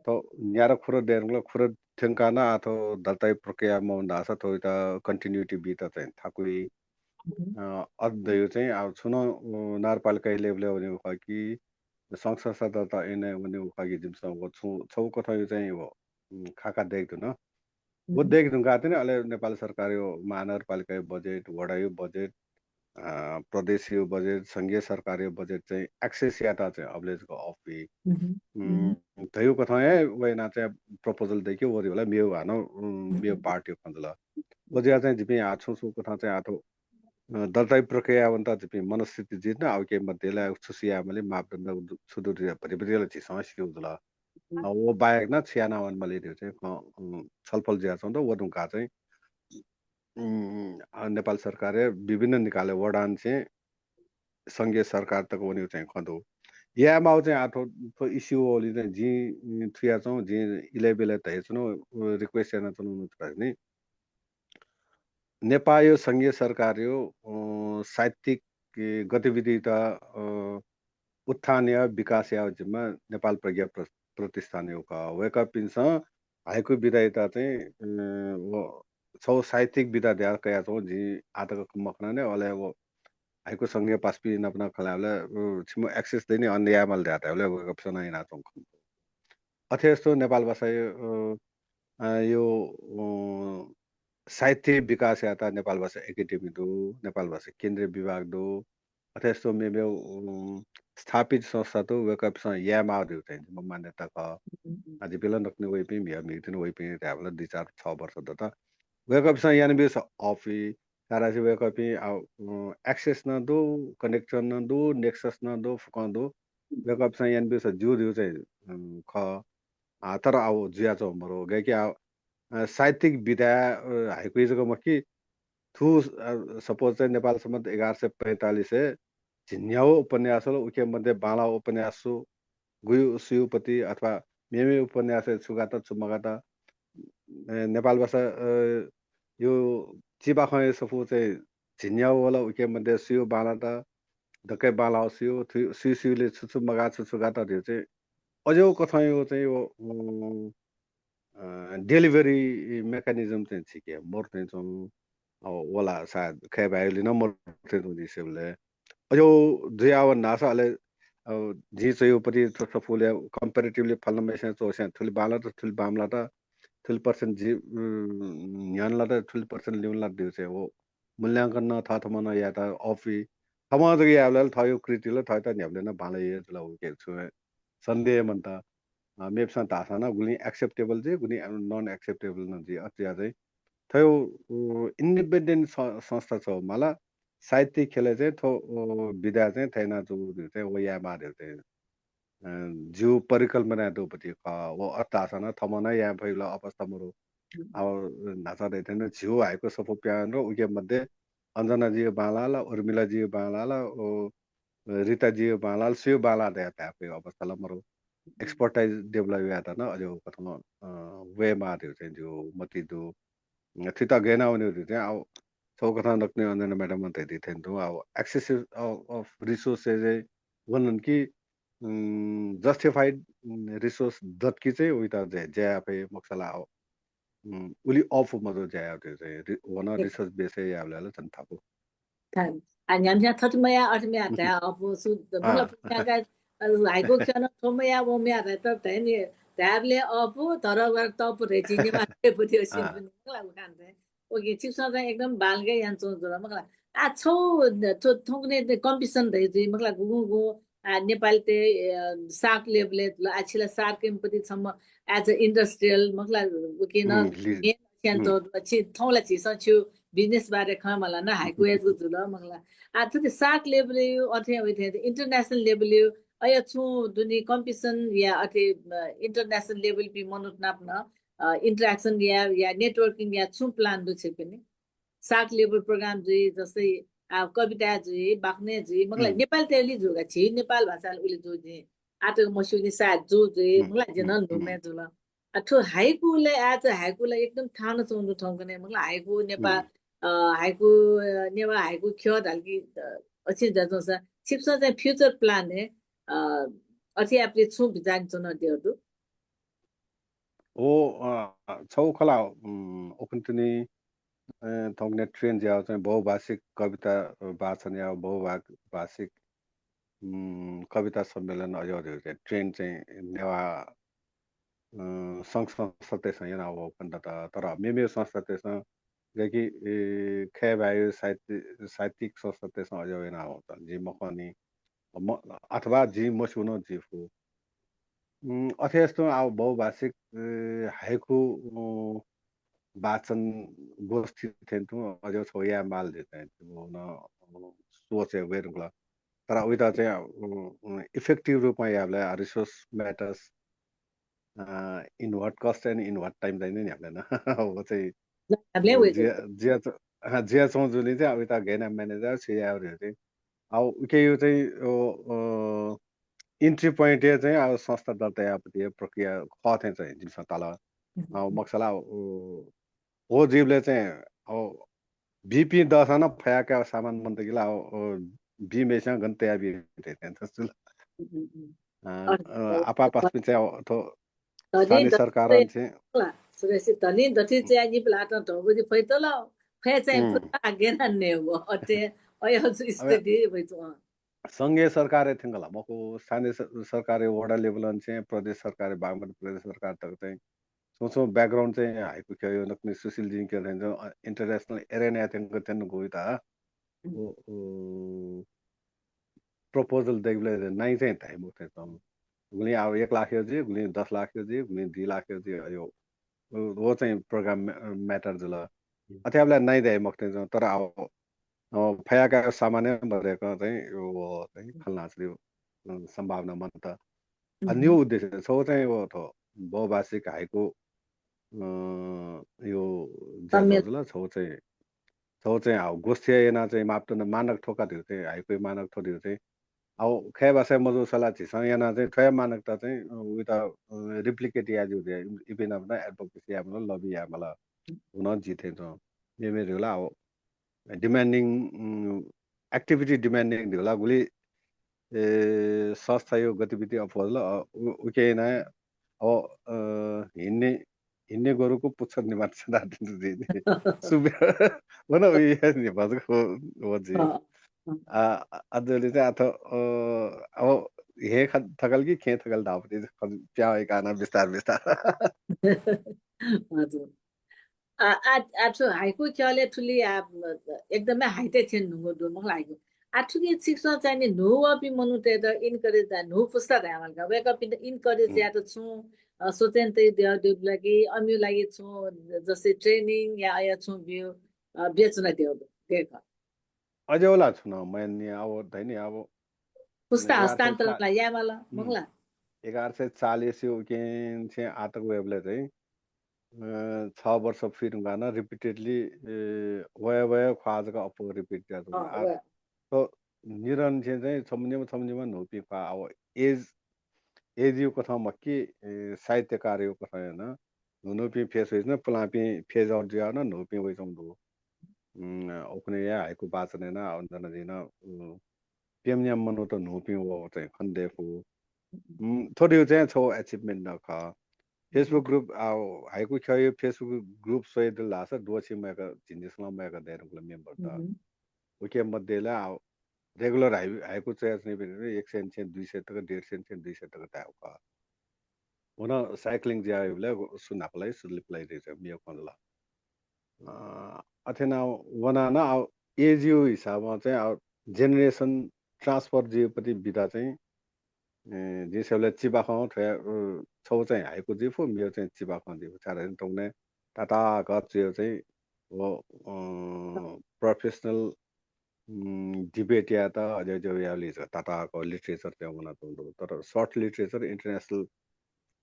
थ्व न्यादँ खुदँ दये धुंकल, खुदँ थ्यंकाः नं आः थ्व दर्ताया प्रक्रिया मवं धाःसा थ्वयात continuity बीत चाहिँ थाकुइ। अ, अथे धइगु चाहिँ आः छुं नं, अ, नगरपालिका level-य् वनेगु खः कि, संघ संस्था दर्ता ऐनय् वनेगु खः कि जिमिसं व छुं छगू कथंयु चाहिँ व, उम्, खाका दयेके धुन। व दयेके धुंकाः तिनि अले नेपाल सरकारयो महानगरपालिकायो budget, वडायो budget, अ, प्रदेशयो budget, संघीय सरकारयो budget चाहिँ access यायेत चाहिँ अबलय् जक अःपुइ। उम्, धइगु कथं हे व यानाः चाहिँ proposal दयेके वःगु जुल, मेगु हानं, उम्, मेगु part-यो खँ जुल। व जुयाः चाहिँ जिपिं आः छुं छुं कथं चाहिँ आः थ्व, अ, दर्ताया प्रक्रिया वनेत जिपिं मनस्थिति जुइत नं आः उके मध्ये ला छु छु यायेमाली, मापदण्ड छु दु धइगु भतिभति ला झीसं स्यू जुल। अ, व बाहेक नं छु याना वनेमाली धइगु चाहिँ खँ, अ, छलफल जुयाच्वंगु दु। व धुंकाः चाहिँ, उम्, अ, नेपाल सरकारया विभिन्न निकायया वडांनिसें संघीय सरकार तक वनेगु चाहिँ खँ दु। यायेमाःगु चाहिँ आः थ्व, थ्व issue वःगुलिं चाहिँ जिं, उम्, थुयाच्वं, जिं इलय् ब्यलय् धयाच्वना, अ, request यानाच्वना छु धाःसा नि, नेपाःयो संघीय सरकारयो, अ, साहित्यिक, ए, गतिविधित, अ, उत्थान यायेगु, विकास यायेगु जिम्मा नेपाल प्रज्ञा प्र-, प्रतिष्ठानयो खः। वय्‌कःपिन्सं हाइकु विधायात चाहिँ, अ, व छगू साहित्यिक विधा धयाः कयाच्वंगु जिं आः तक मखना नि, अले व हाइकु संघया पासापिं नाप नं खँ ल्हायेबलय्, अ, छिमिगु access दइ नि, अन यायेमाल धयाः धायेबलय् वय्‌कःपिन्सं नं यानाच्वंगु खः। अथे हे तुं नेपाल भाषायो, अ, अ, यो, अ, साहित्य विकास यायेत नेपाल भाषा एकेडेमी दु, नेपाल भाषा केन्द्रीय विभाग दु, अथे हे तुं मेमेगु, अ, स्थापित संस्था दु, वय्‌कःपिन्सं यायेमाःगु धइगु चाहिँ जिमिगु मान्यता खः। अ, जिपिं ला नकतिनि वइपिं, म्हिगः म्हिगः तिनि वइपिं धायेबलय् दुई चार छ वर्ष दत। वय्‌कःपिन्सं यानाब्यूसा अःपुइ, छाय्‌धाःसा वय्‌कःपिं, अ, अ, access नं दु, connection नं दु, nexus नं दु, फुक्कं दु। वय्‌कःपिन्सं यानाब्यूसा ज्यू धइगु चाहिँ, अ, खः। अ, तर आः व जुयाच्वंगु मरु। गय्‌कि आः, अ, साहित्यिक विधा, अ, हाइकुइ जक मखु कि, थ्व, अ, suppose चाहिँ नेपाल संवत् एघार सय पैंतालिसय् झिंन्यागू उपन्यास वल, उके मध्ये बांलाःगु उपन्यास छु, गुयु सुयु पति अथवा मेमेगु उपन्यासय् छु गात, छु मगात, अ, नेपाल भाषा, अ, यो चिबाखंया सफू चाहिँ झिंन्यागू वल, उके मध्ये सुयु बांलात, दकलय् बांलाःगु सुयु, थुइ-, सुयु सुयुले छु छु मगाः, छु छु गात धइगु चाहिँ अज्याःगु कथंयो चाहिँ व, अ, अ, delivery mechanism चाहिँ छिके मरु थें च्वं, अ, वला सायद खय् भाय्‌गुलिं नं मरु थें च्वं जिं स्वयेबलय्। अज्याःगु जुयावन धाःसा अले, अ, जिं च्वयागु पति थ्व सफूलय् comparatively फलानाम्हय्‌सिनं च्वःसां थुलि बांलात, थुलि बांमलात, थुलि percent जि, उम्, न्ह्यःने लात, थुलि percent लिउने लात धइगु चाहिँ व मूल्यांकन नं थःथम्हं नं यायेत अःपुइ। थम्हं जक यायेबलय् ला थःगु कृति ला थःत न्ह्याबलें नं बांलाइ हे जुल, उके छुं हे सन्देह मन्त। अ, मेपिसं धाःसां नं गुलिं acceptable जुइ, गुलिं non acceptable नं जुइ। अथे जुयाः चाहिँ थ्व, अ, independent स-, संस्था छगू माल, साहित्य ख्यलय् चाहिँ थ्व, अ, विधा चाहिँ थथे यानाच्वंगु धइगु चाहिँ व यायेमाः धइगु चाहिँ, अ, जिगु परिकल्पना दु पति खः। व अथे धाःसां नं थम्हं नं याये फइगु ला अवस्था मरु। अ, न्हाचः धयाथें नं झिगू हाइकु सफू पिहां वनेगु, उके मध्ये अञ्जनाजीया बांलाः ला, उर्मिलाजीया बांलाः ला, अ, रिताजीया बांलाः ला, सुया बांलाः धयाः धाये फइगु अवस्था ला मरु। Expertise develop यायेत नं अज्याःगु कथं, अ, वयेमाः धइगु चाहिँ जिगु मति दु। अ, थुइत गय् याना वनेगु धइगु चाहिँ आः छगू कथं नकतिनि अञ्जना madam-ं धयादी थें तुं आः access of, of resources-य् वनेधुन कि, उम्, justified, उम्, resource दत कि चाहिँ उइत ज्या, ज्या याये फइ मखुसा ला आः उम्, उलि अःपु मजू ज्या यायेत चाहिँ रि-, व नं research base-य् यायेबलय् ला झन थाकु। आ, न्ह्याम्हस्यां थथे मयाः, अथे मयाः धाये अःपु, सु-, मतलब, हाइकु ख्यलं थ्व मयाः, व मयाः धाये, तर धाये नि, धायेबलय् अःपु, धरोहर तःपु धइगु झी नेवाः थें पति सिल पनि, मखु ला, उखान धाये। OK, छिकपिसं चाहिँ एकदम बांलाक यानाच्वंगु जुल, मखु ला। आ, छगू, थ्व, थौंकन्हय् competition धइगु जुइ, मखु ला, गुगुं गुगुं आ, नेपालतय्, अ, SAARC level-य् जुल, आ, छि ला SAARC-या पति छम्ह as a industrial, मखु ला, उकिं नं main च्यान्चौ दु, छि थौं ला झीसं छिगु business बारे खँ मला नं हाइकु हे जु-, जुल, मखु ला। आ, थथे SAARC level-य् अथे वइ थें international level-य् अज्याःगु छुं दुने competition या अथे, अ, international level-पिं मनूत नाप नं, अ, interaction या, या networking या छुं plan दु छिकपिनि? SAARC level program जुइ, जस्तै आ, कविता जुइ, बाखनय् जुइ, मखुला, नेपाल तय्‌लि जू का, झी नेपाल भाषालि उलि जू, जिं आतक मस्यूनि सायद जू जुइ, मखुला, जिं नं नुगलय् जुल। आ, थ्व हाइकुलय् आः चाहिँ हाइकुलय् एकदम थाहां नं च्वंगु दु थौंकन्हय्, मखुला, हाइकु नेपाल, अ, हाइकु, अ, नेवाः हाइकु ख्यः धाल कि, अ, अथे जुयाच्वंसा, छिकपिसं चाहिँ future plan-य्, अ, अथे यायेगु छुं बिचाः च्वनादियागु दु? ओ, अ, छगू खला, उम्, उखुन्हु तिनि, अ, थौंकन्हय् trend जुयाः चाहिँ बहुभाषिक कविता, अ, वाचन या बहुभा-, भाषिक, उम्, कविता सम्मेलन अज्याःगु चाहिँ trend चाहिँ नेवाः, अ, संघ संस्थातय्‌सं यानावःगु खनेदत। तर मेमेगु संस्थातय्‌सं, गय्‌कि, ए, खय् भाय्‌या साहित्य, साहित्यिक संस्थातय्‌सं अज्याःगु यानावःगु त जिं मखंनि। म-, अथवा जिं मस्यू नं जुइफु। उम्, अथे यासें तुं आः बहुभाषिक, ए, हाइकु, उम्, वाचन गोष्ठी थें तुं अज्याःगु छगू यायेमाल धइथें तुं नं, उम्, सोच हे वये धुंकल। तर उइत चाहिँ, उम्, उम्, effective रूपं यायेबलय् resource matters, a, in what cost and in what time चाहिँ नि न्ह्याबलें नं। व चाहिँ, न्ह्याबलें वइ जुया, जुया, अ, जुयाच्वंगु जुलिं चाहिँ अब उइत गय् याना manage याये, छु याये धइथें। अब उकिया चाहिँ, अ, अ, entry point हे चाहिँ अब संस्था दर्ता यायेपति प्रक्रिया खः थें चाहिँ जिमिसं ताल। अ, मखुसा ला, अ, व जुइबलय् चाहिँ, अ, बीपिं दःसां नं फयाकाः सामान मन्त कि ला, अ, बीम्हेसिनं गन तयाबी धइथें त जुल। उम्, उम्, उम्। अ, अ, अ, आपाः पासापिं चाहिँ अ, थ्व धनी स्थानीय दथुइ सरकारं चाहिँ, ला, सुरेश, धनी दथुइ चाहिँ जिपिं ल्हातं धौबुदी फैतल, फय् चाहिँ फुता गेना नेव, अथे, अय् जु स्थिति वइतु, अँ। संघीय सरकारय् थ्यंकल मखु, स्थानीय स-, सरकारय् वडा level-नं चाहिँ प्रदेश सरकारय्, बागमती प्रदेश सरकार तक चाहिँ छुं छुं background चाहिँ हाइकु ख्यःया नकतिनि सुशीलजीं क्यं थें चाहिँ, अ, international arena-य् थ्यंक थ्यंगु वइत। व, व proposal दइबलय् नाइ चाहिँ धाइ मखु थें च्वं। गुलिं अब एक लाखया जुइ, गुलिं दस लाखया जुइ, गुलिं दुई लाखया जुइ, अय्, व चाहिँ program ma-, matter जुल। अथे याबलय् नाइ धाइ मखु थें च्वं, तर अब, अ, फयाकाः सामान हे मदय्‌कं चाहिँ व चाहिँ खँ ल्हानाच्वनेगु, अ, सम्भावना मन्त। आ, न्यू उद्देश्य छगू चाहिँ व थ्व बहुभाषिक हाइकु, अ, यो ज्याझ्वः जुल, छगू चाहिँ, छगू चाहिँ हाउ गोष्ठी याना चाहिँ मापदण्ड मानक थ्व का धइगु चाहिँ, हाइकुया मानक थ्व धइगु चाहिँ। अब खय् भाषाय् मजूसा ला झीसं याना चाहिँ थ्वया मानकता चाहिँ, अ, उइत, अ, replicate याये ज्यू धइगु, इपिं नाप नं advocacy यायेमाल, lobby यायेमाल। व नं जुइ थें च्वं। मेमेगु ला अब demanding, उम्, activity demanding धइगु ला गुलि, ए, संस्थाया गतिविधि अप्वः जुल, अ, उ-, उकिं याना, अ, अ, हिँड्ने, हिँड्ने गोरुको पुच्छर निमार्णा धाःथें जुइ नि। सुबे-, व नं उया निभाजक व जुइ। अँ, अँ। आ, अ, अझ ले चाहिँ आः थ्व, अ, अब हे खँ थकल कि खेँ थकल धाःपति प्याहां वय्‌काः नं बिस्तार बिस्तार। हजुर। आ, आ, आ, थ्व हाइकु ख्यलय् थुलि आ, एकदमै हाइटे थें न्हूगु दु, मखु ला हाइकु। आ, थुकी छिकपिसं चाहिँ नि न्हू वःपिं मनूतय्‌त encourage याये, न्हू पुस्ता धायेमाल का। वय्‌कःपिन्त encourage यायेत छुं, अ, सोचय् तयाः द्यः दु ला कि अमिगु लागि छुं जस्तै training या अय् छुं ब्यू, अ, बियाच्वनादियागु दु, गय् खः? अज्याःगु ला छुं नं मयानि, अब धाइ नि, अब पुस्ता हस्तान्तरण ला यायेमाल, मखु ला? एघार सय चालिस या उकें छेँ आः तक वयेबलय् चाहिँ, अ, छ वर्ष फुइ धुंकाः नं repeatedly, ए, वये वये ख्वाः जक अप्वः repeat जुयाच्वन। अँ, आ, वये। थ्व निरन्तर छेँ चाहिँ छम्ह निम्ह छम्ह निम्ह न्हूपिं ख्वाः। अब age, age या कथं मखु कि, ए, साहित्यकारया कथं याना न्हू न्हूपिं phase वइच्वन, पुलांपिं phase out जुयाः नं न्हूपिं वइच्वंगु दु। उम्, उखुन्हुया हाइकु वाचन याना, अ, नं जिं नं, उम्, प्यम्ह न्याम्ह मनूत न्हूपिं वः चाहिँ खने दयेफु। उम्, थ्व धइगु चाहिँ छगू achievement नं खः। Facebook group, आ, हाइकु ख्यःया Facebook group स्वये दु धाःसा द्वःछि मय्‌क झिंनिसलं मय्‌क दये धुंकल member त। उके मध्ये ला, आ, regular हाइ-, हाइकु च्वयाच्वनीपिं एक सय निसें दुई सय तक, डेढ सय निसें दुई सय तक धायेगु खः। व नं cycling जुया वइबलय् सु न्हापा लाइ, सु लिपा लाइ धइगु चाहिँ मेगु खँ जुल। अ, अथे याना वना नं अब age या हिसाबं चाहिँ अब generation transfer जुइपति विधा चाहिँ, ए, जिं स्वयेबलय् चिबाखं थ्वया, अ, छगू चाहिँ हाइकु जुइफु, मेगु चाहिँ चिबाखं जुइफु। छाय्‌धाःसा थौंकन्हय् ताताक च्वयेगु चाहिँ व, अ, professional, उम्, debate यायेत अज्याःगु याःबलय् ताताक literature चाहिँ वनाच्वंगु दु। तर short literature international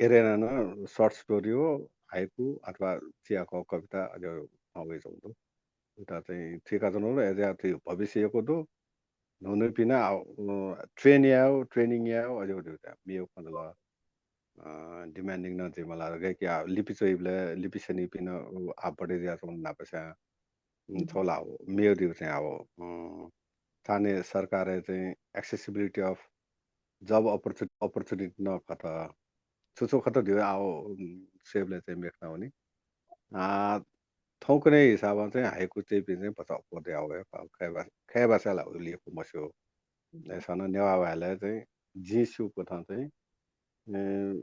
arena नं short story हो, हाइकु अथवा चिबाखं कविता अज्याःगु वइच्वंगु दु। उता चाहिँ थुइकाच्वनागु, अय्‌जुयाः थुइ भविष्य यक्व दु। न्हून्हूपिं नं, अ, train यायेगु, training यायेगु, अज्याःगु दु, मेगु खँ जुल। अ, demanding नं जुइ माल। गय्‌कि आः लिपि च्वइबलय् लिपि स्यनीपिं नं, उ, आः बढे जुयाच्वंगु नापस्यां, उम्, उम्। थ्व ला मेगु दिगु चाहिँ आः, अ, स्थानीय सरकारय् चाहिँ accessibility of job opportu-, opportunity नं खत। छु छु खत दिगु आः, उम्, स्वयेबलय् चाहिँ मेखना वनी। आ, थौंकन्हय् हिसाबं चाहिँ हाइकु च्वइपिं चाहिँ भचा अप्वः दयावः हे खः। खय् भा-, खय् भाषाय् ला उलि यक्व मस्यू। अय्‌सां नं नेवाः भाय् ला चाहिँ जिं स्यूकथं चाहिँ, अ,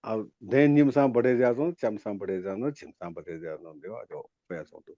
अब दँय् निम्हसां बढे जुयाच्वं, च्याम्हसां बढे जुयाच्वं, झिम्हसां बढे जुयाच्वं, द्यः, अज्याःगु च्वयाच्वंगु दु।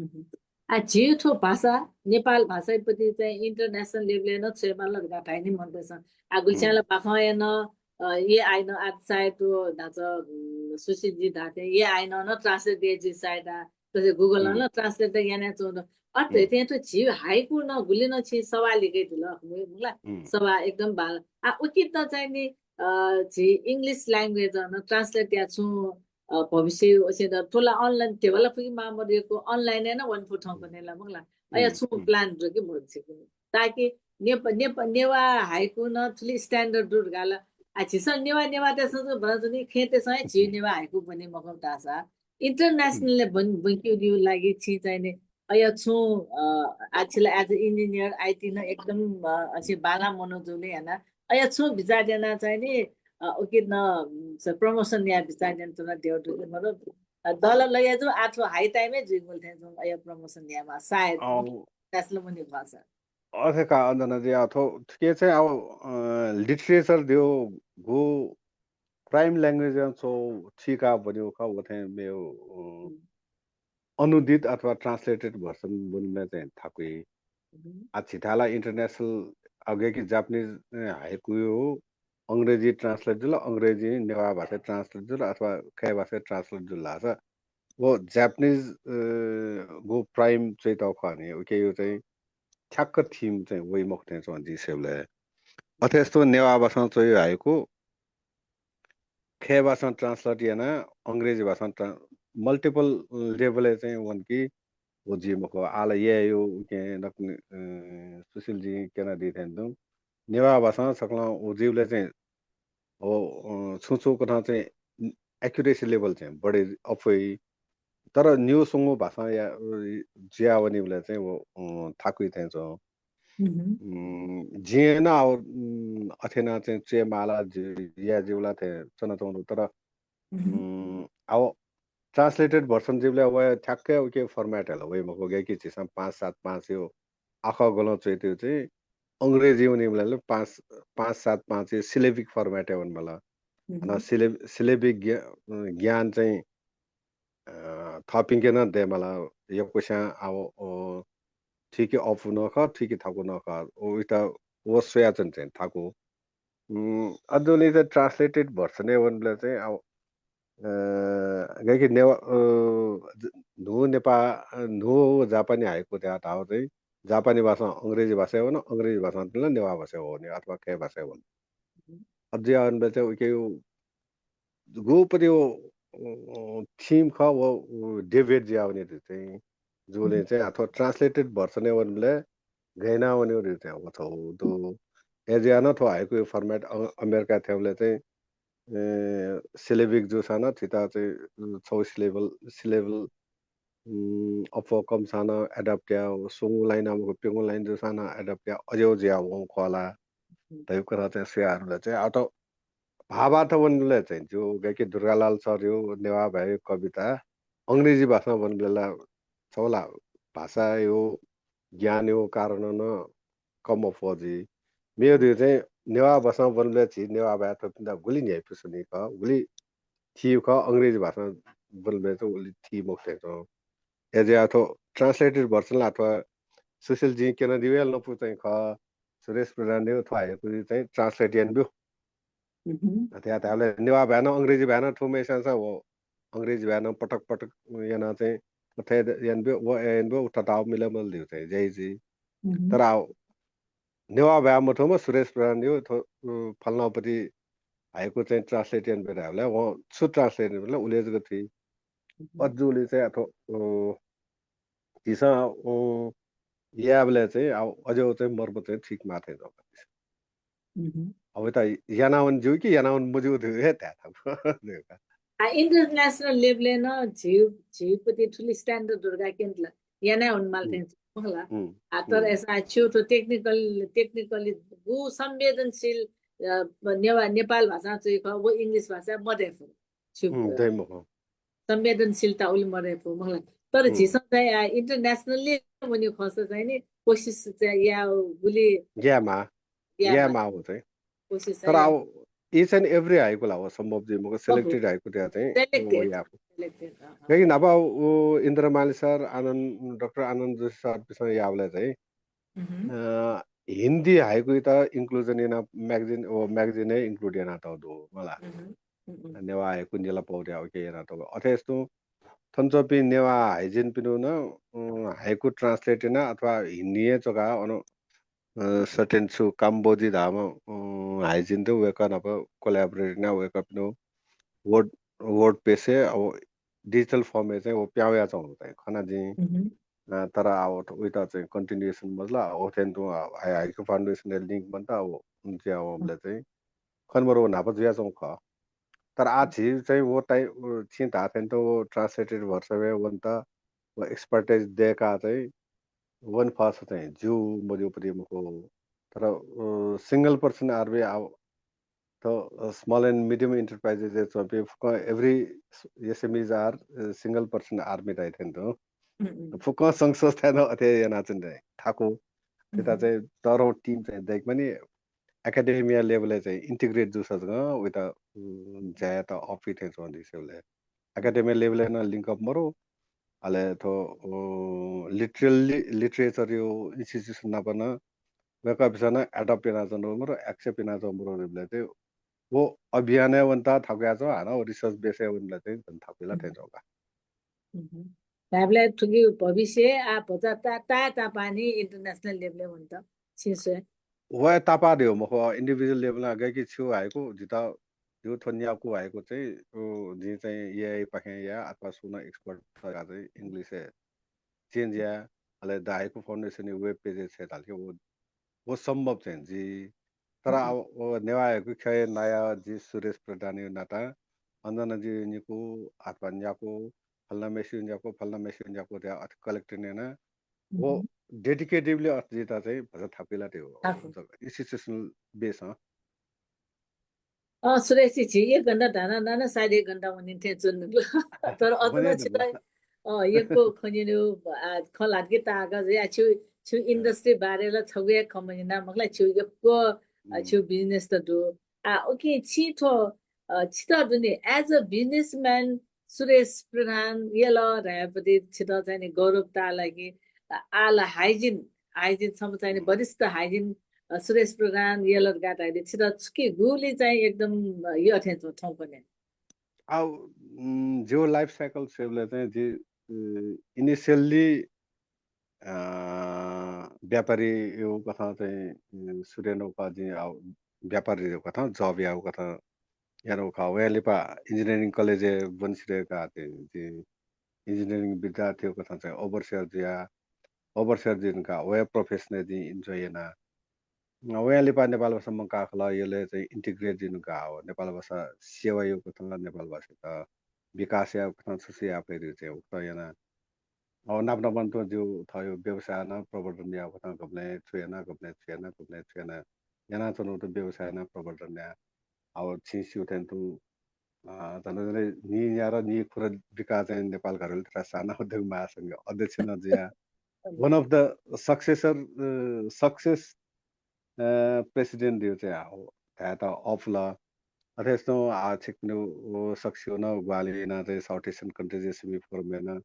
उम्। आ, झी थ्व भाषा, नेपाल भाषाया प्रति चाहिँ international level-य् नं छ्वयेमाल धकाः धाइ नि मनूतय्‌सं। आ, गुलिस्यां ला बाखं हे नं, अ, AI नं आः सायद थ्व धाःसा, उम्, सुशीलजी धाःथें AI नं नं translate याइ जुइ सायद आ, तसे Google नं नं translate यानाच्वंगु दु। अथे थें थ्व झी हाइकु नं गुलि नं छिं सवाः लिकयादिल, मखुला? सवाः एकदम बांला। आ, उकिं नं चाहिँ नि, अ, झी English language नं translate याः छुं अ, भविष्य असे द थ्व ला online ध्यबा ला फुइके माः मदु, यक्व online-य् नं वने फु थौंकन्हय् ला, मखुला? अय् छुं plan दु कि मदु छिकु? ताकि नेप-, नेप-, नेवाः हाइकु नं थुलि standard दु धकाः ला। आ, झीसं नेवाः, नेवाःतय्‌सं जक ब्वनाच्वनी, खँय्‌तय्‌सं हे झी नेवाः हाइकु ब्वनी मखु धाःसा international-य् ब्वन-, ब्वंकेगु लागि छिं चाहिँ नि अय् छुं, अ, आ, छि ला as a engineer, IT नं एकदम, अ, अझ बांलाः मनू जूगुलिं यानाः अय् छुं बिचाः यानाः चाहिँ नि, अ, उकिं नं, उम्, promotion याये बिचाः यानाच्वना द्यः दु कि मखु? अ, दल लगे जू, आः थ्व high time-य् जुइगुलिं थें च्वं, अय् promotion यायेमाः सायद। अँ। That's the money भाषा। अथे का अञ्जनाजी, आः थ्व थुके चाहिँ आः, अ, literature द्यःगु prime language-य् च्वं थुइका ब्वनीगु खः, व थें मेगु, अ, अनुदित अथवा translated version ब्वनीबलय् चाहिँ थाकुइ। आ, झीथाय् ला international, अ, गय्‌कि Japanese, अ, हाइकु, अंग्रेजी translate जुल, अंग्रेजी नेवाः भाषाय् translate जुल अथवा खय् भाषाय् translate जुल धाःसा व Japanese, अ, गु prime च्वइतःगु खः नि, उकिया चाहिँ ठ्याक्क theme चाहिँ वइ मखु थें च्वं जिं स्वयेबलय्। अथे जस्तो नेवाः भाषां च्वइगु हाइकु खय् भाषां translate यानाः अंग्रेजी भाषां ट्रा-, multiple level-य् चाहिँ वन कि व जुइ मखु। आः ला यायेगु उकिं नकतिनि, अ, सुशीलजीं क्यनादी थें तुं। नेवाः भाषां सकलें व जुइबलय् चाहिँ व, अ, छुं छुं कथं चाहिँ accuracy level चाहिँ बढे अप्वइ। तर निगू स्वंगू भाषां या, अ, जुया वनीबलय् चाहिँ व, अ, थाकुइ थें च्वं। उम्, जिं नं आः, उम्, अथे यानाः चाहिँ च्वयेमाः ला जि-, या जिउ ला थें च्वनाच्वंगु दु, तर, उम्, आः translated version जुइबलय् व ठ्याक्कै उकिया format हे ला वइ मखु, गय्‌कि झीसं पाँच सात पाँचया आखः ग्वलं च्वइतय् चाहिँ अंग्रेजी वनीबलय् ला पाँच, पाँच सात पाँचया syllabic format-य् वनेमाल। अन syllab-, syllabic ज्ञा-, ज्ञान चाहिँ, अ, थःपिंके नं दयेमाल। यक्वस्यां आः, अ, थुइके अःपु नं खः, थुइके थाकु नं खः। व इता व स्वयाच्वने चाहिँ थाकु। उम्, अथे जुलिं चाहिँ translated version-य् वनेबलय् चाहिँ आः, अ, गय्‌कि नेवा-, अ, ज-, न्हू नेपा-, अ, न्हू जापानी हाइकु धया धाःगु चाहिँ जापानी भाषां अंग्रेजी भाषाय् वन, अंग्रेजी भाषां तुं ला नेवाः भाषाय् वनी अथवा खय् भाषाय् वन। अथे जुया वनेबलय् चाहिँ उकिया गु पति व, अ, theme खः व, व deviate जुया वनी धइगु चाहिँ जुलिं चाहिँ अथवा translated version-य् वनेबलय् गय् याना वनेगु धइगु चाहिँ व छगू दु। अय् जुयाः नं थ्व हाइकुया format अ-, अमेरिकाय् थ्यंबलय् चाहिँ, अ, syllabic जूसां नं थुइत चाहिँ, अ, छगू syllable, syllable, उम्, अप्वः कमसां नं adapt याः, स्वंगू line मखु, प्यंगू line जूसां नं adapt याः, अज्याःगु जुया वंगु खः ला धइगु कथं चाहिँ स्वया वनेबलय् चाहिँ आः थ्व भावार्थ वनेबलय् चाहिँ जि गय्‌कि दुर्गालाल सरया नेवाः भाय् कविता अंग्रेजी भाषां वनेबलय् ला छगू ला भाषाया ज्ञानया कारणं नं कम अप्वः जुइ। मेगु धइगु चाहिँ नेवाः भाषां वनेबलय् झी नेवाः भाय् थःपिन्त गुलि न्ह्याइपुसे वनी खः, गुलि थी खः, अंग्रेजी भाषां वनेबलय् चाहिँ उलि थी मखु थें च्वं। अय् जुयाः थ्व translated version ला अथवा सुशीलजीं क्यनादीगु हे लँपु चाहिँ खः, सुरेश प्रधानया थ्व हाइकु चाहिँ translate यानाब्यु। अथे यात धाःबलय् नेवाः भाय् नं अंग्रेजी भाय् नं थुम्हस्यां व अंग्रेजी भाय् नं पटक पटक यानाः चाहिँ अथे यानाब्यु, व यानाब्यु, व थःथःगु मिलय् मल्दिउ चाहिँ ज्या जुइ। तर आः नेवाः भाय् मथूम्ह सुरेश प्रधानया थ्व, अ, फलानापति हाइकु चाहिँ translate यानाब्यु धाःबलय् वं छु translate यानाब्यु ला उलि जक थुइ। अथे जूगुलिं चाहिँ अथवा झीसं यायेबलय् चाहिँ अझ चाहिँ मर्म चाहिँ ठीक माः थें जुल। अब त यानावन ज्यू कि यानावन मज्यू धइगु हे धाये थाकु। आ, international level-य् नं झी, झीपति थुलि standard दुर्गा केन्द्र याना हुन माल थें मखला। आ, तर अय्‌सां छु थ्व technical, technically गु संवेदनशील, अ, नेवा-, नेपाल भाषां च्वइ खः, व English भाषां मदयेफु। छु, अ, संवेदनशीलता उलि मदयेफु मखला। तर झीसं चाहिँ, आ, internationally वने खःसा चाहिँ नि कोसिस चाहिँ यागुलि यायेमाः। यायेमाः। यायेमाः हो चाहिँ। कोसिस तर चाहिँ अब each and every हाइकु ला व सम्भव जुइ मखु, selected हाइकु तया चाहिँ selected, व यायेफु। Selected, अँ, अँ। लेकिन न्हापा व इन्द्र माली सर, आनन्द, डाक्टर आनन्द जोशी सरपिसं याःबलय् चाहिँ, अ, हिन्दी हाइकुइत inclusion याना magazine, व magazine-य् include यानातःगु दु मला। नेवाः हाइकु निला पौ तया उके यानातःगु। अथे तुं थन च्वंपिं नेवाः हाइजिनपिनिगु नं, अ, हाइकु translate याना अथवा हिन्दीय् च्वका अन अ, certain छु काम्बोजी धाःम्ह, अ, हाइजिन दु, वय्‌कः नाप collaborate याना वय्‌कःपिनिगु Word, WordPress-य् अब digital form-य् चाहिँ व प्याहां वयाच्वंगु चाहिँ खना जिं। अ, तर अब उइत चाहिँ continuation मजुल। अ, व थें तुं, अ, हाइ-, हाइकु foundation-य् link मन्त, अ, व जुयावंबलय् चाहिँ खने मरु न्हापा जुयाच्वंगु खः। तर आः झी चाहिँ व ताइ-, व छिं धाःथें तुं व translated version-य् वनेत व expertise दय्‌का चाहिँ वने फःसा चाहिँ ज्यू मज्यू पति मखु। तर, अ, single person army आ, त, अ, small and medium enterprises-य् च्वंपिं फुक्कं every SMEs are, a, single person army धाइ थें तुं। फुक्कं संघ संस्थां नं अथे यानाच्वने थाकु। थेत चाहिँ तःधंगु team चाहिँ दय्‌केमानि academia level-य् चाहिँ integrate जूसा जक वइत, उम्, ज्या यायेत अःपुइ थें च्वं दिसेबलय्। Academia level-य् नं link up मरु, अले थ्व, अ, literally, literature-या institution नाप नं वय्‌कःपिसं नं adopt यानाच्वंगु मरु, accept यानाच्वंगु मरु धइबलय् चाहिँ व अभियानय् वनेत थाकुयाच्वं, हानं व research base-य् वनेबलय् चाहिँ झन थाकुइ ला थें च्वं का। धायेबलय् थुकी भविष्य आ भचा ता-, ताय् तापाःनि international level-य् वनेत छिं स्वये। व तापाः धइगु मखु, individual level-य् गय्‌कि छु हाइकु जितः, जिगु थ्व न्याकू हाइकु चाहिँ, उ, जिं चाहिँ याइपाखें या अथवा सुं नं expert का चाहिँ English-य् change या, अले द हाइकु foundation-या web page-य् छ्वये धाल कि व, व सम्भव चाहिँ जुइ। तर अब व नेवाः हाइकु ख्यःया नायः जि सुरेश प्रधानया नातां अञ्जनाजुया निकू अथवा न्याकू, फलाना मेसिया न्याकू, फलाना मेसिया न्याकू धया अथे collect याना व dedicatively अथे जुइत चाहिँ भचा थाकुइ ला धइगु institutional base-य्। अँ, सुरेशजी, झी एक घण्टा धाना नाना सायद एक घण्टा वने थें च्वंगु। तर अझ नं छितः, अँ, यक्व खँ न्यनेगु, आ, खँ ल्हातके ताःगु जुया। छु, छु industry बारे ला छगू हे खँ मन्यना मखुला, छु यक्व, आ, छु business त दु। आ, OK, छिं थ्व, अ, छितः दुने as a businessman सुरेश प्रधान यल धायेपति छितः चाहिँ नि गौरव ताः ला कि, आ, आः ला hygiene, hygiene छम्ह चाहिँ नि वरिष्ठ hygiene, अ, सुरेश प्रधान यल धकाः धाइदे छितः छुकी गुलि चाहिँ एकदम, अ, यः थें च्वं थौंकन्हय्। आ, उम्, जिगु life cycle स्वयेबलय् चाहिँ जि, अ, initially, अ, व्यापारीया कथं चाहिँ, अ, सुरु यानागु खः जिं, आ, व्यापारीया कथं job याःगु कथं यानागु खः। वया लिपा engineering college-य् ब्वने सिधयेकाः चाहिँ जि engineering विद्यार्थीया कथं चाहिँ overseer जुया, overseer जुइधुंकाः वया profession-य् जिं enjoy याना। अ, वया लिपा नेपाल भाषा मंकाः खलः यलय् चाहिँ integrate जुइधुंकाः नेपाल भाषा सेवाया कथं नेपाल भाषायात विकास यायेगु कथं छु छु याये फइ धइगु चाहिँ उकथं याना। अ, नाप नापं तुं जिगु थःगु व्यवसाय नं प्रवर्धन यायेगु कथं गबलें छु याना, गबलें छु याना, गबलें छु याना, यानाच्वनागु तुं व्यवसाय नं प्रवर्धन याये। अब छिं स्यू थें तुं, अ, झन्डै झन्डै नीन्यादँ नीखुदँ बिकाः चाहिँ नेपाल घरेलु तथा साना उद्योग महासंघया अध्यक्ष नं जुया। One of the successor, अ, success, अ, president धइगु चाहिँ आ, धायेत अःपुल। अथे हे तुं आ, छिकपिनिगु व सकसिगु नं ग्वाहालि यानाः चाहिँ South Asian countries SME forum-या नं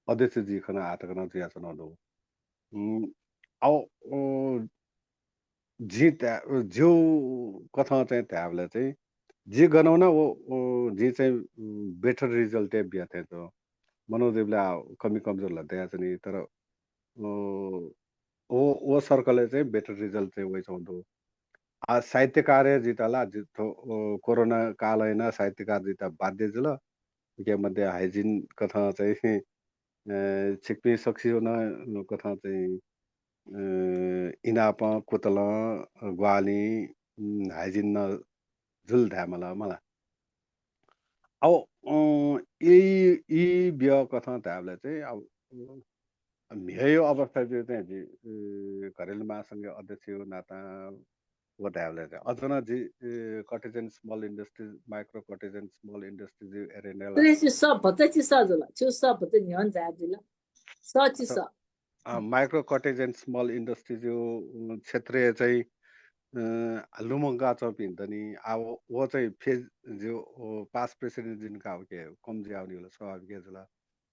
अध्यक्ष जुइ खना आः तक नं जुयाच्वनागु दु। उम्, अ, अ, जिं धाये, जिगु कथं चाहिँ धायेबलय् चाहिँ जि गन वना व, व जिं चाहिँ, उम्, better result हे बिया थें च्वं। मनू जुइबलय् आ, कमी कमजोर ला दयाच्वनी, तर, अ, व, व circle-य् चाहिँ better result चाहिँ वइच्वंगु दु। आ, साहित्यकार हे जुइत ला, जि थ्व, अ, कोरोना कालं यानाः साहित्यकार जुइत बाध्य जुल। उके मध्ये हाइजिन कथं चाहिँ अ, छिकपिं सकसिनं कथं चाहिँ अ, इनापं, कुतलं, अ, ग्वाहालिं, उम्, हाइजिन नं जुल धायेमाल मला। अब अ, ई ई ब्यः कथं धायेबलय् चाहिँ अब अ, म्हिगःया अवस्था चाहिँ चाहिँ जि अ, घरेलु महासंघया अध्यक्षया नातां व धायेबलय् चाहिँ अझ नं जि अ, cottage and small industries, micro cottage and small industries arena ला सुरेश, सः भचा चिसः जुल, छु सः भचा न्ह्यःने झाया जुल। सः चिसः। अ, micro cottage and small industries या अ, क्षेत्रय् चाहिँ अ, लुमंकाच्वंपिं दनि। आ, व, व चाहिँ phase जि, अ, past president जिं का उके कम जुयावनी होला, स्वाभाविक हे जुल।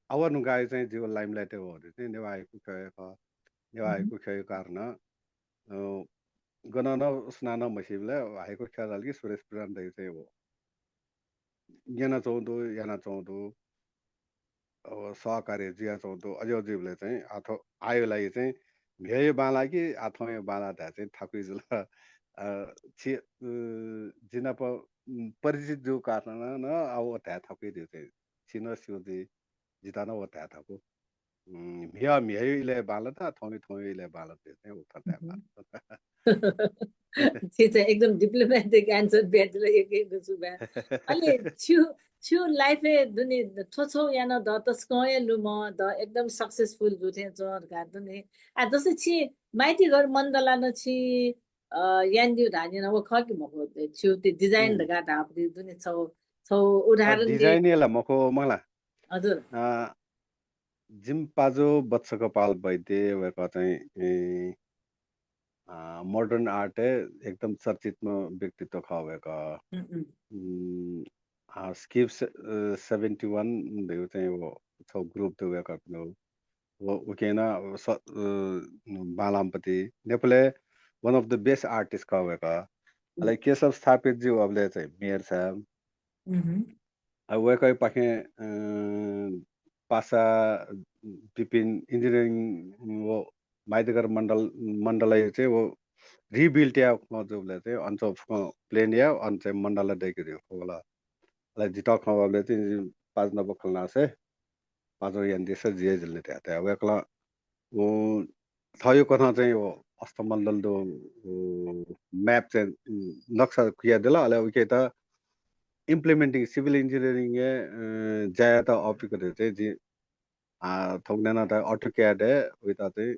अब नुकाः चाहिँ जिगु limelight य् वःगु चाहिँ नेवाः हाइकु ख्यःया खः। नेवाः हाइकु ख्यःया कारणं अ, गनं नं सुनानं मसीबलय् हाइकु ख्यः धाल कि सुरेश प्रधान दाइ चाहिँ व। न्यनाच्वंगु दु, यानाच्वंगु दु, अब सहकार्य जुयाच्वंगु दु। अज्याःगु जुइबलय् चाहिँ आ थ्व आःया लागि चाहिँ म्हिगःया बांलाः कि आ थौंया बांलाः धाये चाहिँ थाकुइ जुल। अ, छि, अ, जि नाप, उम्, परिचित जूगु कारणं नं आ व धाये थाकुइ धइगु चाहिँ छिं नं स्यू जुइ, जितः नं व धाये थाकु। उम्, म्हिगः म्हिगःया इलय् बांलात, थौंया थौंया इलय् बांलात धइगु चाहिँ उकथं धाये बांलात। छि चाहिँ एकदम diplomatic answer बियादिल, एक एक सुभाय्। अले छु, छु life य् दुने थ्व छौ याना द तसकं हे लुमं द एकदम successful जू थें च्वं धकाः दुने। आ, जस्तै छि माइतीघर मण्डला नं छि, अ, यानादिउ धाःनि नं व खः कि मखु, छु ति design धकाः धाःपति दुने छौ, छौ उदाहरण दे। Design ला मखु मला। हजुर। अ, जिमि पाजु बत्सकपाल वैद्य वय्कः चाहिँ, ए, अ, modern art य् एकदम चर्चित व्यक्तित्व खः वय्कः। उम्, उम्। उम्, अ, Skip से-, अ, seventy one धइगु चाहिँ व छौ group दु वय्कःपिनिगु। व उकें नं स-, अ, बांलाःम्ह पति नेपालय् one of the best artist खः वय्कः। अले केशव स्थापित जु अबलय् चाहिँ मेयर साहब। उम्। आ, वय्कःयापाखें, अ, पासा विपिन engineering व माइतीघर मण्डल, मण्डलय् चाहिँ व rebuild याः खँ जूबलय् चाहिँ अन चाहिँ फुक्कं plan याः, अन चाहिँ मण्डला दय्के धइगु खँ वल। अले जितः खँ वःबलय् चाहिँ पाजु नाप खँ ल्हानासे, पाजु यानादिसँ, जि हे जुल नि धया, धया। वय्कलं व थःगु कथं चाहिँ व अष्टमण्डल दु, व map चाहिँ, उम्, नक्सा कुयादिल। अले उकेत implementing civil engineering य्, अ, ज्या यायेत अःपुकेत चाहिँ जि, आ, थौंकन्हय् नं त AutoCAD य् उइत चाहिँ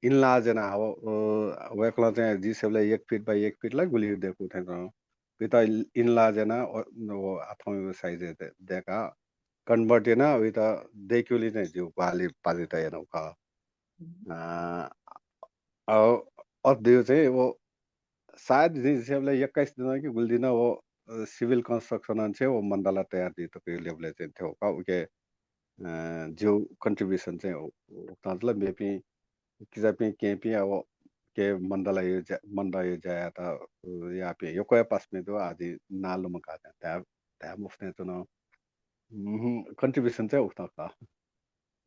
enlarge याना, व, अ, वय्कलं चाहिँ जि स्वयेबलय् एक feet by एक feet ला गुलि दय्कू थें च्वं। उइत enlarge याना, व, व आः थौंया size य् दय्-, दय्काः convert याना उइत दय्केगुलिं चाहिँ जिगु ग्वाहालि पाजुइत यानागु खः। अ, अ, अथे धइगु चाहिँ व सायद जिं स्वयेबलय् एक्काइस दिनं कि गुलि दिनं व, अ, civil construction नं चाहिँ व मण्डला तयार जुइ तकया level य् चाहिँ थ्यंगु खः। उके, अ, जिगु contribution चाहिँ उ-, उकथं जुल। मेपिं किजापिं केहेँपिं अब के मण्डलाया ज्या, मण्डलाया ज्या यायेत, अ, याःपिं यक्व हे पासापिं दु, आः जिं नां लुमंकाः धाये, धाये मफु थें च्वन। उहुँ, contribution चाहिँ उकथं खः।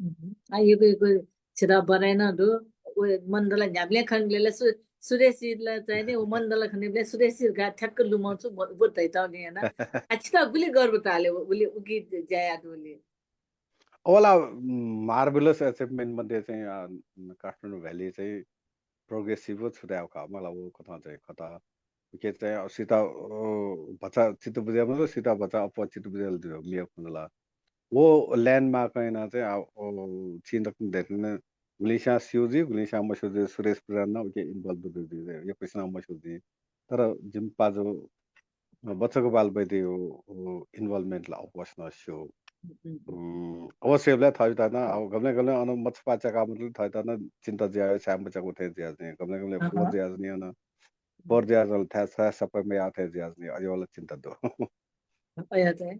उहुँ। आ, यक्व यक्व छितः बधाई नं दु। व मण्डला न्ह्याबलें खनेबलय् ला सु-, सुरेशजीला चाहिँ नि, व मण्डला खनेबलय् सुरेशजी धकाः ठ्याक्क लुमं छु ब-, व धयातःगुलिं याना। आ, छितः गुलि गर्व ताः ले, व, उलि उकी ज्या याःगुलिं। अबला, उम्, marvelous achievement मध्ये चाहिँ, अ, काठमाडौँ भ्याली चाहिँ progressive व छु धायेगु खः, मला व कथं चाहिँ खः त। उके चाहिँ अब सीत, अ, भचा चित्त बुझे मजू, सीत भचा अप्वः चित्त बुझे ला दु, मेगु खँ ला। व landmark याना चाहिँ, आ, अ, छिं दकलय् धयाथें गुलिस्यां स्यू जुइ, गुलिस्यां मस्यू जुइ, सुरेश प्रधान नं उके involve दु जुइ, यक्वसिनं मस्यू जुइ। तर जिमि पाजु बच्चकपाल वैद्यया व, व involvement ला अप्वःसिनं स्यू। उम्, अवश्य बलय् थःत नं, अब गबलें गबलें अन मचापाः च्याकाः मतलब थःत नं चिन्ता जुयाः छाय् मच्याकू थें जुयाच्वनी। गबलें गबलें अहँ। Bore जुयाच्वनी अन। Bore जुयाच्वन थाय् छाय् सफा मयाः थें जुयाच्वनी। अज्याःगु ला चिन्ता दु। अज्याःगु चाहिँ।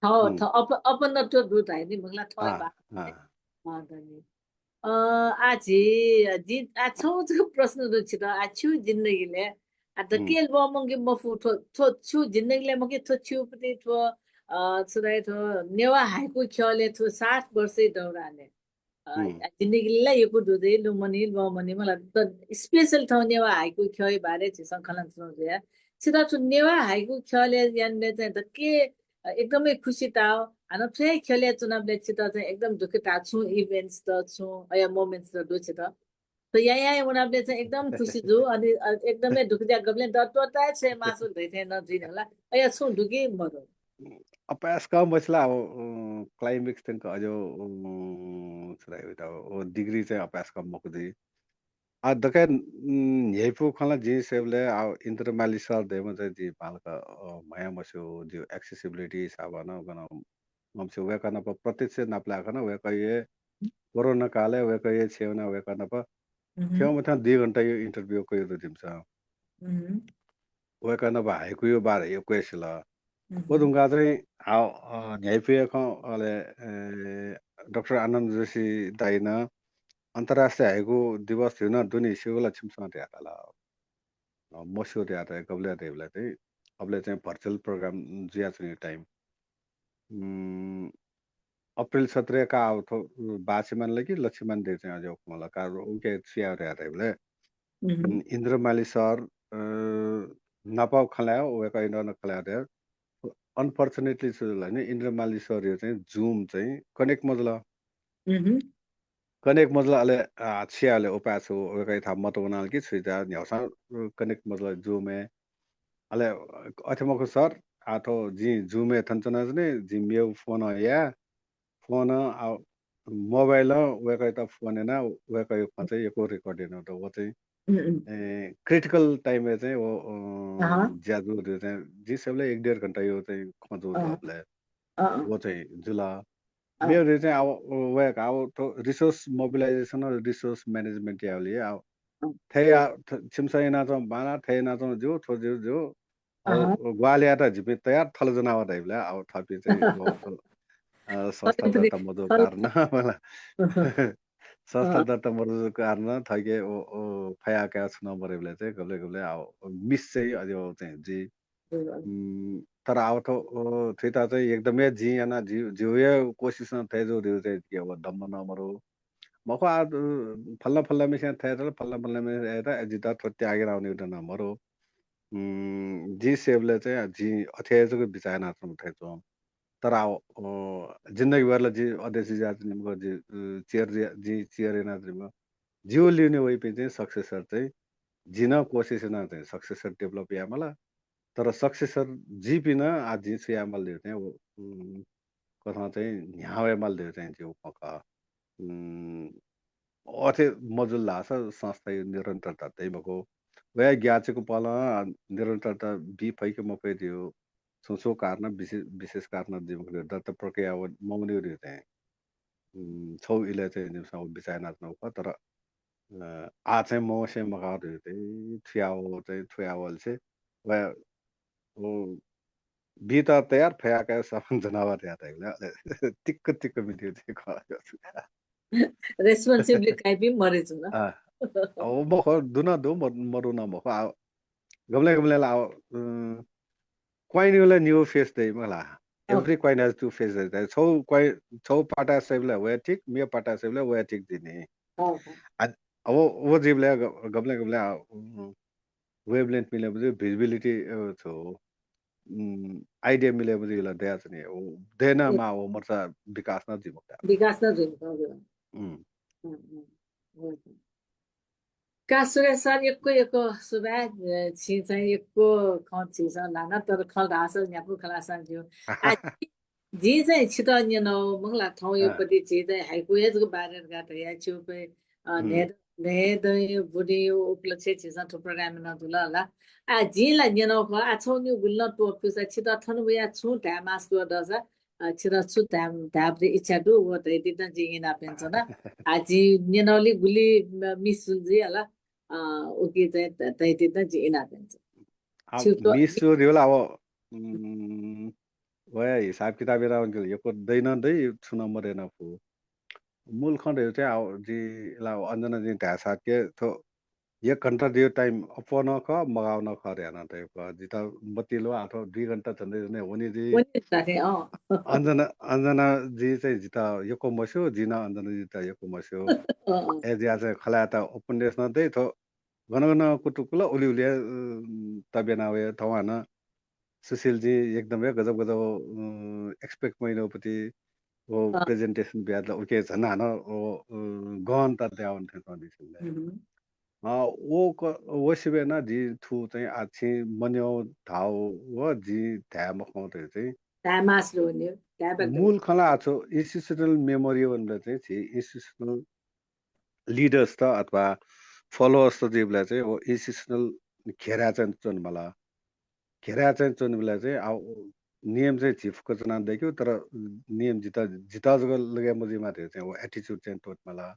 थः, उम्। थः अप-, अपनत्व दु धाइ नि, मखुला थः अँ, बा। अँ। अँ, धन्य। अ, आः झी, जि, आः छगू छगू प्रश्न दु छितः, आः छिगु जिन्दगीलय्, आः, उम्। दकले ल्वःमंके मफु, थ्व, थ्व छिगु जिन्दगीलय् मखु, थ्व छिगु प्रति थ्व, अ, छु धाइ थ्व नेवाः हाइकु ख्यलय् थ्व सात वर्षया दौरानय्, अ, उम्। जिन्दगीलय् ला यक्व दु दे, लुमनी, ल्वःमनी, मला, त special थ्व नेवाः हाइकु ख्यःया बारे झीसं खँ ल्हानाच्वनागु जुया। छितः थ्व नेवाः हाइकु ख्यलय् यानाबलय् चाहिँ दकले अ, एकदमै खुसी ताः। हानं थ्व हे ख्यलय् च्वनाबलय् छितः चाहिँ एकदम दुःख ताः, छुं events त, छुं अया moments त दु छितः। त यायां वनाबलय् चाहिँ एकदम खुसी जू, अनि, अ, एकदमै दुःख ज्या गबलें दत्वता छ्वये मासु धैथें नं जुइ होला। अया छुं दुःखी मदु। अपाय्सकं मछिला, अ, climax तक अझ, अ, छु धाइ, अ, degree चाहिँ अपाय्सकं मखु जुइ। आ, दकलय्, उम्, न्ह्यइपु खँ ला जिं स्वयेबलय्, आ, इन्द्र माली सर धयाम्ह चाहिँ जिं बांलाक, अ, म्हया मस्यू, जिगु accessibility हिसाबं नं गन ममस्यू। वय्कः नाप प्रत्यक्ष नापलाये खन, वय्कःया कोरोना कालय् वय्कःया छेँय् वना वय्कः नाप थ्यंमथ्यं दुई घण्टाया interview कयागु दु जिमिसं। वय्कः नाप हाइकुया बारे यक्व हे सिल। व धुंकाः चाहिँ हाव, अ, न्ह्यइपुया खँ, अले, ए, डाक्टर आनन्द जोशी दाइनं अन्तर्राष्ट्रिय हाइकु दिवस धइगु नं दुनि, स्यू ला छिमिसं धयातल। अ, मस्यू धयातल, गबलय् धयाबलय् चाहिँ, अबलय् चाहिँ virtual program जुयाच्वनीगु time। उम्, अप्रिल सत्रय् का आव थ्व, उ, बाःछिमान ला कि लछिमान दे चाहिँ अझ खँ ला का, उके छु याये धयातल धयाबलय्, उम्, इन्द्र माली सर, अ, नाप खँ ल्हाये, वय्कःयात नं खँ ल्हाये धयाः। Unfortunately छु जुल भने, इन्द्र माली सरया चाहिँ Zoom चाहिँ connect मजुल। Connect मजुल, अले, आ, छु याये, अले उपाय छु, वय्कःया थाय् मत वनाल कि छु याये, न्ह्यागुसां, अ, connect मजुल Zoom-य्। अले, अ, अथे मखु सर, आ, थ्व जिं Zoom-य् थन च्वनाच्वने, जिं मेगु phone-य् याये, phone, आ, mobile-य् वय्कःयात phone यानाः वय्कःया खँ चाहिँ यक्व record यानागु दु। व चाहिँ, ए, critical time-य् चाहिँ व, अ, ज्या जूगु दु चाहिँ, जिं स्वयेबलय् एक डेढ घण्टाया चाहिँ खँ जूगु दु अबलय्। व चाहिँ जुल। मेगु चाहिँ आव, व, वय्कः आव थ्व resource mobilization, resource management यायेबलय् आव थथे या, थ-, छिमिसं यानाच्वंगु बांलाः, थथे यानाच्वंगु ज्यू, थ्व ज्यू, ज्यू। अ, ग्वाहालि यायेत जिपिं तयार, थल जनावर धाइबलय् आव थःपिं चाहिँ व, अ, संस्था दर्ता मजूगु कारणं मला। संस्था दर्ता मजूगु कारणं थःके व, व फया काये छुं नं मदइबलय् चाहिँ गबलय् गबलय् आव miss चाहिँ अझ चाहिँ जुइ। उम्, तर आव थ्व, अ, थुइत चाहिँ एकदम हे जिं याना, जि, जिगु हे कोसिसं थथे जूगु धइगु चाहिँ जिके व दम्भ नं मदु। मखु, आ, अ, फल्ला फल्लाम्हेसिनं थथे यात, फल्ला फल्लाम्हेसिनं थथे यात, जितः थ्व त्याग यानावनीगु नं मदु। उम्, जिं स्वयेबलय् चाहिँ जिं अथे हे जक बिचाः यानाच्वंगु थें च्वं। तर आव, अ, जिन्दगीभर ला जि अध्यक्ष जुयाच्वनीम्ह, जि, अ, chair जुया, जिं chair यानाच्वनीम्ह। जिगु लिउने वइपिं चाहिँ successor चाहिँ जिं नं कोसिस यानाः चाहिँ successor develop यायेमाल। तर successor जुइपिं नं आः जिं छु यायेमाल धइगु चाहिँ व, उम्, कथं चाहिँ न्ह्याः वयेमाल धइगु चाहिँ जिगु खँ खः। उम्, अथे मजुल धाःसा संस्थाया निरन्तरता दइ मखु। वया ग्याःचिकु पलं निरन्तरता बी फइ कि मफइ धइगु छुं छुं कारणं, विशे-, विशेष कारणं जुइ मखु धइगु, दर्ता प्रक्रिया व-, मवनीगु धइगु चाहिँ, उम्, छगू इलय् चाहिँ जिमिसं व बिचाः यानाच्वनागु खः। तर, अ, आः चाहिँ मवसे मगाः धइगु चाहिँ छु यावः चाहिँ छु यावःलसे वया व बीत तयार, फया काये सामान जनावर यात, अले तिक्क तिक्क मित्यु चाहिँ खः। Responsibility काइपिं मरे जुल। अ, अ, व मखु, दु नं दु, म-, मदु नं मखु। आ, गबलें गबलें ला, आ, अ, क्वाइनिगु ला निगू phase दइ मखुला। Every coin has two faces। छगू क्वाइ-, छगू पाटा सइबलय् वया ठीक, मेगु पाटा सइबलय् वया ठीक जुइ नि। अ, व, व जुइबलय् ग-, गबलें गबलें, आ, उम्, wavelength मिले मजू, visibility, अ, छु, उम्, idea मिले मजू, इला दयाच्वनी। व दयेनं माः, व मरुसा विकास नं जुइ मखुत। विकास नं जुइ मखुत, हजुर। उम्। उम्, उम्। का सुरेश सर, यक्व यक्व सुभाय्, अ, छिं चाहिँ यक्व खँ छिसं ल्हाना, तर खँ ल्हाःसा न्ह्यागु खँ ल्हाःसां ज्यू। आ, जिं चाहिँ छितः न्यनागु मखुला, थौंया पति झी चाहिँ हाइकु हे जक बारे धकाः धया, छिगु, अ, न्हय्-, न्हय्दँया बुदिंया उपलक्ष्य झीसं थ्व program यानागु जुल ला। आ, जिं ला न्यनागु खः, आ, छगू निगू गुलि नं त्वपुसा छितः थन वयाः छुं धाये मास्ति वः धाःसा, अ, छितः छु धाये, धायेगु इच्छा दु, व धयादीत जिं इनाप यानाच्वना। आ, जिं न्यनागुलिं गुलि म-, miss जुल जुइ ला, अ, उकिं चाहिँ ध-, धयादीत जिं इनाप यानाच्वना। आ, छितः miss जू धइगु ला, आ, उम्, वया हिसाब किताब यानाः वंकेल, यक्व दइ नं दइ, छुं नं मदये नं फु। मूल खँ धइगु चाहिँ, आ, जि ला अञ्जना जिं धाये साथ के, थ्व एक घण्टा धइगु time अप्वः नं खः, मगाः नं खः धयाः नं धइगु खः। जितः मतिइ ल्वः, आ, थ्व दुई घण्टा झन्डै झन्डै वनी जुइ। वनी जुइ, अँ। अञ्जना, अञ्जना जि चाहिँ जितः यक्व मस्यू, जिं नं अञ्जना जितः यक्व मस्यू। अँ, अँ। अय् जुयाः चाहिँ खँ ल्हायेत openness नं दइ, थ्व गन गन कुतुकुल उलि उलि, अ, तब्या याना वये, थौं हानं सुशील जी एकदम हे गजब गजब, अ, expect मयानापति व अँ। Presentation बियादिल, उके झन हानं व, अ, गहनता दयावन थें च्वंदिसे। अ, व क-, व सिबें नं जिं थ्व चाहिँ आः छिं मन्यं धाःगु व जिं धाये मखंगु चाहिँ धाये मास्ति वनी, धाये बाकि। मूल खँ ला आः छु institutional memory वनेबलय् चाहिँ झी institutional leaders त अथवा followers त जुइबलय् चाहिँ व institutional घेराय् चाहिँ च्वनेमाल। घेराय् चाहिँ च्वनेबलय् चाहिँ आः नियम चाहिँ झी फुक्क च्वना दय्‌केगु, तर नियम जितः, जितः जक लगे मजुइमा धइगु चाहिँ व attitude चाहिँ त्वःतेमाल।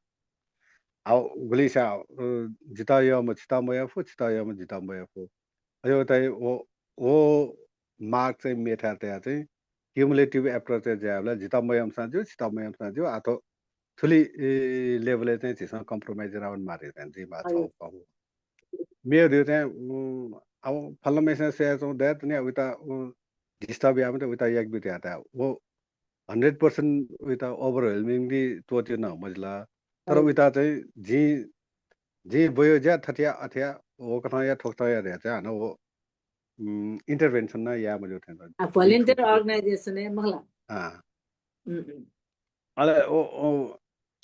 आः गुलिं सा, अ, जितः यःम्ह छितः मयःफु, छितः यःम्ह जितः मयःफु। अय् वय्‌कःया व, व mark चाहिँ मेथाय् तयाः चाहिँ cumulative approach चाहिँ ज्या यायेबलय् जितः मयःम्हसां ज्यू, छितः मयःम्हसां ज्यू, आः थ्व थुलि, ए, level-य् चाहिँ झीसं compromise यानावने माःगु चाहिँ जुइमाः हजुर। छगू खँ। मेगु धइगु चाहिँ, उम्, अब फलानाम्हसिनं स्वयाच्वंगु दया तुनि, उइत, उम्, disturb याये मते, उइत याकबित यात। व hundred percent उइत overwhelmingly त्वःते नं मजिल। तर हजुर। उइत चाहिँ जिं, जिं ब्वयागु ज्या थथे या, अथे या, व कथं या, थ्व कथं या धयाः चाहिँ हानं व, उम्, intervention नं याये मज्यू थें च्वं। आ, volunteer organization हे मखु ला। अँ। उम्, उम्। अले व, व,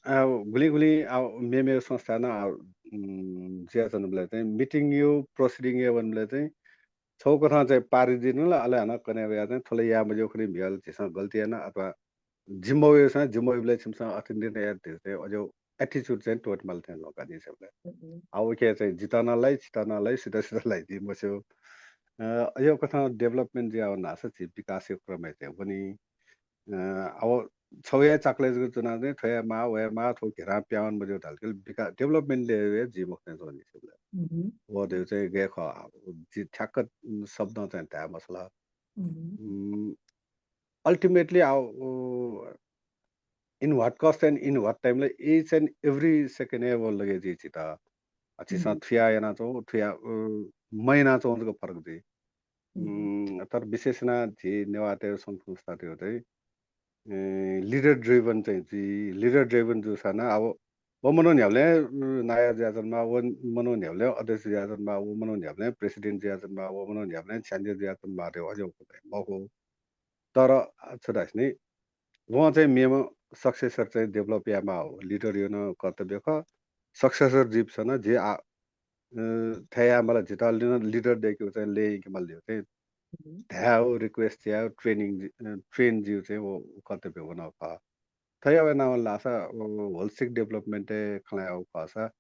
आ, गुलिं गुलिं, आ, मेमेगु संस्थां नं, आ, उम्, जुयाच्वंबलय् चाहिँ meeting-या proceeding-य् वनेबलय् चाहिँ छगू कथं चाहिँ पारिदिनु ला, अले हानं कन्हय् वयाः चाहिँ थ्व ला याये मज्यू खनी, म्हिगः ला झीसं गल्ती याना अथवा जिम्मा वःसां, जिम्मा वइबलय् छिमिसं अथे निर्णय यात धइगु चाहिँ अज्याःगु attitude चाहिँ त्वःतेमाल थें च्वं का जिं स्वयेबलय्। उम्, उम्। आ, उके चाहिँ जितः नं लाइ, छितः नं लाइ, सुइत सुइत लाइ जिं मस्यू। अ, अज्याःगु कथं development जुयावन धाःसा झी विकासया क्रमय् चाहिँ वनी। अ, अब छगू हे चाकलय् जक च्वनाः चाहिँ थ्व हे माः, व हे माः, थ्व घेरां पिहां वने मज्यू धाल कि विका-, development-य् हे जुइ मखु थें च्वं जिं स्वयेबलय्। उम्। व धइगु चाहिँ गय् खः, आ, जिं ठ्याक्क शब्दं चाहिँ धाये मसःला। उम्। उम्, ultimately, आ, उ, in what cost and in what time La, each and every second हे व लगे जुइ झीत। आ, झीसं उम्। थुया यानाच्वं, थुया, उ, मयानाच्वं जक फरक जुइ। उम्। उम्, तर विशेष यानाः झी नेवाःतय् संस्कृति चाहिँ, ए, leader driven चाहिँ जुइ, leader driven जूसां नं अब व मनू न्ह्याबलें, उम्, नायः जुयाच्वनेमाः, व मनू न्ह्याबलें अध्यक्ष जुयाच्वनेमाः, व मनू न्ह्याबलें president जुयाच्वनेमाः, व मनू न्ह्याबलें छ्याञ्जे जुयाच्वनेमाः धइगु अज्याःगु खँ मखु। तर छु धाःसा नि, वं चाहिँ मेम्ह successor चाहिँ develop यायेमाः, leader-या नं कर्तव्य खः। Successor जुइपुसे नं झी आ, अ, थथे यायेमाल, झीत leader, leader दय्‌केगु चाहिँ लँय् यंकेमाल धइगु चाहिँ हम्म। धायेगु, request यायेगु, training जि-, अ, train जुइगु चाहिँ व कर्तव्य व नं खः। थथे यानावन धाःसा, अ, holistic development-य् खँ ल्हायेगु खःसा,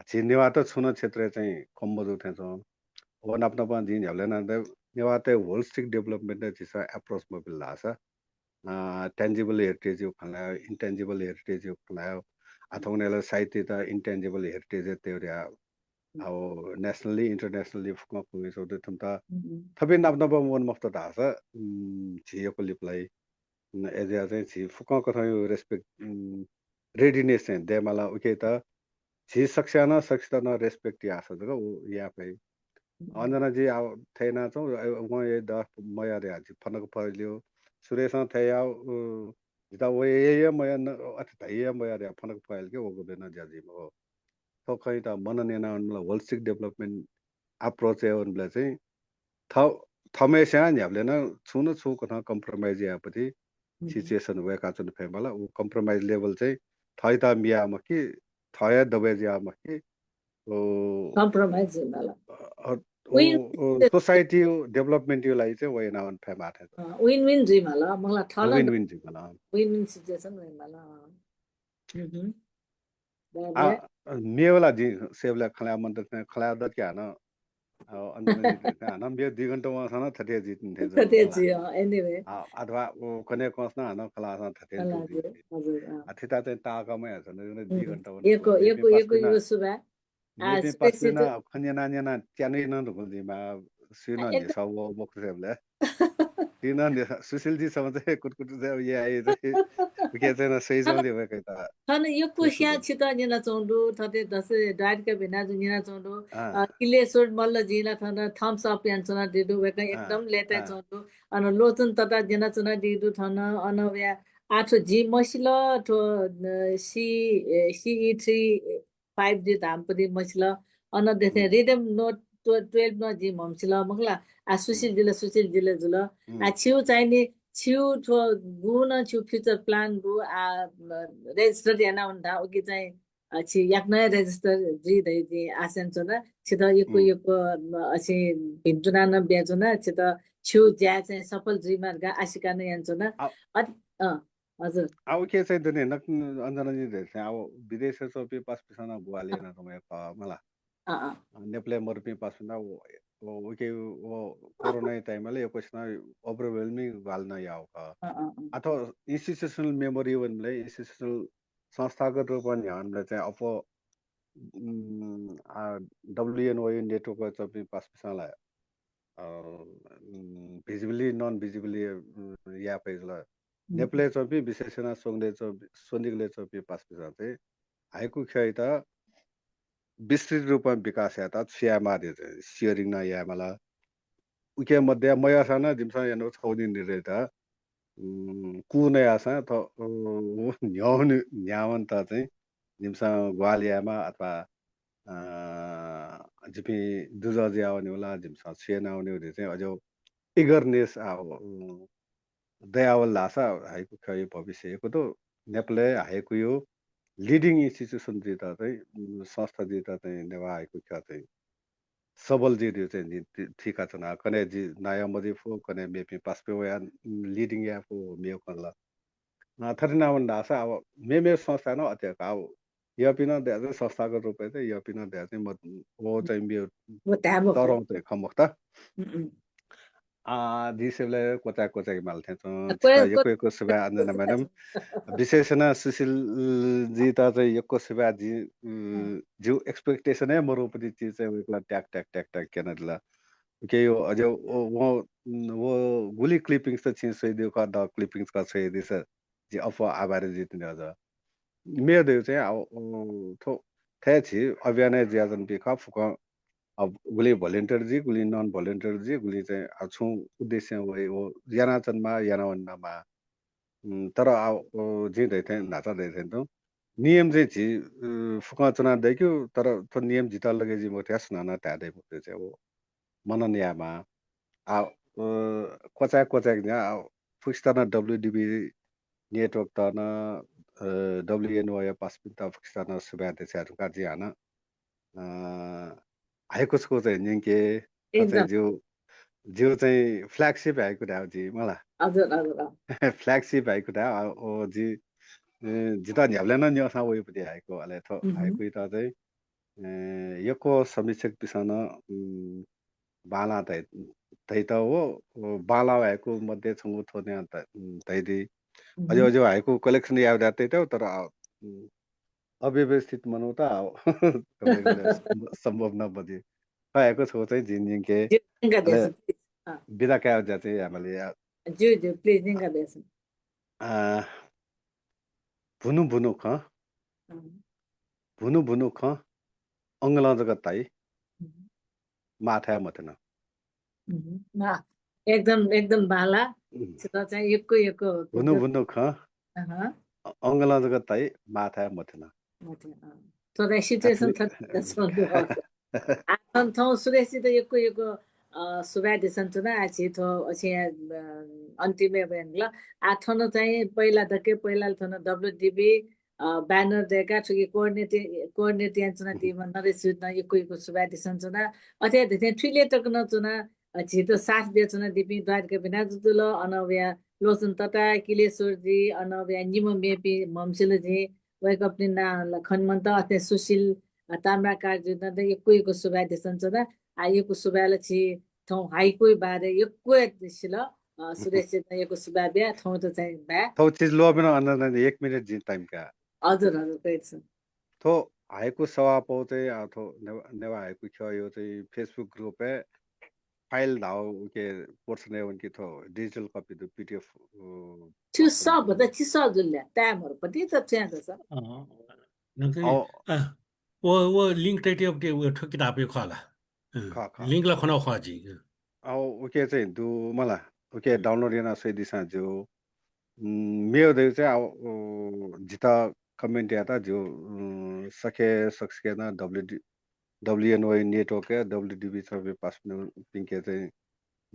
झी नेवाःत छुं नं क्षेत्रय् चाहिँ कम मजू थें च्वं। व नाप नापं जिं न्ह्याबलें नं नेवाःतय् holistic development-य् झीसं approach मबिल धाःसा, अ, tangible heritage-या खँ ल्हायेगु, intangible heritage-या खँ ल्हायेगु, आ, थौंकन्हय् ला साहित्ययात intangible heritage-य् तयेगु धयाः, हम्म। आ, व nationally, internationally फुक्कं खँ ल्हानाच्वंगु दु थुमित। हम्म। थपिं नाप नापं वने मफुत धाःसा, उम्, झी यक्व लिपा लाइ। उम्, अय्‌जुयाः चाहिँ झी फुक्कं कथंया respect, उम्, readiness चाहिँ दयेमाल। उकियात झी सकसियां नं सकसित नं respect याःसा जक व याये फइ। हम्म। अन नं जि आ, थथे यानाच्वं, अ, वं हे द मयाः धयाः झी फनक फय्‌ल्यू। सुरेशं थथे याः, उ, जितः व हे, हे मयाः न, अथे धइ हे मयाः धयाः फनक फय्‌ल्के व गुबलें नं ज्या जुइ मखु। थ्व खँयात मनन यानावनेबलय् holistic development approach-य् वनेबलय् चाहिँ थ-, थःम्हस्यां न्ह्याबलें नं छुं न छुं कथं compromise यायेपति हम्म। situation वय्‌काच्वने फयेमाल। व compromise level चाहिँ थःत मियाः मखु कि, थः हे दबय् जुयाः मखु कि, ओ, Compromise जुइमाल। अ, अ, Win-win ओ, ओ, situation। Society development-या लागि चाहिँ व यानावने फयेमाः थें। अ, win-win जुइमाल, मखु ला, थः नं win-win जुइमाल। Win-win situation वइमाल, अ। हम्म। आ, मेगु ला जिं स्वयेबलय् खँ ल्हाये मन्त थें, खँ ल्हाये दत कि हानं, अ, अन नं जिं थें, हानं मेगु दुई घण्टा वंसां नं थथे जुइ थें च्वं। थथे जुइ, अ, anyway। आ, अथवा व कन्हय् कंसां नं हानं खँ ल्हाःसां थथे खँ ल्हाये जुइ, जुइ। हजुर, अँ। आ, थेता चाहिँ ताःका मयाः च्वं, दुई हम्म। घण्टा वन। यक्व, यक्व, यक्व, यक्व सुभाय्। आ, मेपिं पासापिं नं खँ न्यना न्यना त्यानु नं धुंकल जुइमाः, सुइनं न्ह्यसः व मखु स्वयेबलय्। सुइनं न्ह्यसः, सुशीलजी छम्ह चाहिँ कुतकुत चाहिँ याइ चाहिँ, उके चाहिँ नं सही च्वं जुइ वय्‌कःयात। थन यक्व स्यां छित न्यनाच्वंगु दु, थथे दस द्वारिका भेनाजु न्यनाच्वंगु दु। अँ। अ, किलेश्वर मल्लजी ला थन thumbs up यानाच्वनादीगु दु, वय्‌कः अँ, एकदम लय्‌ताय् अँ। च्वंगु दु। अन लोचन तता न्यनाच्वनादीगु दु थन, अन वया आः थ्व जिं मसिल, थ्व, अ, C, ए, C E three five G धाःम्ह पति मसिल। अन देखें हम्म। Rhythm Note ट्वेल्भ नं जिं म्हमसिल मखुला। आ सुशील जुल, सुशील जुल जुल। आ छिउ चाहिँ नि छिउ थ्व गु नं छिउ फ्युचर प्लान गु आ रेजिस्टर याना हुन धा उकी चाहिँ अ, छि याकनं रेजिस्टर जुइ धइ जिं आशा यानाच्वना। छित यक्व यक्व अ, अ, असे भिन्तुना नं बियाच्वना। छित छिउ ज्या चाहिँ सफल जुइमा धकाः आशिका नं यानाच्वना। आ, अ, हजुर। आ, उके चाहिँ दुने नक अञ्जनाजी धइथें आ विदेशय् च्वंपिं पासापिसं नं ग्वाहालि यानाच्वंम्ह खः मला। अ, अ। नेपालय् मरुपिं पासापिं नं व, व, उके व कोरोना टाइमय् ला यक्वसिनं overwhelming ग्वाहालि नं याः खः। अ, अ, अ। अथवा institutional memory वनेबलय् institutional संस्थागत रूपमा न्ह्याःबलय् चाहिँ अप्वः, उम्, आ, डब्ल्युएनओयु नेटवर्कय् च्वंपिं पासापिसं ला, अ, उम्, visibly, non visibly, उम्, याये फइ जुल। नेपालय् च्वंपिं, विशेष यानाः स्वनिगलय् च्वं-, स्वनिगलय् च्वंपिं पासापिसं चाहिँ हाइकु ख्यःयात विस्तृत रूपमा विकास यायेत छु यायेमाः धइथें sharing नं यायेमाल। उके मध्ये मयाःसां नं जिमिसं यानागु छगू निं निर्णय त, उम्, कू नयाःसां थ्व, अ, न्ह्यःने, न्ह्यावनेत चाहिँ जिमिसं ग्वाहालि यायेमाः अथवा, अ, जिपिं दुजः जुयावनेगु ला, जिमिसं छु यानावनेगु धइथें चाहिँ अज्याःगु eagerness आ, उम्, दयावल धाःसा हाइकु ख्यःया भविष्य यक्व दु। नेपालय् हाइकुया leading institution जुइत चाहिँ, उम्, संस्था जुइत चाहिँ नेवाः हाइकु ख्यः चाहिँ सबल जुइ धइगु चाहिँ जिं थि-, थुइकाच्वना। कन्हय् जि नायः मजुइ फु, कन्हय् मेपिं पासापिं वयाः, उम्, leading याये फु, मेगु खँ ला। अ, थथे यानावन धाःसा अब मेमेगु संस्था नं अथे खः। अब यःपिं नं दया चाहिँ संस्थागत रूपय् चाहिँ यःपिं नं दया चाहिँ म, व चाहिँ मेगु व धाये मफु। तरं चाहिँ खः मखुत। उम्, उम्। आ, जिं सिबलय् क्वचाय् क्वचाय् माल थें च्वं। अ, छितः क्वचाय् यक्व यक्व सुभाय् अञ्जना म्याडम। विशेष यानाः सुशील जीत चाहिँ यक्व सुभाय्। जि, उम्, जिगु expectation हे मरुपति चिज चाहिँ वय्कलं ट्याक ट्याक ट्याक ट्याक क्यनादिल। उके यो अझ व, व, व गुलि clippings त छिं स्वयादीगु खः, द clippings खः, स्वयादिसँ। जि अप्वः आभारी जुइतिनि अझ। मेगु धइगु चाहिँ आ, अ, थ्व, थथे झी अभियानय् जुयाच्वंपिं खः फुक्कं, अ, गुलिं volunteer जुइ, गुलिं non volunteer जुइ, गुलिं चाहिँ आ छुं उद्देश्यं वइ, व यानाच्वनेमाः, यानावनेमाः। उम्, तर आ, अ, जिं धइथें, न्हाचा धइथें तुं नियम चाहिँ झी, अ, फुक्कं च्वना दय्क्यु, तर थ्व नियम जितः लगे जुइ मखुत धयाः सुनानं धाये दइ मखुत चाहिँ व मनन यायेमाः। आ, अ, क्वचाय् क्वचाय्क न्ह्याः, आ, फुक्कसित नं डब्ल्युडिबी network त नं, अ, डब्ल्युएनओया पासापिन्त फुक्कसित नं सुभाय् देछाये धुंकाः जिं हानं, अ, हाइकु छकू चाहिँ न्यंके, थ्व चाहिँ एकदम। जिगु, जिगु चाहिँ flagship हाइकु धायेगु जिं मला। हजुर, हजुर, अँ। Flagship हाइकु धाये, अ, ओ, जि, अ, जितः न्ह्याबलें नं न्यंसां वइपति हाइकु, अले थ्व उहुँ। हाइकुइत चाहिँ अ, यक्व समीक्षकपिसं नं, उम्, बांलाः धइ-, धइतः व, व बांलाः हाइकु मध्ये छंगु थ्व नं ध-, उम्, धइदी। अज्याःगु, उम्। अज्याःगु हाइकु collection याये धयाः तइतः, तर, अ, उम्, अव्यवस्थित मनूत, अ, सम्भव नं मजुइ। थ्व हाइकु छगू चाहिँ जिं न्यंके। ज्यू, न्यंकादिसँ, अले please। अँ। बिदा कायेगु ज्या चाहिँ यायेमाली या। ज्यू, ज्यू, please, न्यंकादिसँ। अ, भुनु भुनु खँ। अँ। भुनु भुनु खँ, अंगलं जक ताइ, उम्। माथाय् मथ्यन। उम्, वाह, एकदम, एकदम बांलाः। उम्। छितः चाहिँ यक्व यक्व भुनु भुनु खँ, अहँ। अ-, अंगलं जक ताइ, माथाय् मथ्यन। मथ्यन, अँ। थ्व recitation थ्व आ, थन थौं सुरेशजीत यक्व यक्व, अ, सुभाय् देछानाच्वना। आ, झी थ्व अछिया, अ, अन्तिमय् वयेगु। आ, थन चाहिँ पहिला दकले, पहिला थन डब्ल्युडिबी, अ, banner दय्काः थुकी coordinate, coordinate यानाच्वनादीम्ह नरेशजुयात नं यक्व यक्व सुभाय् देछानाच्वना। अथे हे थुइले तक नं च्वना, अ, झीत साथ बियाच्वनादीपिं द्वारिका बिनाजु जुल, अन वया लोचन तता, किलेश्वरजी, अन वया निम्ह मेपिं म्हमसिल जिं, वय्कःपिनि नां ला खने मन्त, अथे सुशील, अ, ताम्राकारजुयात नं यक्व यक्व सुभाय् देछानाच्वना। आ, यक्व सुभाय् ला झी थौं हाइकुया बारे यक्व सिल, अ, सुरेशजुयात नं यक्व सुभाय् बिया, थौंयात चाहिँ बाय्। थौं चिज ल्वःबिन अन नं एक मिनेट जिं time का। हजुर, हजुर, गय् छु। थ्व हाइकु सवाःपौ चाहिँ, अ, थ्व नेवा-, नेवाः हाइकु ख्यःया चाहिँ Facebook group-य् file धाःगु उके portion-य् वंकी थ्व digital copy दु, पीडीएफ, अ, छु सः भचा छि सः जुल ल्या, time-य् पति त च्वया दस। अँ, नकि, अँ। अँ, व, व link तयातयागु व थ्व किताबया खः ला? अँ, खः, खः। Link ला खनागु खः जिं। अँ। अँ, उके चाहिँ दु मला, उके download याना स्वयादिसँ ज्यू। उम्, मेगु धइगु चाहिँ, अ, अ, जितः comment यायेत ज्यू, उम्, सके सकसिके नं डब्ल्युडी, डब्ल्युएनओ network या डब्ल्युडिबी छपिं पासापिंके चाहिँ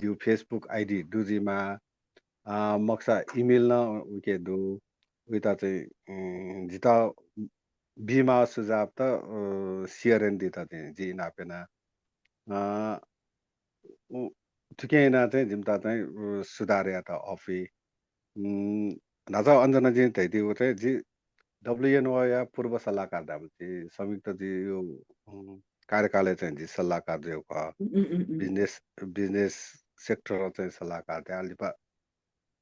जिगु Facebook ID दु जुइमाः, अ, मखुसा email नं उके दु। उइत चाहिँ, अ, जितः बीमाः सुझावत, अ, share यानादीत चाहिँ जिं इनाप याना। अ, उ, थुकिं यानाः चाहिँ जिमित चाहिँ, अ, सुधार यायेत अःपुइ। उम्, न्हाचः अञ्जनाजुं धयादीगु चाहिँ जि डब्ल्युएनओ या पूर्व सल्लाहकार धाःबलय् जि संयुक्त जुया, उम्, कार्यकालय् चाहिँ जि सल्लाहकार जुयागु खः। उम्, उम्, उम्, उम्। Business, business sector चाहिँ सल्लाहकार धया लिपा,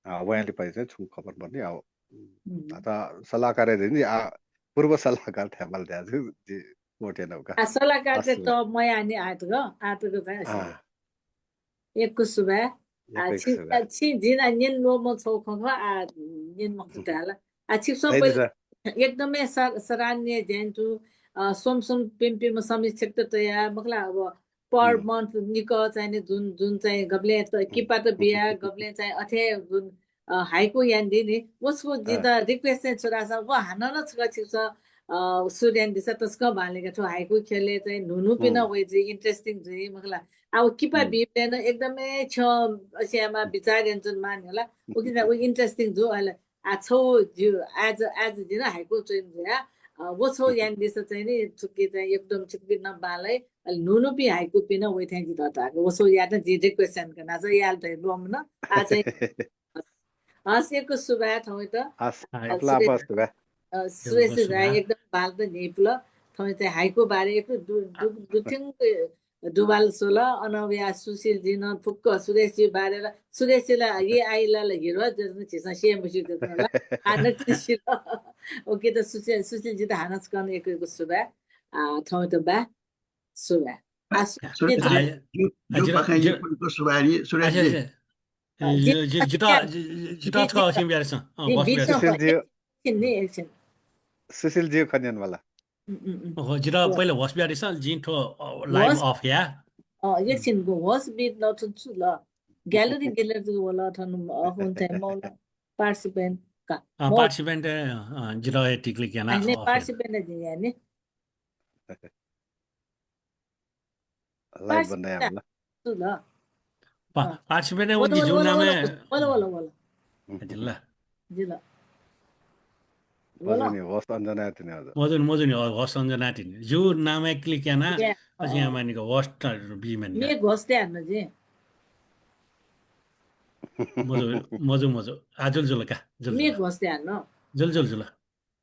अ, वयां लिपा चाहिँ छुं खबर मदुनि। अ, उम्। न्हाचः सल्लाहकार हे जुइ नि, आ, पूर्व सल्लाहकार धायेमाल धया जि, जि कोट यानागु का। आ, सल्लाहकार हस्। त मयानि आतक, आतक चाहिँ हस्। अँ। यक्व सुभाय्। आ, यक्व छि, सुभाय्। आ, छि जिं ला न्यने ल्वःमंगु छगू खँ खः, आ, न्यने मखुत धाल। आ, छिकपिसं पहिले एकदमै सर-, सराहनीय ज्या यानाच्वंगु, अ, स्वम्ह स्वम्ह प्यम्ह प्यम्ह समीक्षकत तयाः, मखु ला, अब per month निकः चाहिँ नि जुन, जुन चाहिँ गबलें त किपात बिया, गबलें चाहिँ अथे जुन, अ, हाइकु यानादी नि, व छगू जितः request चाहिँ छु धाःसा, व हानं नं छकः छिकपिसं, अ, सुरु यानादिसँ, तसकं बांलाक थ्व हाइकु ख्यलय् चाहिँ न्हून्हूपिं नं वइ जुइ, interesting जुइ, मखु ला। आ, व किपा बीबलय् नं एकदमै छ्यं असे यामा विचार यानाच्वनेमाः नि होला। उकिं व interesting जू। अले आ, छगू ज्यू, आज, आज जिं नं हाइकु च्वने जुया, अ, व छगू यानादिसँ चाहिँ नि, थुकी चाहिँ एकदम छिकपिं नं बांलाइ, अले न्हून्हूपिं हाइकुपिं नं वइ थें जितः ताःक। व छगू यायेत जिं request यानागु, न्हाचः यायेत हे ल्वःमन। आ, चाहिँ हस्, यक्व सुभाय् थौंयात। हस्, अ, आपालं सुभाय्। अ, सुरेश दाइ एकदम बांलाक न्ह्यइपुल। थौंया चाहिँ हाइकु बारे यक्व दु-, दु-, दुथ्यंक दुबाल स्वल। अन वया सुशीलजुं नं फुक्क सुरेशजु बारे ला, सुरेशजु ला ये आइला ला हिरो जसन झीसं स्यू मस्यू जसन ला। हानं तिसिल। OK त सुशील, सुशीलजुत हानं छकः नं यक्व यक्व सुभाय्। आ, थौंयात बाय्। सुभाय्। आ, सु-, सुरेशजु, आ, जु-, आ, जुपाखें यक्व यक्व सुभाय् नि, सुरेशजु। अच्छा, अच्छा। अ, जि-, जि-, जितः, जि-, जि-, जितः छकः असिं बियादिसँ। अँ, बस बियादिसँ। सुशीलजु। एकछिन नि, एकछिन। सुशीलजु खँ न्यनेमाल। उम्, उम्, उम्। ओहो, जितः पहिले host बियादिसँ, जिं थ्व, अ, live off या। अ, एकछिन गु host बी नथुन छु ल? Gallery, gallery जक वल थन off हुन थाय् मौल। Participant का। अ, participant, अ, जितः हे टिक click याना off या। Participant जिं याये नि। Live बन्द यायेमाल। छु ल? पा-, participant वल, वल, वल, वल। जिउ नामय् वल, वल, वल। जिल्ला। जिल्ला। वल। मजू नि, host अञ्जना तिनि हजुर। मजू नि, मजू नि, host अञ्जना तिनि। जिउ नामय् click याना, अझ यामानिक host बीमानि। मे host याना जि। मजू, मजू, मजू। आ, जुल, जुल का, जुल, मे जुल। Host याना। जुल, जुल, जुल।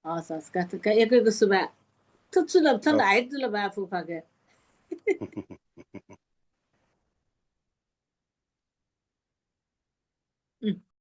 हस्, हस्, का, का, यक्व यक्व सुभाय्। थुचुल, थन हाइट जुल बा फुफाके।